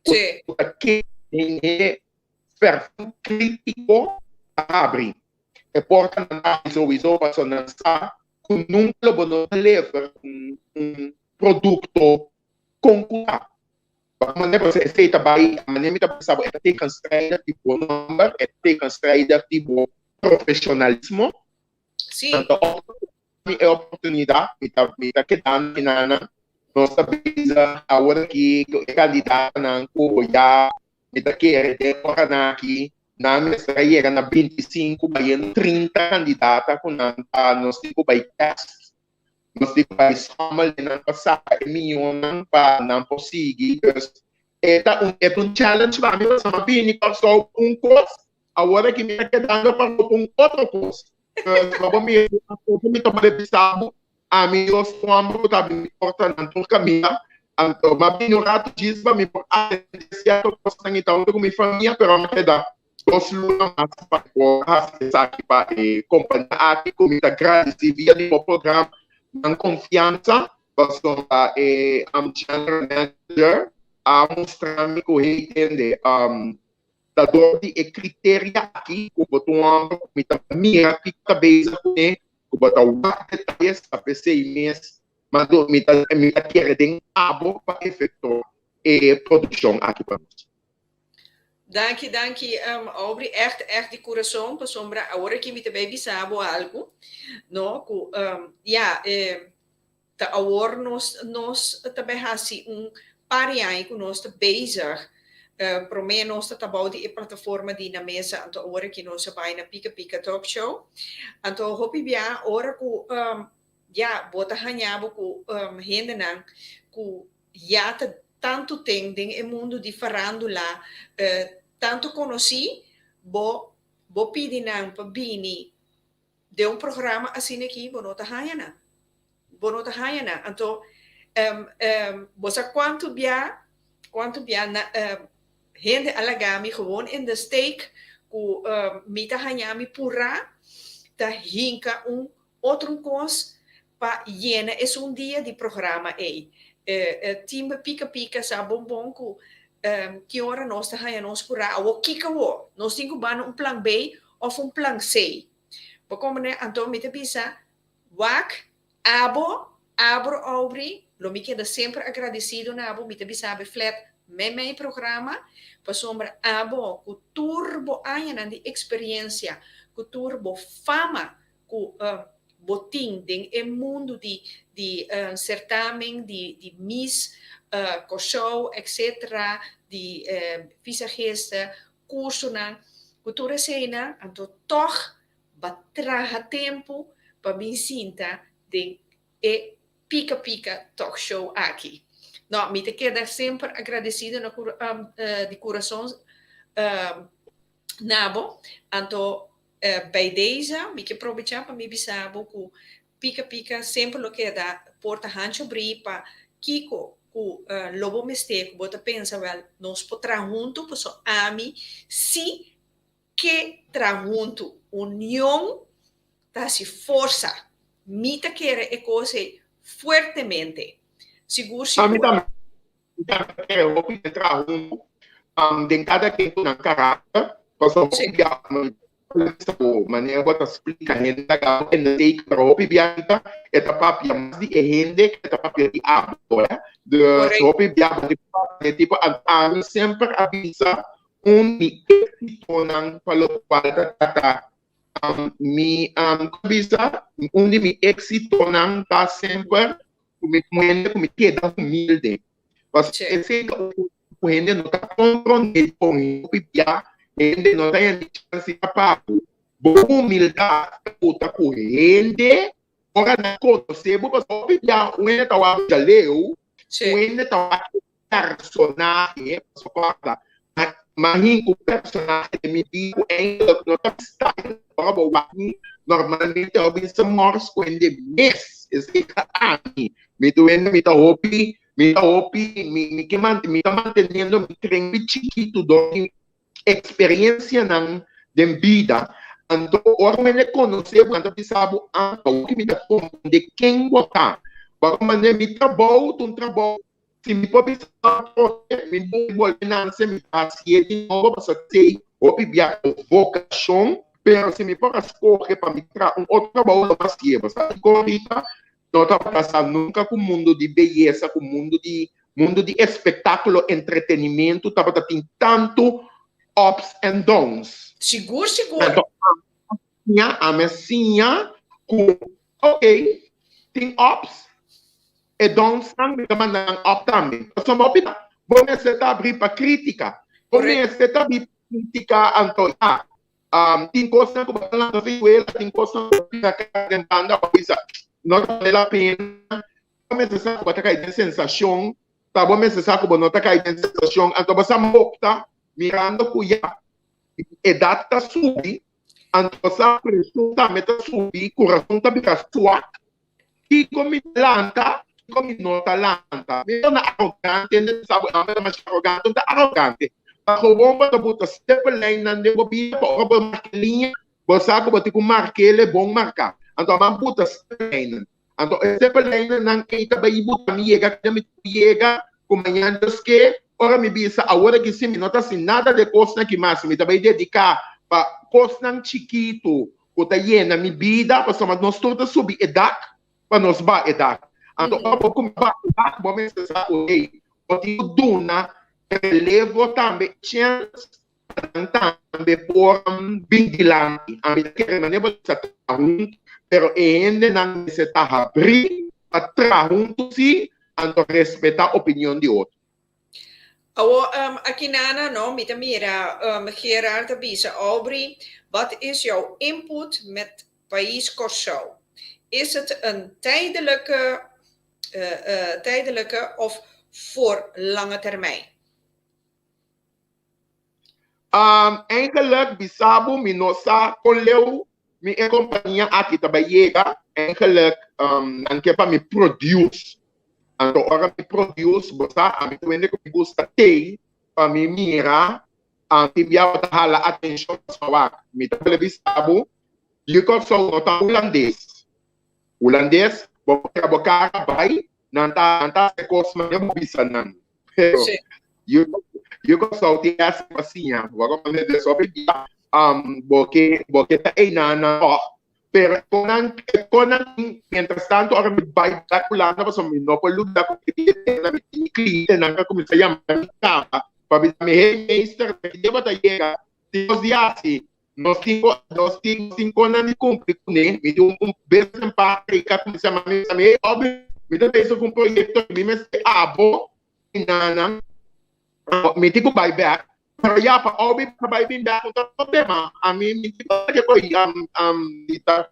ku ta kere den e perfil kritiko ta habri. E portanan ta habri souiso pasobra nan sa ku nunka lo bo no deliver un produkto kon ku ta. Manera pasobra esei ta bai, manera mi ta pensa bo e ta tegenstrijdig di bo nomber, e ta tegenstrijdig di bo profesionalismo. Anto mi e oportunidat, mi ta mi ta kedando kinanan. Nos ta bisa awor aki ku e kandidatonan ku ya mi ta kere den oranan aki nan mester a yega na 25 bayendo 30 kandidata ku nan ta nos tin ku bai test, nos tin ku bai schommel den nan pa saka e mihónan pa nan por sigui. Dus e ta un e ta un challenge pa mi pasobra mi a bini Kòrsou un kos, awor aki mi ta kedando pa un otro kos. Pa bo mira ku mi ta manda bisa bo, ami Dios un homber ku ta abri mi porta nan tur kaminda. Anto m'a bini un ratu djis pa mi por atendé sierto kosnan i ta huntu ku mi famia, pero m'a keda dos luna mas pa mi por hasi esaki pa e kompania aki ku mi ta gradisí via di bo programa nan konfiansa pasobra e general manager a mustra mi ku hey tende Ta dor di e criteria aki cu bo ta un homber cu mi ta mira kico ta bezig cune, cu bo ta wak detayes, ta p'esey mes ma do mi ta mi ta kere den abo pa efectua e produccion aki pa nos. Danki danki Aubrey, echt echt di curason pasobra awor aki mi ta bay bisa bo algo no cu ya e Ta awor nos nos ta bay haci un par di aña cu nos ta bezig. Prome nos ta tabao di e plataforma di Na Mesa, anto awor aki nos a bay na Pika Pika Talk Show. Anto hopi bia ora cu ya bo ta haña bo cu hendenan cu ya ta tanto ten den e mundo di farandula, tanto conoci, bo bo pidi nan pa bini Den un programa asina aki bo no ta haña nan. Bo no ta haña nan. Anto bo sa kuantu bia, kuantu bia na hende a laga mi gewoon in de steek ku mi ta haña mi purá ta hinka un otro kos pa yena esun dia di programa ei. Team Pika Pika sa bon bon ku ki ora nos ta haña nos purá. Awor kiko awor? Nos tin ku banda un plan B òf un plan C. Bo komprendé? Anto mi ta bisa, Wak, abo, abro Aubrey, lo mi keda semper agradesido na bo, mi ta bisa bo flat meimei programa, pasobra abo ku tur bo añanan di eksperensia, ku tur bo fama ku bo tin den e mundu di di sertamen di di Miss Kòrsou etc. Di visagista, kursonan, ku tur eseinan, anto tòg ba traha tempu pa bin sinta den e Pika Pika Talk Show aki. No, mi ta keda semper agradesido na di kurason na bo, anto. Bij deze mi ke probechá pa mi bisa bo ku Pika Pika semper lo keda porta hancho brí pa kiko ku lo bo mester ku bo ta pensa wèl nos por traha huntu pasobra ami si ke traha huntu. Union ta hasi forsa. Mi ta kere e kos ei fuertemente. Sigur Ami sigur. tambe Mi ta kere hopi den traha huntu den kada ken ku nan karakter, pasobra hopi bia manera bo ta splika hende ta gaba en de teken, pero hopi bia e ta papia mas di e hende ku e ta papia di abo. Dus hopi bia bo tin papia di tipo ami semper a bisa un di éksitonan pa lokual ta trata mi bisa un di mi éksitonan ta semper ku mi un hende ku mi keda humilde. Pasobra esei ta un kos ku hende no ta komprondé kon hopi bia hende no ta hende chèns di ta papu. Bo humildat ta buta ku hende ora nan konosé bo pasobra hopi bia un hende ta wak djaleu, un hende ta wak personahe, pasobra kòrda m'a hinka un personahe den mi bida ku eindelijk no ta mi style, ora bo wak mi normalmente bo bisa mors ku hende mes, esei ta ami, mi ta wende mi ta hopi, mi ta hopi, mi mi ke mi ta manteniendo mi tren chikitu dor di eksperensianan den bida, anto ora un hende konosé bo nan ta bisa bo, ah awor ki mi ta komprondé ken bo ta, bo a komprondé mi trabou ta un trabou Si mi por bisa atrobe, mi por bolbe nanse, mi ta hasié di nobo pasobra esei hopi bia ta vokashon, pero si mi por a skohe pa mi traha un otro trabou lo hasié. Bo sa dikon Rita? No tabata sa nunka ku mundu di beyesa, ku mundu di mundu di espektákulo, entretenimentu tabata tin tantu ups and downs. Sigur, sigur. Anto siña, ami a siña ku ok, tin ups, e downsnan mi ta manda nan up tambe. Pasobra hopi ta, bo mester ta abrí pa krítika. Bo mester ta abrí pa krítika, anto ya, tin kosnan ku bo ta lanta vejuela, tin kosnan ku bo ta pira kara den banda, bo bisa no ta bale la pena. Bo mester sa ku bo ta kai den sensashon, ta bo mester sa ku bo no ta kai den sensashon, anto bo sa mopta mirando ku ya edat ta subi, anto sa preshon tambe ta subi, kurason ta bira swak. Kiko mi ta lanta, kiko mi no ta lanta. Mi no ta arogante, hende ta sa bo ami ta masha arogante, no ta arogante. Ta gewoon bo ta buta stippenlijnnan den bo bida pa ora bo marka liña, bo sa ku bo tin ku mark'el e bon marká. Anto a buta stippenlijnnan. Anto e stippenlijnnan ei ta bai buta mi yega kaminda mi tin ku yega, ku mañan Dios ke, ora mi bisa awor aki si mi no ta hasi nada di e kosnan aki mas, mi ta bai dediká pa kosnan chikitu ku ta yena mi bida, pasobra nos tur ta subi e dak pa nos baha e dak. Anto ora bo kuminsá baha e dak, bo mester sa ku hey, bo tin ku duna relevo tambe e chèns pa nan tambe por bin dilanti. Ami ta kere manera bo ta traha huntu, pero e hendenan mester ta habrí pa traha huntu sí, anto respetá opinion di otro. Awor, aki nana, no, mi ta mira Gerard ta bisa, Aubrey, wat is jouw input met Pais Kòrsou? Is het een tijdelijke, tijdelijke of voor lange termijn? Eigenlijk bisa bo mi no sa kon leu mi e kompania aki ta bai yega. Eigenlijk nan ke pa mi produce. Anto ora mi produce bo sa ami ta wende ku mi gusta tei pa mi mira tin bia bo ta hala atenshon pasobra wak mi ta bole bisa bo yu Kòrsou no ta hulandes. Hulandes bo pega bo kara bai nan ta nan ta hasi kos manera bo bisa nan. Pero Sí. yu yu Kòrsou tin hasi pa siña. Bo a komprendé? Des hopi bia um, bo ke bo ke ta einan nan tòg. Pero e konan e konan tin mientras tanto ora mi bai bèk Hulanda pasobra mi no por lubidá ku mi tin mi tin mi klientenan ku a kuminsá yama mi kaba pa bisa mi, hey meester, ki dia bo ta yega? Tin nos di hasi. Nos tin ku nos tin nos tin konan di kumpli kuné. Mi tin un un business partner i ka kuminsá yama mi bisa mi, hey Obi, mi ta bezig ku un proyekto i mi mester abo i nana. Mi tin ku bai bèk. Pero ya pa Obi pa bai bin bèk no ta problema. Ami mi tin ku ke ku mi ta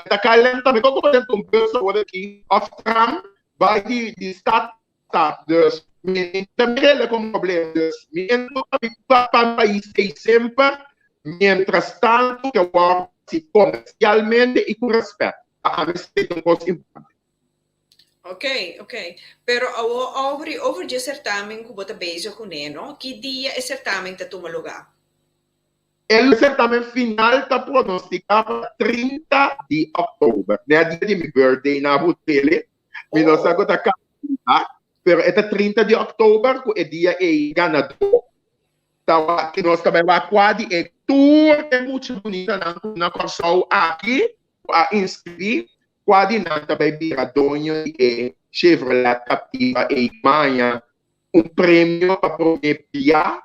ta KLM tambe kon ku bo den un bus awor aki òf tram bai di di stad Ta, dus mi ta mir'el como problema. Dus mi en no ta mi pa pa pais ei semper. Mientras tanto ke wòrdu hasi komersialmente i ku rèspèt. Pa ami esei ta un kos importante. Ok, ok. Pero awor Aubrey, over dje sertamen ku bo ta bezig kuné, no? Ki dia e sertamen ta tuma lugá? E sertamen final ta pronostiká pa 30 di òktober, nèt dia di mi birthday na Butele. Mi no sa ku ta kasualidat, pero e ta 30 di òktober ku e dia ei ganadó ta wak. Nos ta bai wak kua di e tur e mucha bunitanan ku na Kòrsou aki ku a inskribí, kua di nan ta bai bira doño di e Chevrolet Captiva ei maña, un premio pa promé bia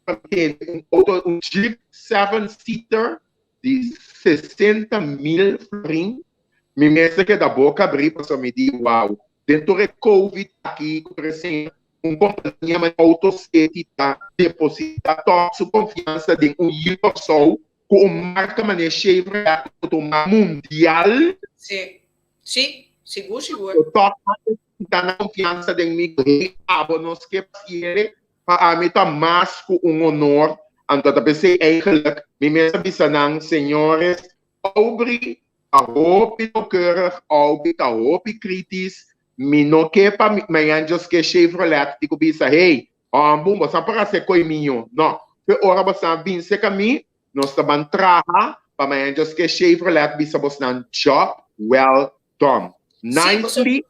pa tene un auto, un Jeep seven seater di 60 mil florin. Mi mester keda boka abrí pasobra mi di wow, den tur e covid aki ku recién un kompania manera Auto City ta deposita tòg su konfiansa den un yu Kòrsou ku un marka manera Chevrolet ku ta un marka mundial. Sí, sí, sigur sigur. Tòg a deposita nan konfiansa den mi ku hey abo nos ke pasiere. Pa ami ta mas ku un honor, anto ta p'esei eigenlijk mi mes a bisa nan, señores, Aubrey ta hopi nauwkeurig, Aubrey ta hopi kritisch, mi no ke pa mi mañan djos ke Chevrolet di ku bisa, hey, hòmbu, bo sa por hasi e koi mio. No, p'e ora bosan bin serka mi, nos ta ban traha pa mañan djos ke Chevrolet bisa bosnan job well done. Nicely.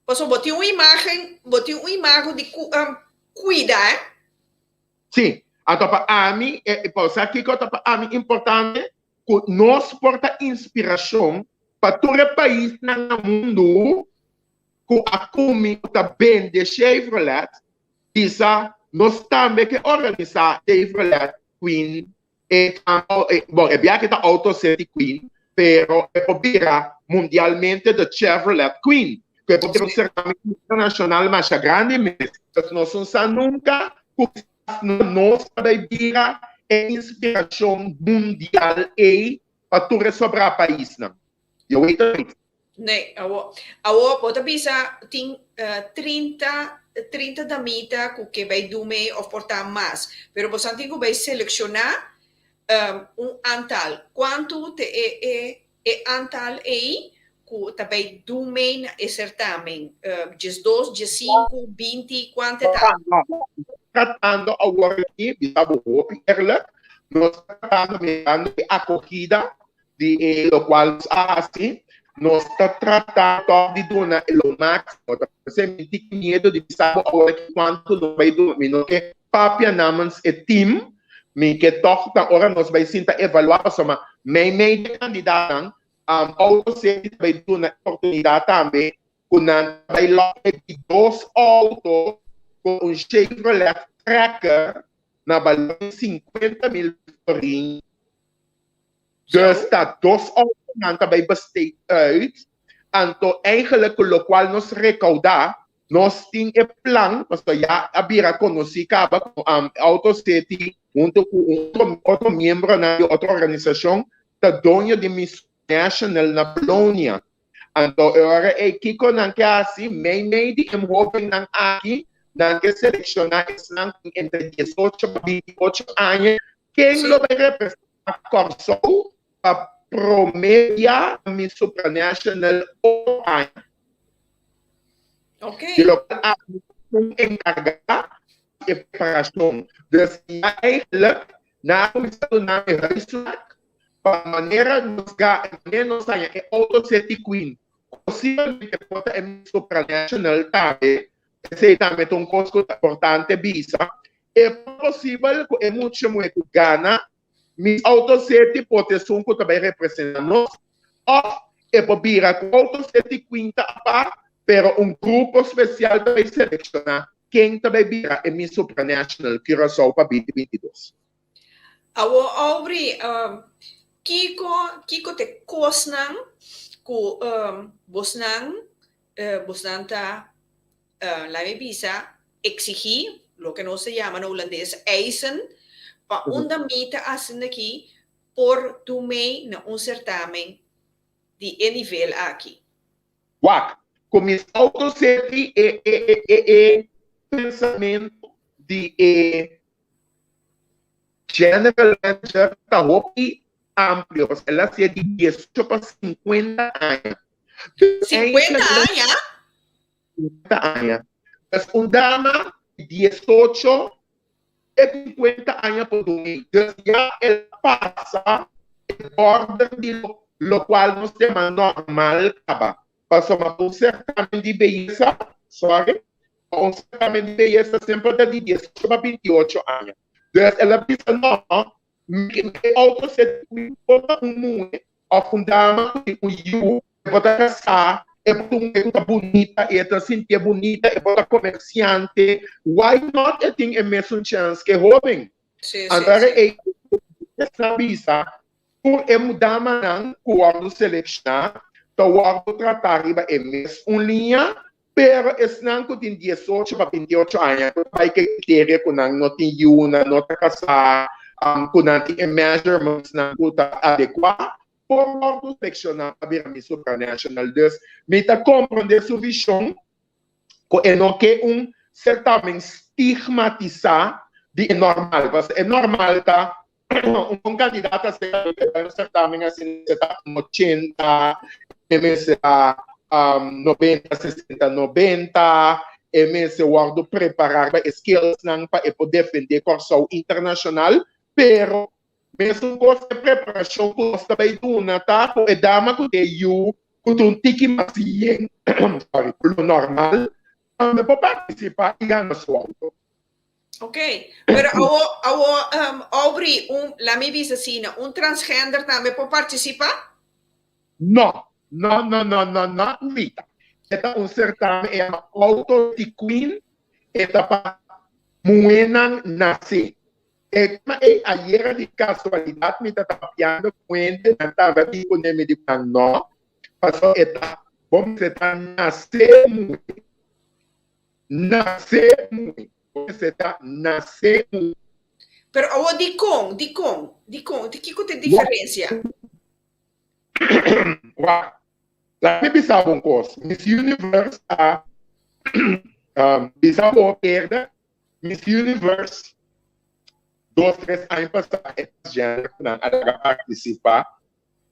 Pasobra bo tin un imagen, bo tin un imago di ku kuida, eh. Sí, anto pa ami, e pa sa kiko ta pa ami importante? Ku nos por ta inspirashon pa tur e paisnan na mundu ku a kumi ku ta bende Chevrolet, bisa nos tambe ke organisá Chevrolet Queen. E bon, e biaha ta Auto City Queen, pero e por bira mundialmente The Chevrolet Queen, ku e por bira un certamen internacional masha grandi mes. Pues nos no sa nunca ku kisas nos ta bay bira e inspiracion mundial ey pa tur e sobrá paisnan. Je weet het niet. Nee, awo, awo bo ta bisa tin 30, 30 damita ku ke bai du mee of por ta mas, pero bosan tin ku bai selekshoná un antal. Kuantu te e e e antal ei ku ta bai du mee na e sertamen? 12, 15, 20, kuantu e ta? Tratando awor aki, bisa bo hopi eerlijk, nos ta tratando mirando e akogida di e locual nos a haci, nos ta trata toch di duna e lo maximo. Ta p'esei mi tin miedo di bisa bo awor aki cuanto nos bay duna. Mi no ke papia namens e team, mi ke toch ta ora nos bay sinta evalua pasobra meimei di e candidatnan, Auto City ta bay duna e oportunidad tambe cu nan ta bay loke di dos auto cu un Chevrolet Tracker na balor di 50 mil florin. Dus ta dos autonan ta bay besteed uit, anto eigenlijk cu locual nos recauda, nos tin e plan, pasobra ya a bira conoci caba cu Auto City hunto cu un otro otro miembronan di otro organisacion ta doño di Miss National na Polonia. Anto e ora ey kico nan ke haci? Mey mey di e hobennan aki nan ke selecciona esnan cu entre 18 pa 28 aña ken lo bay representa Kòrsou pa promé bia na Miss Supranational otro aña. Okay. Di lokual ami ta un enkargá di e preparashon. Dus ya eigenlijk nan a kuminsá duna mi huiswerk pa manera nos ga, manera nos haña e Auto City Queen posiblemente por ta e Miss Supranational tambe. Esei tambe ta un kos ku ta importante bisa. E por posibel ku e mucha muhé ku gana Miss Auto City por ta esun ku ta bai representá nos, òf e por bira ku Auto City Queen ta apart, pero un grupo spesial ta bai selekshoná ken ta bai bira e Miss Supranational Curaçao pa 2022. Awor Aubrey, kiko kiko ta e kosnan ku bosnan bosnan ta laat mi bisa, exigí, loke nos ta yama na hulandes eisen, pa un damita asina aki por tum'é na un certamen di e nivel aki. Wak, ku mis auto seti e e e e e pensamentu di e. General Manager ta hopi amplio, pasobra el a hasié di diesocho pa sinkuenta aña. Sinkuenta aña? Sinkuenta aña. Pues un dama di diesocho te sinkuenta aña por dumi. Dus ya el a pasa e border di lokual nos yama normal kaba. Pasobra pa un certamen di beyesa, sorry, pa un certamen di beyesa semper ta di diesocho pa bintiocho aña. Dus el a bisa no, mi e auto set mi por ta un muhe of un dama ku tin un yu, e por ta kasá, e por ta un muhe ku ta bunita i e ta sintié bunita, e por ta komersiante, why not e tin e mesun chèns ku e hóben? Anto e a bisa Tur e mudamanan ku wòrdu selekshoná ta wòrdu tratá riba e mes un liña, pero esnan ku tin diesocho pa bintiocho aña ku ta bai ku e kriteria ku nan no tin yu, nan no ta kasá, ku nan tin e measurementsnan ku ta adekuá, por wòrdu selekshoná pa bira Miss Supranational. Dus, mi ta komprondé su vishon ku e no ke un sertamen stigmatisá di e normal, pasobra e normal ta un kandidato asina lo bai un sertamen asina mester ta un ochenta, e mester ta noventa, sesenta, noventa, e mester wòrdu prepará riba e skillsnan pa e por defendé Kòrsou internashonal, pero mesun kos e preparashon ku nos ta bai duna ta ku e dama ku ta e yu ku ta un tiki mas yen, sorry, ku lo normal, tambe por partisipá i gana su outo. Ok, pero awo, awo um, Aubrey, un, la mi bisa asina, un transgender tambe por participa? No, no, no, no, no, no, Rita. E ta un certamen, e llama Auto di Queen, e ta pa muhénan nací. E tema ei ayera di casualidad mi ta papiando cu hende, nan tabata di pone mi di nan no, pasobra e ta, bo mester ta nace muhé. Nase muhé. Bo mester ta nase muhé. Pero awor dikon? Dikon? Dikon? Di kiko ta e diferensia? Wak, laga mi bisa bo un kos. Miss Universe a bisa bo eerder, Miss Universe dos tres aña pasá e transgender ku nan a laga partisipá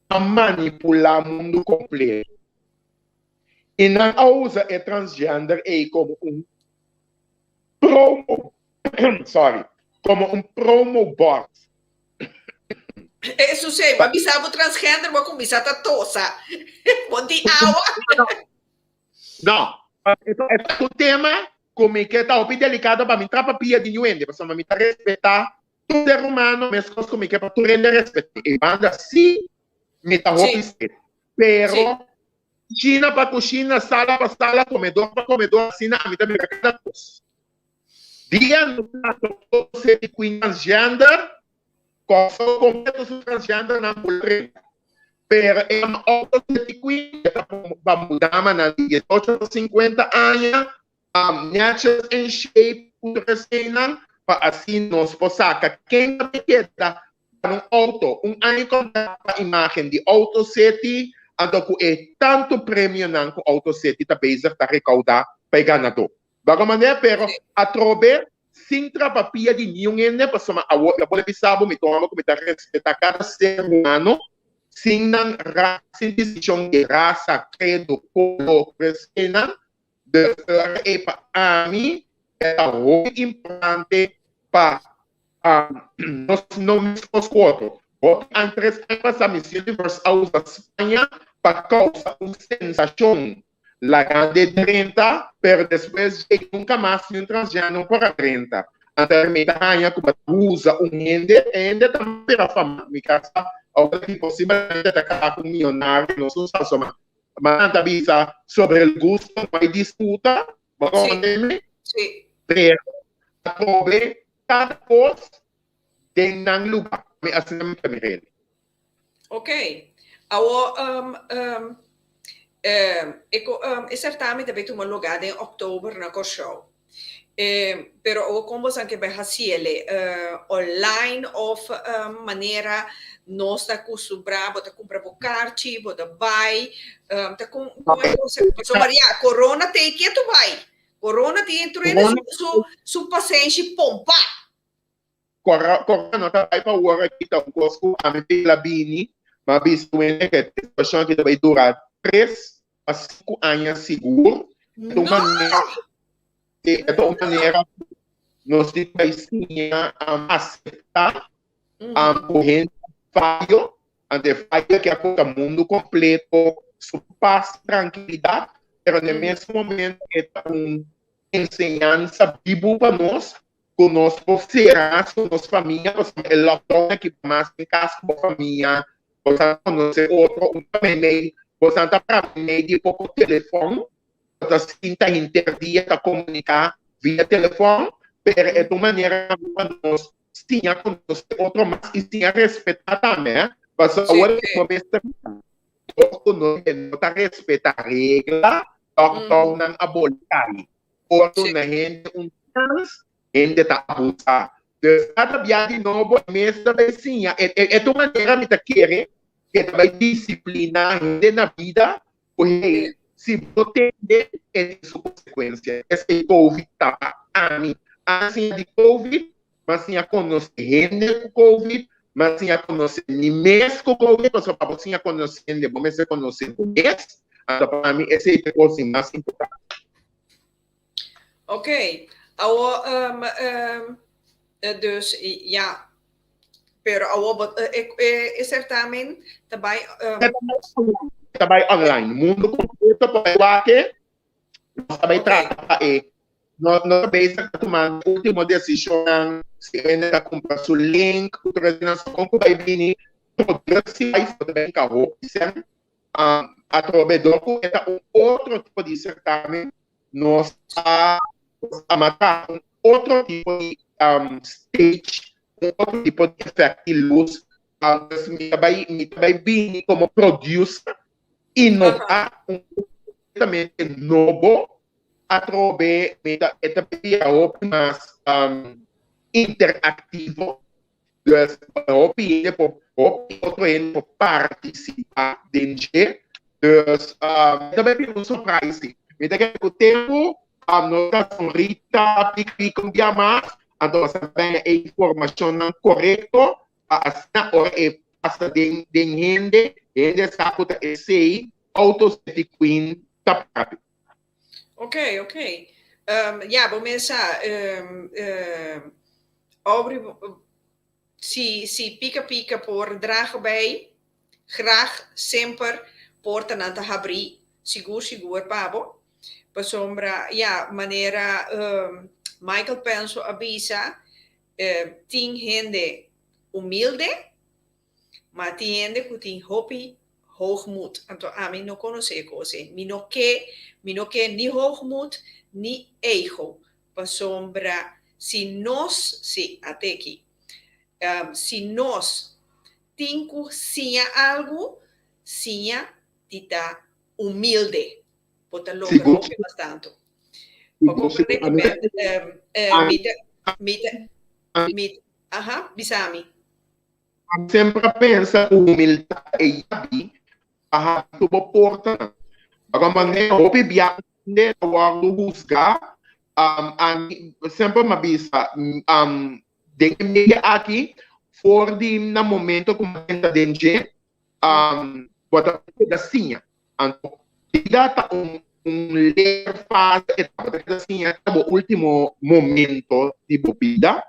a manipulá mundu kompleto. I nan a usa e transgender ei komo un promo, sorry, komo un promo bot. E Susei, bo a bisa bo transgender, bo a kuminsá ta tosa. Bo tin awa. No, e ta un tema ku mi ke ta hopi delikado pa mi trapa pia di niun hende, pasobra mi ta respetá tur ser humano meskos ku mi ke pa tur hende respetá. E banda sí mi ta hopi seri, pero Kushina pa kushina, sala pa sala, komedor pa komedor, asina ami ta mira kada kos. Dia nos ta conoce di queen transgender, Kòrsou kompleto su transgendernan por drenta. Pero e ama opposite di queen, e ta pa mudamanan di diesocho pa sinkuenta aña, netjes en shape ku tur eseinan, pa asina nos por saka ken ta keda pa un auto, un aña kontra pa imagen di Auto City, anto ku e tantu premionan ku Auto City ta bezig ta rekaudá pa e ganadó. Bago manera, pero atrobe sin trapa pia di niun hende, pasobra awor mi a por bisa bo, mi ta un hòmber ku mi ta respetá kada ser humano, sin nan ra, sin distinshon di rasa, kredo, koló, eseinan. Dus ora ei pa ami e ta hopi importante pa nos no meskos ku otro. Hopi antres aña pasá Miss Universe a usa Spaña pa kousa un sensashon lagando e drenta, pero despues dje nunka mas ni un transgèner por a drenta. Anto mi ta haña ku bo ta usa un hende, e hende ta bira fama. Mi kasa awor aki posiblemente ta kasa ku un miyonario, nos no sa so, ma Ma nan ta bisa sobre el gusto no hay disputa, bo Sí, comprende? sí. Pero atrobe cada cos den nan lugar. Mi asina mi ta mir'el. Ok. Awor, um, um, um, e, ko- um, e certamen ta bay tuma lugar den oktober na Kòrsou. Eh, pero awor kon bosan ke bai hasiele? Eh, online of eh, manera nos ta kustumbrá, bo ta kumpra bo karchi, bo ta bai, eh, ta kon kon e cosa? Pasobra ya, corona te ketu bai. Corona tin tur hende su, su, su pasenshi pompá. Corona no ta bai pa awor aki ta un kos ku ami ta bini, ma bisa wende ku e situashon aki ta bai dura tres pa sinku aña sigur. E ta un manera, e ta un manera ku nos tin ku bai siña aseptá ku hende fayo, anto e fayo aki a kosta mundu kompleto su pas, trankilidat, pero na e mes momento e ta un enseñansa bibu pa nos ku nos por sera mas ku nos famia pasobra e lockdown aki bo mas den kas ku bo famia, bo sa konosé otro un ta meimei, bo sa ta para meimei di poko telefòn, bo ta sinta henter dia ta komuniká via telefòn, pero e ta un manera tambe pa nos siña konosé otro mas i siña respetá tambe, pasobra awor bo mester dor ku nos no ta respetá regla, lockdownnan a boli kai. Ora duna hende un chans, hende ta abusá. Dus kada bia di nobo e mes ta bai siña. E e ta un manera mi ta kere ku e ta bai disipliná hende na bida ku hey, si bo no tende e tin su konsekuensia. Esei Covid ta pa ami. Ami a siña di Covid, mi a siña konosé hende ku Covid, mi a siña konosé mi mes ku Covid, pasobra pa bo siña konosé hende bo mester konosé bo mes. Anto pa mi esei ta e kos di mas importante. Ok, awo um, um, dus ja, pero awo bo, e, e, e certamen ta bai um, Ta bai online. Mundo completo por bai wak e. Nos ta bai trata pa e. Nos no ta bezig ta tumando ultimo decisionnan, si hende ta cumpra su link, otro esnan so con cu bai bini. Productie wise bo ta bai hinca hopi cen. Atrobe dor cu e ta un otro tipo di certamen, nos a a mata un otro tipo di stage, un otro tipo di effect di luz. Dus mi ta bai mi ta bai bini como producer innova un completamente nobo. Atrobe mi ta e ta bira hopi mas interactivo. Dus hopi hende por, hopi otro hende por partisipá den dje. Dus mi ta bai bira un surprise sí. Mi ta kere ku tempu nos ta sonrita pik pik un bia mas, anto nos ta bringa e informashonnan korekto pa asina ora e pasa den den hende, hende sa ku ta esei Auto City Queen ta papia. Ok, ok. Ya, bo mes sa, Aubrey, si, si Pika Pika por draga bij, graag semper portanan ta habrí, sigur sigur pa bo. Pasobra, ya, manera Michael Penso a bisa, tin hende humilde, Ma tin hende ku tin hopi hoogmoed. Anto ami no konosé e kos ei. Mi no ke, mi no ke ni hoogmoed ni ego. Pasobra si nos, sí, ate aki, si nos tin ku siña algu, siña di ta humilde. Bo ta logra hopi mas tantu. Bo komprendé ki mi ta, mi ta, mi ta, aha, bisa mi. Ami semper a pensa ku humildat e yabi pa habri tur bo portanan. Pasobra manera hopi biaha hende ta wòrdu husgá, ami semper mi a bisa den e media aki for di na momento ku mi a drenta den dje bo ta keda siña. Anto bida ta un leer fase e tabata keda siña ta bo ultimo momento di bo bida.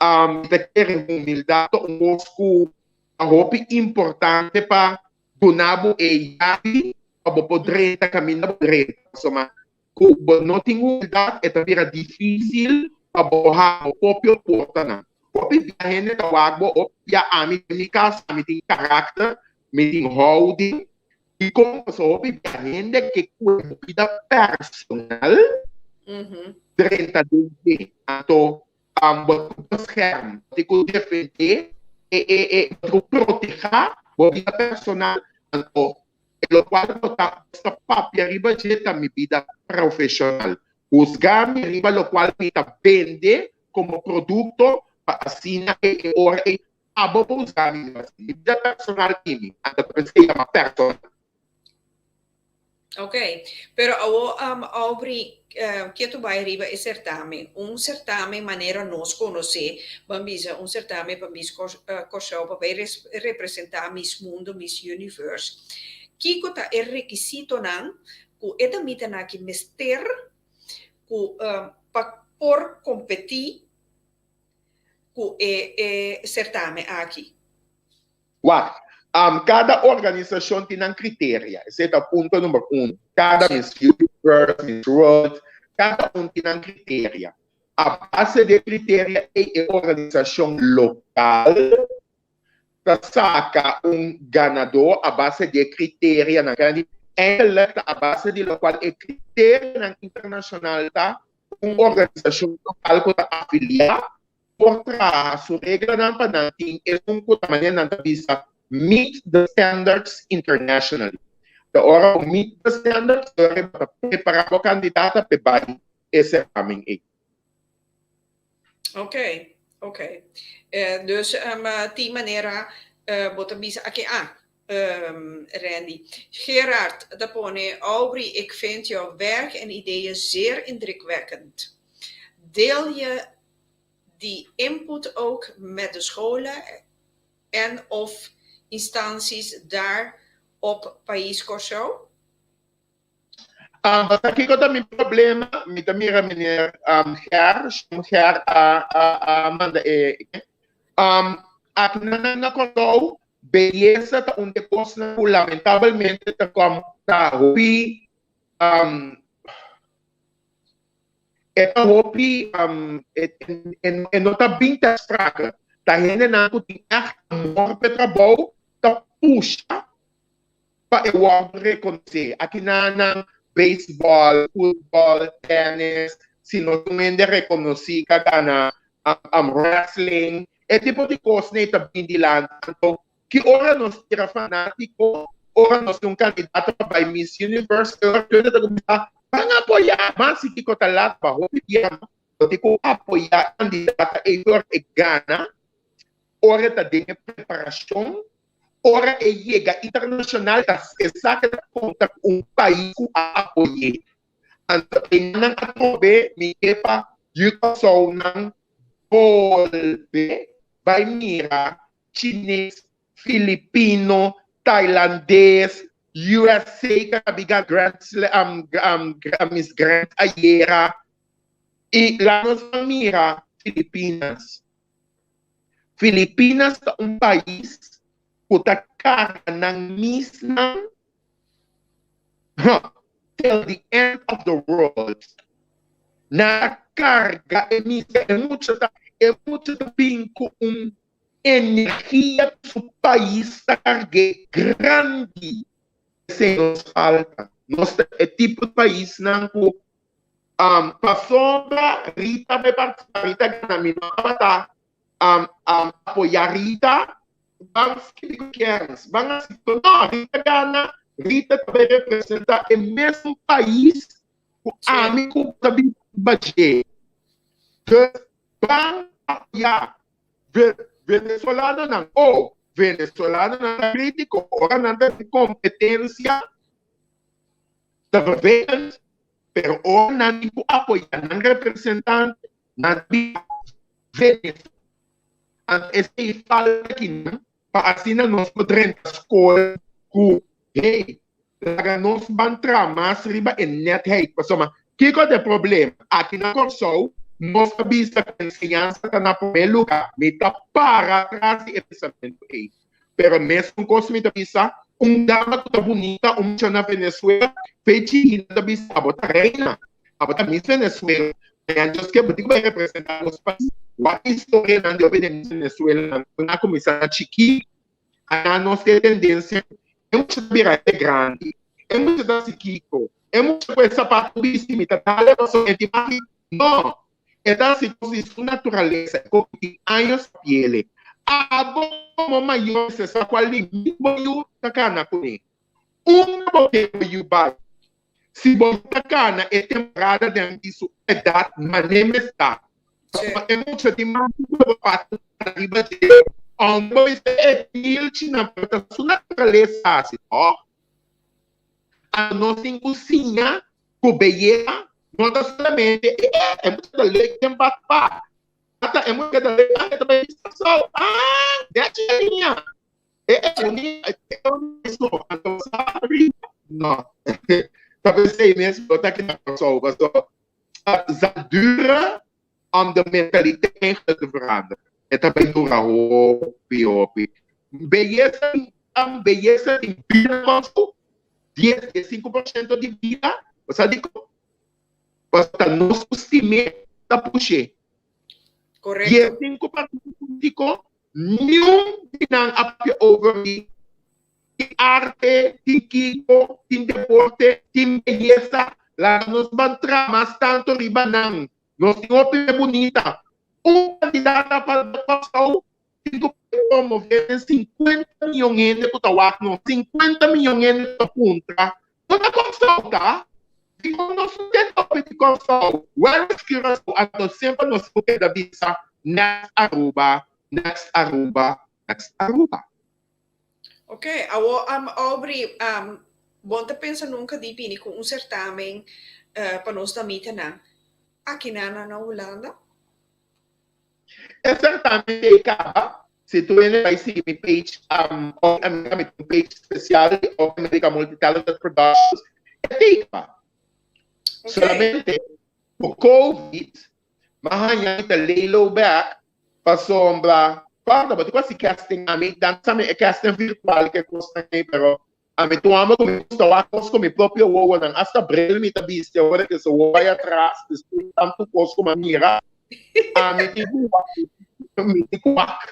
Mi ta kere humildad ta un kos ku ta hopi importante pa duna bo e yabi pa bo por drenta kaminda bo drenta. Pasobra ku bo no tin humildad e ta bira dificil pa bo haña bo propio portanan. Hopi bia hende ta wak bo, hopi bia ami den mi kas ami tin karakter, mi tin houding. Dikon? Pasobra hopi bia hende ke kue bo bida personal drenta den dje. Anto bo tin ku bescherm, bo tin ku defende, bo tin ku proteha bo bida personal. Anto E lokual bo ta ta papia riba dje ta mi bida profeshonal. Husga mi riba lokual mi ta bende komo produkto pa asina e e ora ei abo por husga mi riba esei. Mi bida personal di mi, anto ta pens'e yama personal. Ok, pero awo um, Aubrey, uh, ketu bai riba e certamen. Un certamen manera nos konosé, ban bisa un certamen pa Miss Kòrsou pa bai representá Miss Mundo, Miss Universe. Kiko ta e rekisitonan ku e damitanan aki mester ku um, pa por kompetí ku e e certamen aki? Wak, kada organisashon tin nan kriteria, esei ta punto number uno. Kada Miss Universe, Miss World, kada un tin nan kriteria. A base di e kriteria ei e organisashon lokal ta saka un ganadó a base di e kriterianan. Eigenlijk ta a base di lokual e kriterianan internashonal ta, un organisashon lokal ku ta afiliá por traha su reglanan pa nan tin esun ku ta manera nan ta bisa meet the standards internationally. Ta ora bo meet the standards e ora bo ta prepara bo kandidata p'e bai e sertamen ei. Ok, ok. Dus tin manera bo ta bisa aki ah Randy. Gerard ta pone, Aubrey ik vind jouw werk en ideeën zeer indrukwekkend. Deel je die input ook met de scholen en of instanties daar op Pais Kòrsou? Um, basta kiko ta mi problema, mi ta mira meneer um, Ger, Shon Ger a, a, a manda e... Um, aki na, na Kòrsou, beyesa ta un de kosnan ku lamentabelmente ta kom ta hopi um, E ta hopi, e no ta bin ter sprake. Ta hendenan ku tin ègt amor p'e trabou ta pusha pa e wòrdu rekonosé. Aki na nan beisbòl, futbòl, tènis, si no tin un hende rekonosí ka gana wrestling, e tipo di kosnan ei ta bin dilanti. Anto Ki ora nos bira fanátiko? Ora nos tin un kandidato pa bai Miss Universe, e ora tur hende ta kuminsá, Ban apoyá! Mas si kiko ta lat pa hopi biaha, bo tin ku apoyá e kandidata ei ora e gana, ora e ta den e preparashon, ora e yega internashonal, ta e sa ke ta konta ku un pais ku a apoy'é. Anto einan atrobe mi ke pa yu Kòrsounan bolbe bai mira Chines, Filipino, Tailandes, USA ka biga Grand Slam, Miss Grand ayera y la nos a mira Filipinas. Filipinas ta un pais cu ta carga nan misnan till the end of the world. Nan ta carga e misnan, e mucha ta e mucha ta bin cu un Energia ku su pais ta karg'é grandi. Esei nos falta. Nos ta e tipo di paisnan ku pasobra Rita bai partisipá, Rita gana, mi no tabata apoyá Rita, ban skibi ku kèrns, ban hasi ku no, Rita gana, Rita ta bai representá e mesun pais ku ami ku bo ta biba riba dje. Dus ban apoyá Venezolanonan o venezolanonan ta kritiko ora nan ta den kompetensia ta vervelend, pero ora nan tin ku apoyá nan representante nan ta bira Venezuela. Anto esei falta kinan pa asina nos por drenta skol ku hey, laga nos ban traha mas riba e netheid pasobra kiko ta e problema aki na Kòrsou nos ta bisa ku enseñansa ta na promé lugá mi ta para tras di e pensamentu ei pero mesun kos mi ta bisa un dama ku ta bunita un mucha na Venezuela fe chihina ta bisa abo ta reina abo ta Miss Venezuela mañana Dios ke bo tin ku bai representá nos pais wak historianan di hopi den Miss Venezuela nan ku nan a kuminsá na chikí. Aná nos tin e tendensia ku e mucha ta bira e grandi, e mucha ta hasi kiko, e mucha ku e sapato bisti mi ta dal e pasobra e tin maki. No, e ta hasi kos di su naturalesa, e koki tin años ta piele. Abo komo mayor mester sa kual limit bo yu ta kana kuné. Unda bo ke bo yu bai? Si bo ta kana e temporada den di su edat mané mester. Pasobra e mucha tin mas ku bo pasa riba dje. Aunke bo bisa e pilchi nan pero ta su naturalesa hasi, no? Anto nos tin ku siña ku beyesa no ta solamente e e mucha ta leuk den badpak. Ata e mucha ta leuk ah e ta bai bista sou ah nechi e niña. E e niña e so anto sa riba no. Ta p'esei mes bo ta keda Kòrsou pasobra sa dura om de mentaliteit eigenlijk te veranderen. E ta bai dura hopi hopi. Beyesa tin beyesa tin bida na Kòrsou, dies, 15 por shento di bida, bo sa dikon? Pasobra ta nos ku stim'é ta push'é. Korekto. 15 partido politiko, niun di nan a papia over di tin arte, tin kiko, tin deporte, tin beyesa, laga nos ban traha mas tanto riba nan. Nos tin hopi bunita. Un kandidata pa Kòrsou tin ku promové den 50 miyon hende ku ta wak nos, 50 miyon hende ku ta puntra, No ta Kòrsou ta? Dikon nos no tin hopi di Kòrsou? Where is Curaçao? Anto semper nos por keda bisa next Aruba, next Aruba, next Aruba. Ok, awor Aubrey, bo no ta pensa nunca di bini cu un certamen pa nos damitanan akinan na Hulanda? E certamen ei caba, si tur hende bai sigui mi page, Aubrey America, mi tin un page special di Aubrey America Multitalented Productions, e tei caba. Solamente cu Covid, m'a haña mi ta lay low bek pasobra kòrda bo ta ku hasi casting ami dan sa mi e casting virtual ke kosnan ei pero ami ta un hòmber ku mi gusta wak kos ku mi propio wowonan asta bril mi ta bisti awor ke so wowo bai atras despues di tantu kos ku mi a mira ami tin ku wak mi tin ku wak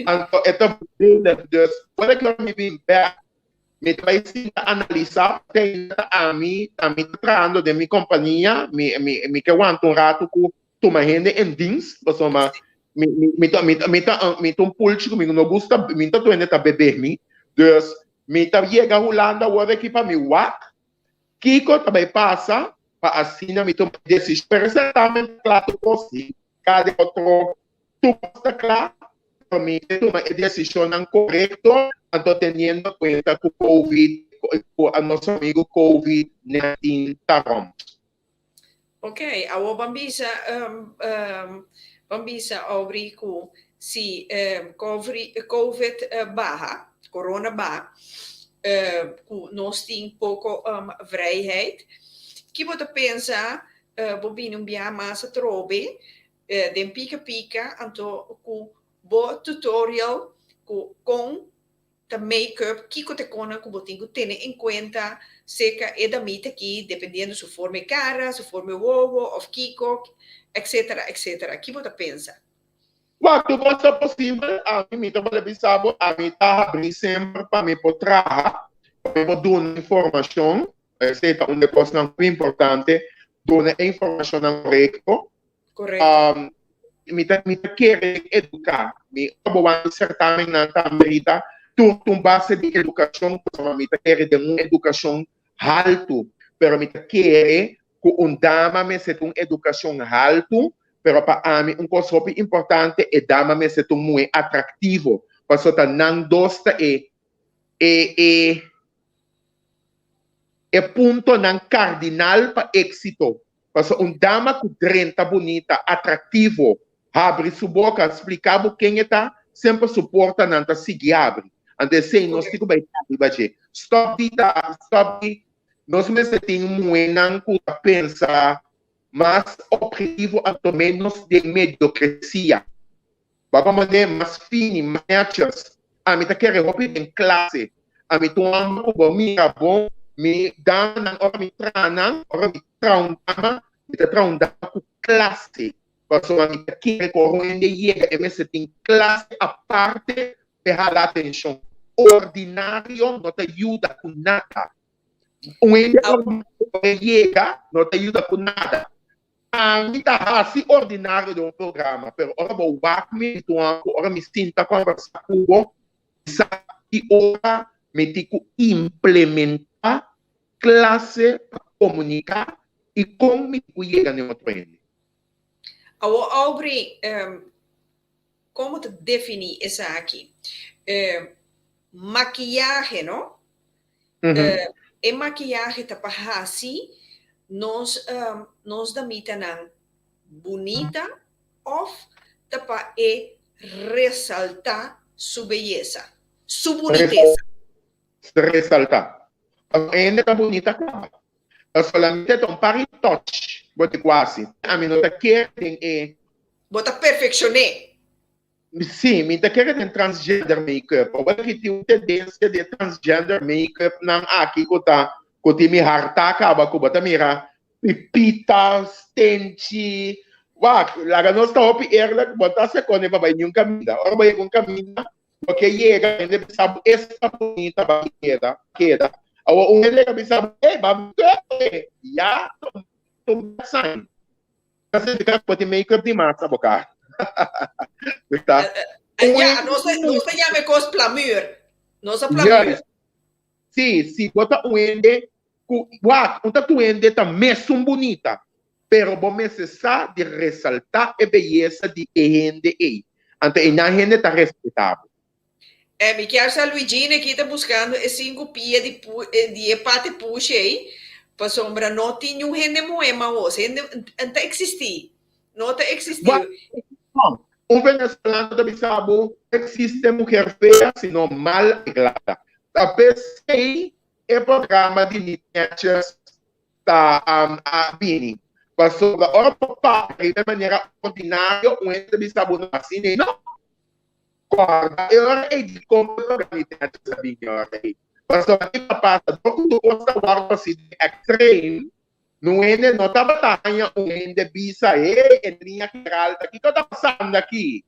anto e ta vervelend dus ora ku mi bin bek Mi ta bai sinta analisá te ainda ta ami, ami ta trahando den mi kompania, mi mi mi ke wanta un ratu ku tuma hende en dienst, pasobra mi mi mi ta mi ta mi ta mi ta un pulchi ku mi no gusta, mi ta tur hende ta bebe mi, dus mi ta yega Hulanda awor aki pa mi wak kiko ta bai pasa pa asina mi tuma e desishon, pero esei ta kla tur kos si, kada otro Tur cos ta cla, pero mi ta tuma e decisionnan corecto, anto teniendo cuenta cu Covid, cu nos amigo Covid 19 ta rond. Ok, awor ban bisa, ban bisa Aubrey cu si Covid baha, corona baha, cu nos tin poco vrijheid, ki bo ta pensa bo bini un biaha mas atrobe Den Pika Pika anto ku bo tutorial ku kon ta make-up, kiko ta e konan ku bo tin ku tene en kuenta serka e damita aki dependiendo su forma e kara, su forma e wowo of kiko etcetera etcetera. Ki bo ta pensa? Wak, tur kos ta posibel, ami mi ta bole bisa bo, ami ta habri semper pa mi por traha, pa mi por duna informashon, esei ta un di e kosnan hopi importante, duna e informashonnan korekto, Correcto. Mi ta mi ta kere eduká. Mi ora bo wak certamennan tambe Rita, tur ta un base di edukashon pasobra mi ta kere den un edukashon haltu, pero mi ta kere ku un dama mester ta un edukashon haltu, pero pa ami un kos hopi importante e dama mester ta un muhé atraktivo, pasobra ta nan dos ta e e e e puntonan kardinal pa éksito. Pasobra un dama ku drenta bunita, atraktivo, habri su boka, splika bo ken e ta, semper su portanan ta sigui habri. Anto esei nos tin ku bai ta riba dje. Stòp di ta, stòp di, nos mester tin muhénan ku ta pensa mas ophetivo anto ménos den mediokresia. Baba manera mas fini, mas netjes. Ami ta kere hopi den klase. Ami ta un hòmber ku bo mira bon. Mi damanan, ora mi traha nan, ora mi traha un dama, mi ta traha un dama ku klase. Pasobra mi ta kere ku ora un hende yega e mester tin klase aparte pa e hala atenshon. Ordinario no ta yuda ku nada. Un hende ordinario ora e yega no ta yuda ku nada. Ami ta hasi ordinario den un programa, pero ora bo wak mi ku ora mi sinta kòmbersá ku bo, mi sa ki ora mi tin ku implementá klase pa komuniká i kon mi tin ku yega na e otro hende. Awor Aubrey, kon bo ta definí esaki? Makiyahe, no? E makiyahe ta pa hasi nos nos damitanan bunita òf ta pa e resaltá su beyesa, su bunitesa? Resaltá. Pasobra e hende ta bunita kaba. Ta solamente ta un par di touch bo tin ku hasi. Ami no ta kere den e. Bo ta perfekshon'é. Sí, mi ta kere den transgender make-up. Awor aki tin un tendensia di e transgender make-up nan aki ku ta ku tin mi harta kaba ku bo ta mira pipita, stenchi. Wak, laga nos ta hopi eerlijk, bo ta sekonde pa bai niun kaminda. Ora bo yega un kaminda, bo ke yega hende bisa bo esta bunita ba keda, keda. Awor un hende ka bisa bo, ey, ba make-up e, ya ta un bad sign. Ta significa cu bo tin make-up di mas na bo cara. Ta. Ja, nos ta, nos ta yama e cos plamuur. Nos ta plamuur. Juist. Si, si bo ta un hende cu, wak, un ta tu hende ta mesun bunita, pero bo mester sa di resalta e beyesa di e hende ey. Anto eynan hende ta respeta bo. Eh, mi kier sa Luigine aki ta buscando e cinco pia di pu, eh, di e pate pushi ei, pasobra no tin niun hende muhe mahos, hende n ta existi, no ta existi. Wak, un venezolano ta bisa bo, no existe mujer fea sino mal arreglada. Ta p'esei e programa di Niet Netjes ta a bini. Pasobra ora bo papia riba e manera ordinario, un hende ta bisa bo no asina ei no. Kòrda e ora ei di kon bo logra mi ten a bini e ora ei. Pasobra kiko a pasa? Dor ku tur kos ta wòrdu hasi den ekstrem, no hende no tabata haña un hende bisa, Hey, en liña general ta kiko ta pasando aki?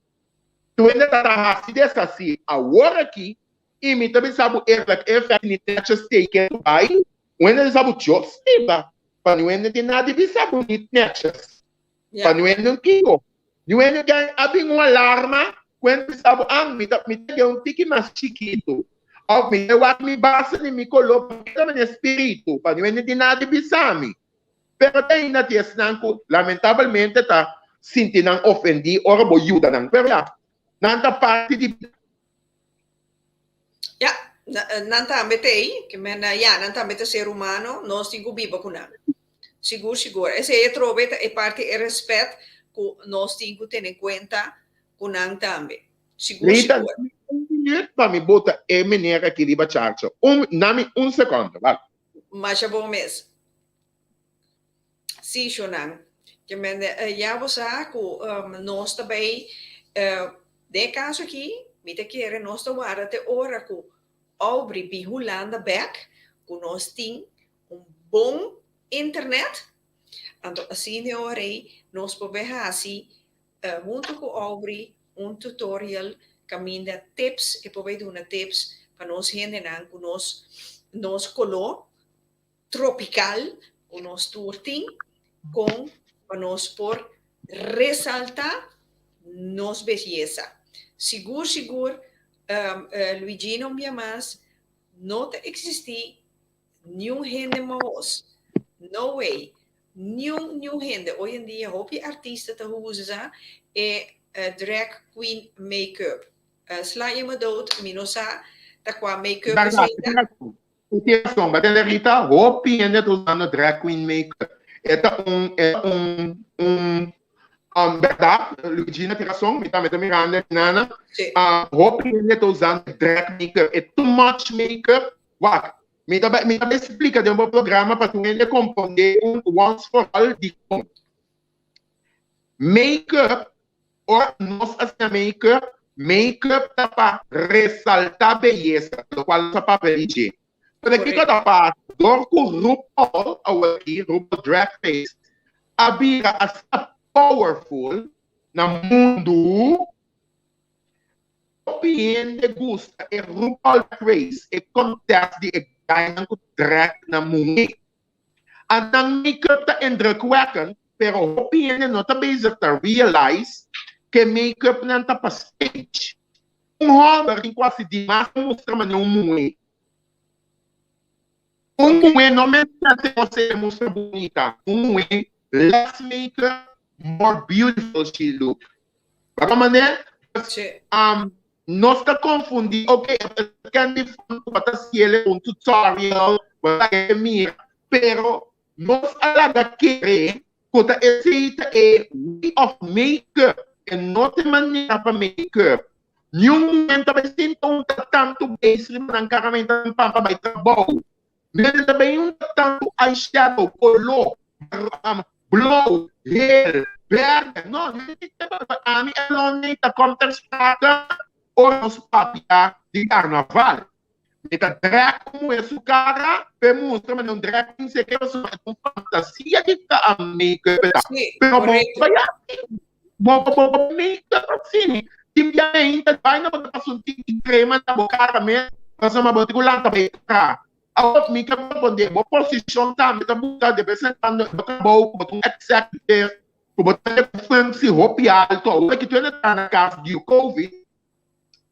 Tur hende ta ta hasi deshasí. Awor aki, i mi ta bisa bo eerlijk, e efèkto di netjes teken ku bai, un hende ta bisa bo, Dios liba, pa no hende tin nada di bisa bo nit netjes. Pa no hende un kiko. Niun hende ke a bin un alarma ku hende bisa bo, ah, mi ta mi ta ke un tiki mas chikitu. Òf mi ta wak mi base di mi koló pa mi ta mene spiritu, pa niun hende tin nada di bisa mi. Pero te ainda tin esnan ku lamentabelmente ta sinti nan ofendí ora bo yuda nan. Pero ya, nan ta parti di bida. Ya, nan tambe ta ei, ke men, ya, nan tambe ta ser humano, nos tin ku biba ku nan. Sigur, sigur. Esei atrobe ta e parti e respet ku nos tin ku tene kuenta ku nan tambe. Sigur, Rita, sigur. dame un minuut pa mi bota e meneer aki riba charger. Un, dame un seconde, wak. Masha bon mes. Sí, Shonan. Ke men ya bo sa ku nos ta bai, den e kaso aki, mi ta kere nos ta warda te ora ku Aubrey bin Hulanda bèk, ku nos tin un bon internet, anto asina e ora ei nos por bai hasi huntu ku Aubrey un tutorial kaminda tips, e por bai duna tips pa nos hendenan ku nos nos koló tropical ku nos tur tin kon pa nos por resalta nos beyesa. Sigur sigur Luigino un bia mas no ta existi niun hende mahos. No way. Niun niun hende. Hoy en dia hopi artista ta usa e drag queen make-up. Sla je me dood, mi no sa ta kua make-up esei ta. Bo tin rason, bo tende Rita, hopi hende ta usando drag queen make-up. E ta un, e ta un, un, um, berdad, Luigina tin rason, mi tambe ta mirando e nana. Sí. Ah, hopi hende ta usando drag make-up. E too much make-up. Wak, mi ta bai, mi ta bai splika den bo programa pa tur hende komprondé un once for all dikon. Make-up Ora nos a siña make-up, make-up ta pa resaltá beyesa, lokual nos a papia di dje. Pero kiko ta pasa? Dor ku RuPaul awor-aki, RuPaul Drag Race, a bira asina powerful na mundu, hopi hende gusta e RuPaul Drag Race, e contest di e guynan ku drag na muhé. A nan make-up ta indrukwekkend, pero hopi hende no ta bezig ta realize ku e make-up nan ta pa stage. Un hòmber tin ku hasi di mas pa mustra manera un muhé. Un muhé no mester te mustra bunita. Un muhé, less make-up, more beautiful she look. Baba manera? Nos ta konfundí, ok, it can be fun ku bo ta hasiel un tutorial. Bo ta laga mira, pero nos a laga kere ku ta esei ta e way of make-up, e no ta e manera pa make-up. Niun muhé ta bai sinta un ta tantu base riba nan kara menta nan pampa bai trabou. Mester ta bai un ta tantu eyeshadow, koló, blou, hel, bèrdè. No, ami e lo ta kom ter sprake ora nos papia di karnaval. Mi ta drag un muher su cara p'e mustra manera un drag queen se ke pasobra e ta un fantasia di ta make-up e ta. Sí, Pero bo correcto. bai haci, bo bo bo make-up asina, tin bia ainda bai na bo ta pasa un tiki crema na bo cara mes pasobra bo tin cu lanta bai traha. Awor mi ke propone bo posicion tambe ta busca de bes en cuando bo trabou cu bo ta un executive cu bo ta den un functie hopi alto awor ki tur hende ta na cas due covid.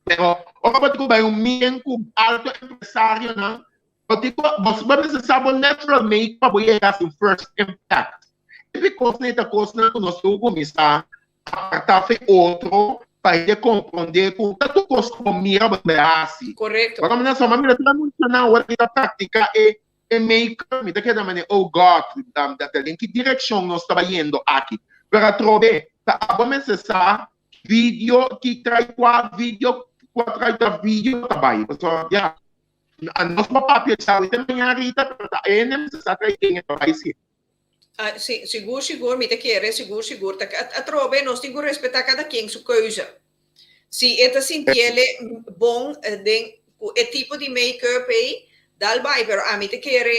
Pero ora bo tin ku bai un meeting ku alto empresarionan, bo tin ku bo bo mester sa bo natural make pa bo yega hasi un first impact. Epi kosnan ta kosnan ku nos tin ku kuminsá apartá fe otro pa hende komprondé ku ta tur kos ku bo mira bo ta bai hasi. Korekto. Ora mi na sa, mi mira tur e muchanan ora ki ta praktiká e e make-up, mi ta keda manera, oh God, den ki direkshon nos ta bayendo aki? Pero atrobe ta abo mester sa Video ki trai kua video kua trai ta video ta bai pasobra ya nos por papia djawe te mañana Rita pero ta ene mester sa trai ken e ta bai si. Ah, si, sigur, sigur, mi ta kere, sigur, sigur. Ta, atrobe, nos tin ku respetá kada ken su keuze. Si e ta sintiele bon den ku e tipo di make-up ei, dal bai, pero ami ta kere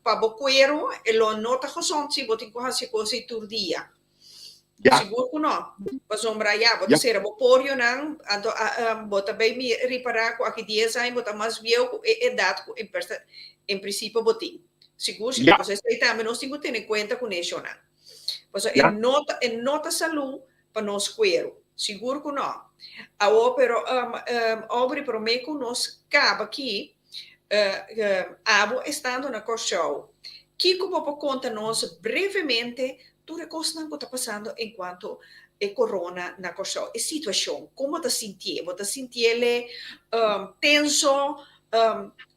pa bo kueru e lo no ta gezond si bo tin ku hasi kos ei tur dia. Ya. Sigur ku no. Pasobra ya, bo ta Ya. sera bo porionan, anto bo ta bay mi ripará ku aki dies aña bo ta mas bieu ku e edat ku en persa en prinsipio bo tin. Sigur, sigur. Ya. Pasobra esei tambe nos tin ku tene kuenta ku neshonan. Pasobra e Ya. no ta e no ta salú pa nos kueru. Sigur ku no. Awor pero Aubrey promé ku nos kaba aki, Abo estando na Kòrsou, kiko bo por konta nos brevemente tur e kosnan ku ta pasando enkuanto e korona na Kòrsou, e situashon, kon bo ta sintié? Bo ta sintié tenso?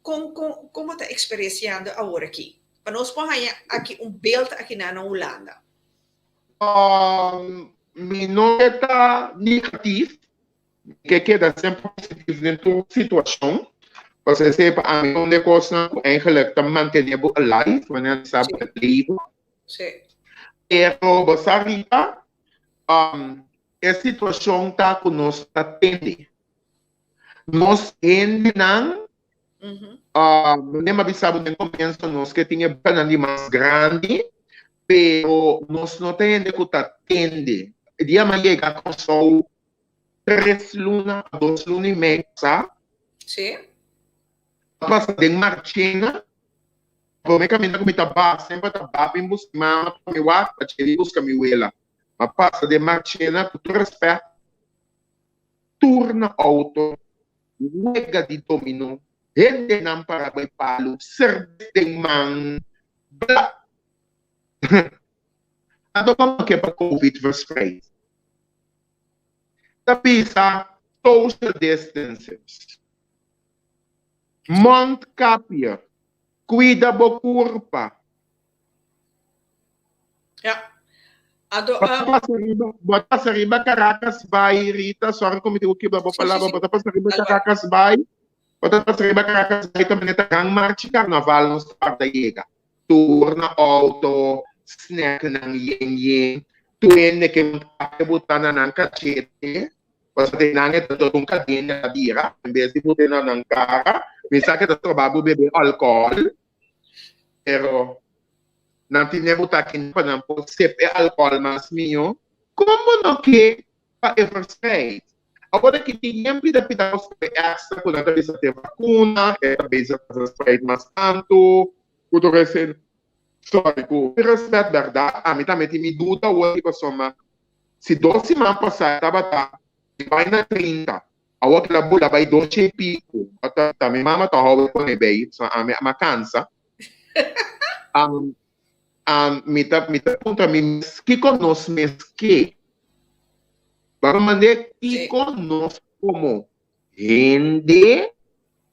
Kon kon kon bo ta eksperensiando awor aki? Pa nos por haña aki un beeld aki na na Hulanda. Mi no ke ta negatief, Mi ke keda semper positief den tur situashon, pasobra esei pa ami un di e kosnan ku eigenlijk ta mantené bo alive, wanneer bo sa bo ta leve. Pero bo sa Rita, e situashon ta ku nos ta tende. Nos hendenan, manera mi a bisa bo den komienso, nos ke tin e bokanan di mas grandi, pero nos no ta hende ku ta tende. E dia mi a yega Kòrsou tres luna a dos luna i mei pasá. Sí. A pasa den Marchena. Promé kaminda ku mi ta ba, semper ta ba bin buska mi mama pa mi wak, pa dje bin buska mi wela. Mi a pasa den Marchena, ku tur rèspèt, tur na outo, wega di dominó, hendenan para bai palu, serbes den man, bla. Anto komo ke pa covid verspreid? Ta bisa social distances, mondkapje, cuida bo curpa. Ja. Anto, Bo ta pasa riba, bo ta pasa riba Caracas Bay, Rita, sorry ku mi tin ku kibra bo Sí, sí, palabra, sí. bo ta pasa riba Dal bai. Caracas Bay, bo ta pasa riba Caracas Bay ta manera ta gran marchi carnaval nos tarda yega. Tur na auto, snacknan yen yen, tur hende ke mondkapje buta na nan kachete, pasobra den nan e ta tot un kadena ta bira, en bes di bute na nan kara, mi sa ke ta stroba bo bebe alkohol, pero nan tin e buta aki pa nan por sep e alkohol mas mihó. Kon bo no ke pa e verspreid? Awor aki tin yen pida pida kos ku e extra ku nan ta bisa te vakuna, e ta bezig ta verspreid mas tantu, ku tur esei. Sorry, ku respet bèrdat, ami tambe tin mi duda awor aki pasobra si dos siman pasá e tabata di bai na 30, awor kila bula bai doce i piku, ta mi mama ta hou e pone bei, pasobra ami a kansa. Mi ta mi ta puntra mi mes kiko nos mes ke? Baba mand'é kiko nos komo hende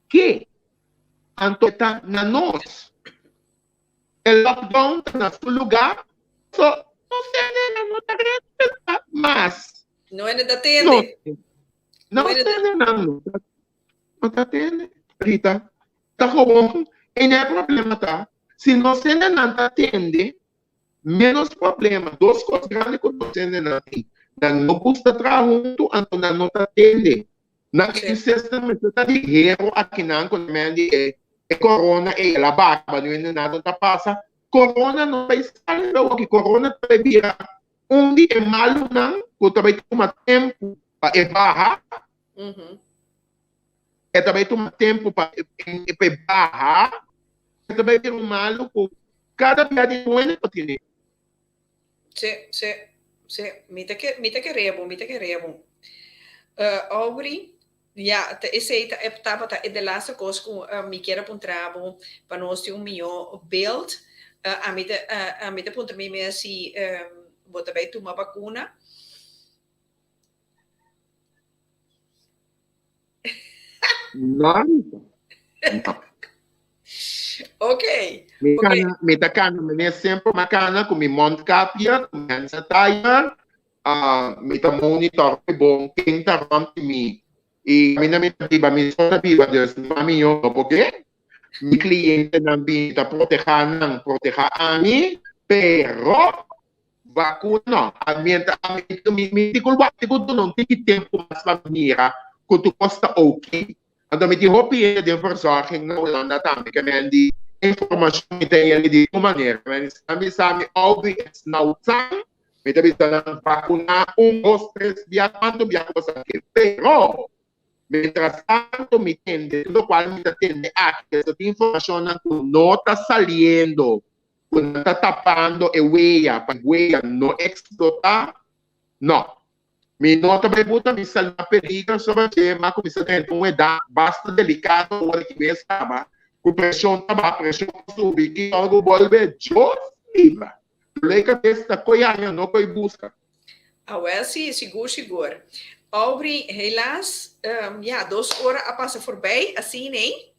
ke? Anto ta na nos. E lockdown ta na su lugá, so nos hendenan no ta respetá mas. No hende ta tende. No, nos hendenan no ta no ta tende, Rita. Ta gewoon, e no e problema ta, si nos hendenan ta tende, ménos problema. Dos kos grandi ku nos hendenan tin, nan no gusta traha huntu, anto nan no ta tende. Nan insisten mester ta di hero akinan ku men di e e corona ei el a baba nu hende nada no ta pasa. Corona no ta bai sali awoki, corona ta bai bira un di e malunan ku ta bai tuma tempu pa e baha. E ta bai tuma tempu pa e baha. E ta bai bira un malu ku kada bia di hende por tene. Sí, sí, sí. Mi ta ke, mi ta kere bo, mi ta kere bo. Uh, Aubrey, ya, ta esei ta e tabata e de laatste kos ku uh, mi kier a puntra bo pa nos tin un mihó beeld. Uh, ami ta, uh, ami ta puntra mi mes si um, bo ta bai tuma bakuna. No, Rita. No. Ok. Mi kana, mi ta kana meneer semper ma kana ku mi mondkapje, ku mi hand sanitizer. Uh, mi ta monitor mi bon ken ta rond di mi. I mi na mi ta biba, mi so ta biba, dus mami yo no por ke. Mi clientenan bin ta proteha nan, proteha ami, pero Vacuna no. A mientras a mi mi mi tin cu wak cu duna un tiki tempo mas pa mira cu tur cos ta ok. Anto mi tin hopi hende den verzorging na Hulanda tambe ke men di informacion mi ta yeli di tur manera. Men di sa mi sa mi Aubrey it's now time. Mi ta bisa nan vacuna un, dos, tres bia cuanto bia cu bo sa ke. Pero mientras tanto mi tende tur locual mi ta tende aki esaki ta informacionnan cu no ta saliendo ku nan ta tapando e weya pa e weya no eksplotá? No. Mi no ta bai buta mi sal na peligro soba dje, m'a kuminsá drenta un edat basta delikado ora ki mes kaba ku preshon ta baha, preshon ta subi, ki ora ku bolbe, Dios libra! Dolor di kabes ta koe haña, no koe buska. Awel si, sigur sigur. Aubrey, helaas, ya, dos ora a pasa forbij, asina ei.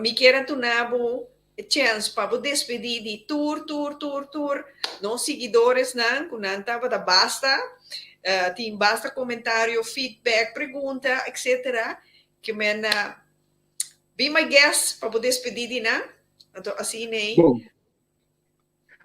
Mi kier a duna bo e chèns pa bo despedí di tur, tur, tur, tur nos siguidoresnan ku nan tabata basta, tin basta komentario, feedback, pregunta, etcetera, ke men a be my guest pa bo despedí di nan. Anto asina ei. Bon.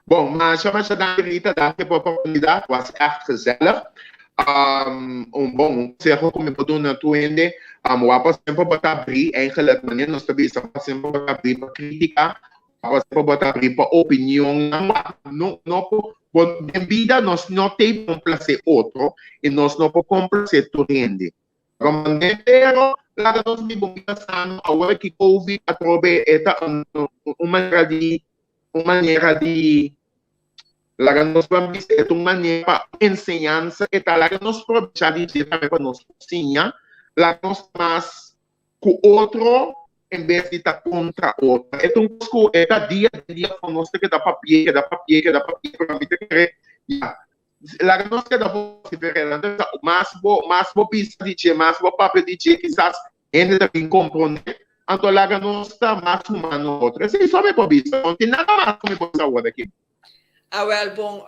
Bon, masha masha danki Rita, danki pa oportunidat, was echt gezellig. Um, un bon, un conseho ku mi por duna tur hende, um, wapa semper bo ta abrí, eigenlijk manera nos ta bisa, wapa semper bo ta abrí pa krítika, wapa semper bo ta abrí pa opinionnan, wak, no, no por, bo, den bida nos no t'ei pa komplasé otro i nos no por komplasé tur hende. Comprende? Pero laga nos biba un bida sano, awor ki Covid atrobe e ta un, un manera di un manera di laga nos ban bisa e ta un manera pa enseñansa e ta laga nos probecha di dje tambe pa nos por siña laga nos ta mas ku otro en bes di ta kontra otro e ta un kos ku e ta dia den dia for nos ta keda papia keda papia keda papia pero mi ta kere ya laga nos keda vociferá nan ta bisa mas bo mas bo bisa di dje mas bo papia di dje kisas Hende ta bin komprondé, anto laga nos ta mas humano otro. Esei so mi por bisa, no tin nada mas ku mi por bisa awor aki. Awel bon,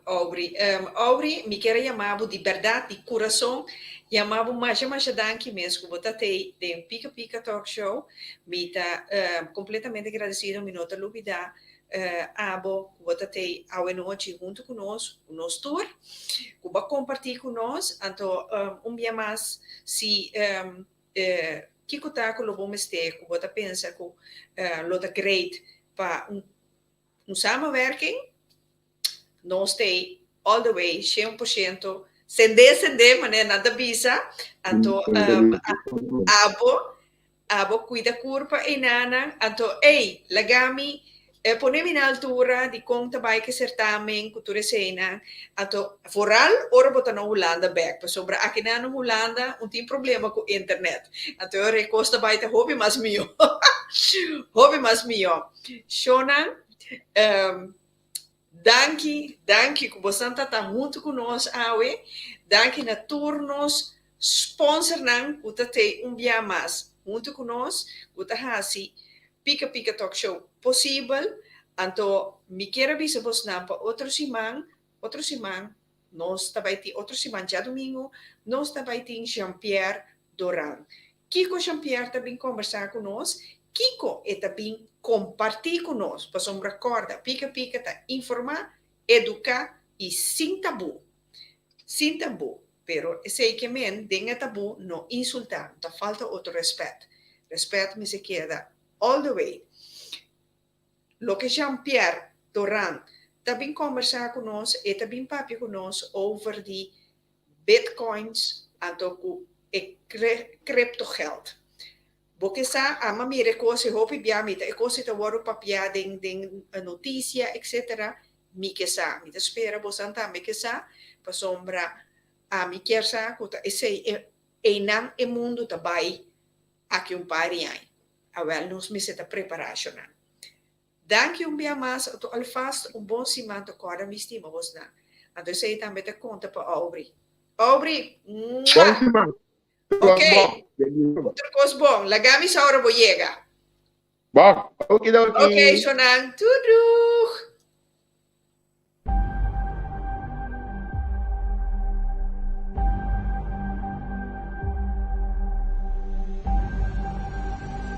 Aubrey. Aubrey, mi kier a yama bo di bèrdat, di kurason, yama bo masha masha danki mes ku bo ta tei den Pika Pika Talk Show. Mi ta kompletamente gradesido, mi no ta lubidá abo ku bo ta tei awe nochi huntu ku nos, ku nos tur, ku bo a kompartí ku nos. Anto un bia mas, si kiko ta ku lo bo mester, ku bo ta pensa ku lo ta great pa un samenwerking, nos t'ei all the way, 100%, sendé sendé, manera nan ta bisa. Anto abo Abo cuida curpa einanan, anto ey, laga mi pone mi na altura di con ta bay ke certamen cu tur eseinan, anto vooral ora bo ta na Hulanda bek, pasobra akinan na Hulanda un tin problema cu internet, anto e ora e cos ta bay ta hopi mas miyo, hopi mas miyo. Shownan, Danki, danki ku bosan ta ta huntu ku nos awe. Danki na tur nos sponsornan ku ta tei un bia mas huntu ku nos, ku ta hasi Pika Pika Talk Show posibel. Anto mi kier a bisa bosnan pa otro siman, otro siman nos ta bai tin, otro siman djadumingu, nos ta bai tin Jean Pierre Doran. Kiko Jean Pierre ta bin kombersá ku nos? Kiko e ta bin kompartí ku nos? Pasobra kòrda, Pika Pika ta informá, eduká i sin tabú. Sin tabú. Pero esei ke men den e tabú no insultá, no ta falta otro rèspèt. Rèspèt mester keda all the way. Loke Jean Pierre Doran ta bin kombersá ku nos, e ta bin papia ku nos over di bitcoins anto ku e cryptogeld. Bo ke sa, ama mira e kos e hopi bia mi ta e kos ei ta wòrdu papiá den den notisia etcetera, mi ke sa, mi ta spera bosan tambe ke sa, pasobra ami kier sa ku ta esei e einan e mundu ta bai aki un par di aña. Awel nos mester ta prepará shonnan. Danki un bia mas anto alvast un bon siman ta kòrda mi stima bosnan. Anto esei tambe ta konta pa Aubrey. Aubrey, Bon mwah! siman. Tur kos Ok, bon. otro kos bon. Laga mi sa ora bo yega. Bon. Okidoki. Ok, shonnan. Tuduh!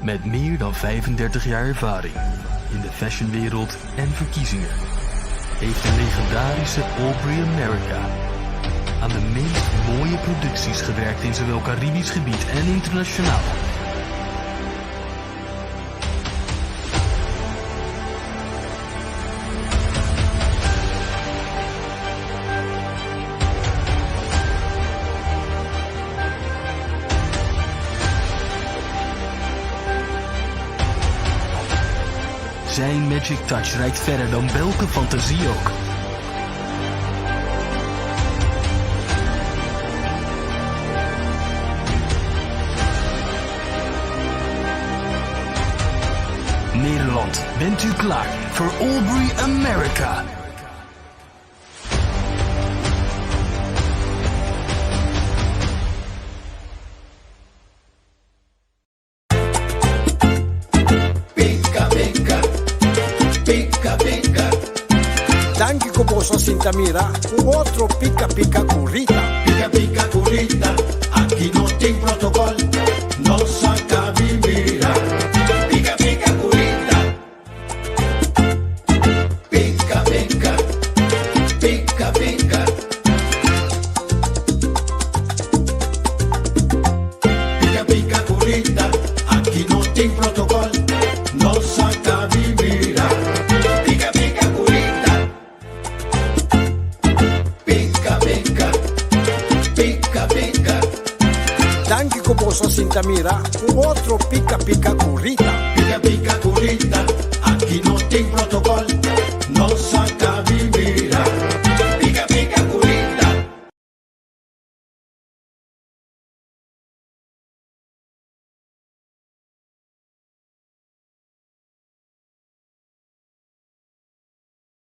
Met meer dan 35 jaar ervaring in de fashionwereld en verkiezingen heeft de legendarische Aubrey America aan de meest mooie producties gewerkt in zowel Caribisch gebied en internationaal. Zijn Magic Touch reikt verder dan welke fantasie ook. Nederland, bent u klaar voor Aubrey America? Pika pika, pika pika. Danki ku boso a sinta mira un otro Pika Pika ku Rita. Pika pika ku Rita, aki no tin protokòl, nos a kabi mira. Pika pika ku Rita. Pika pika, pika pika. Pika pika ku Rita, aki no tin protokòl, nos a kabi mira. Pika pika ku Rita. Pika pika, pika pika. Danki ku boso a sinta mira un otro Pika Pika ku Rita. Pika pika ku Rita, aki no tin protokòl, nos a kabi mira.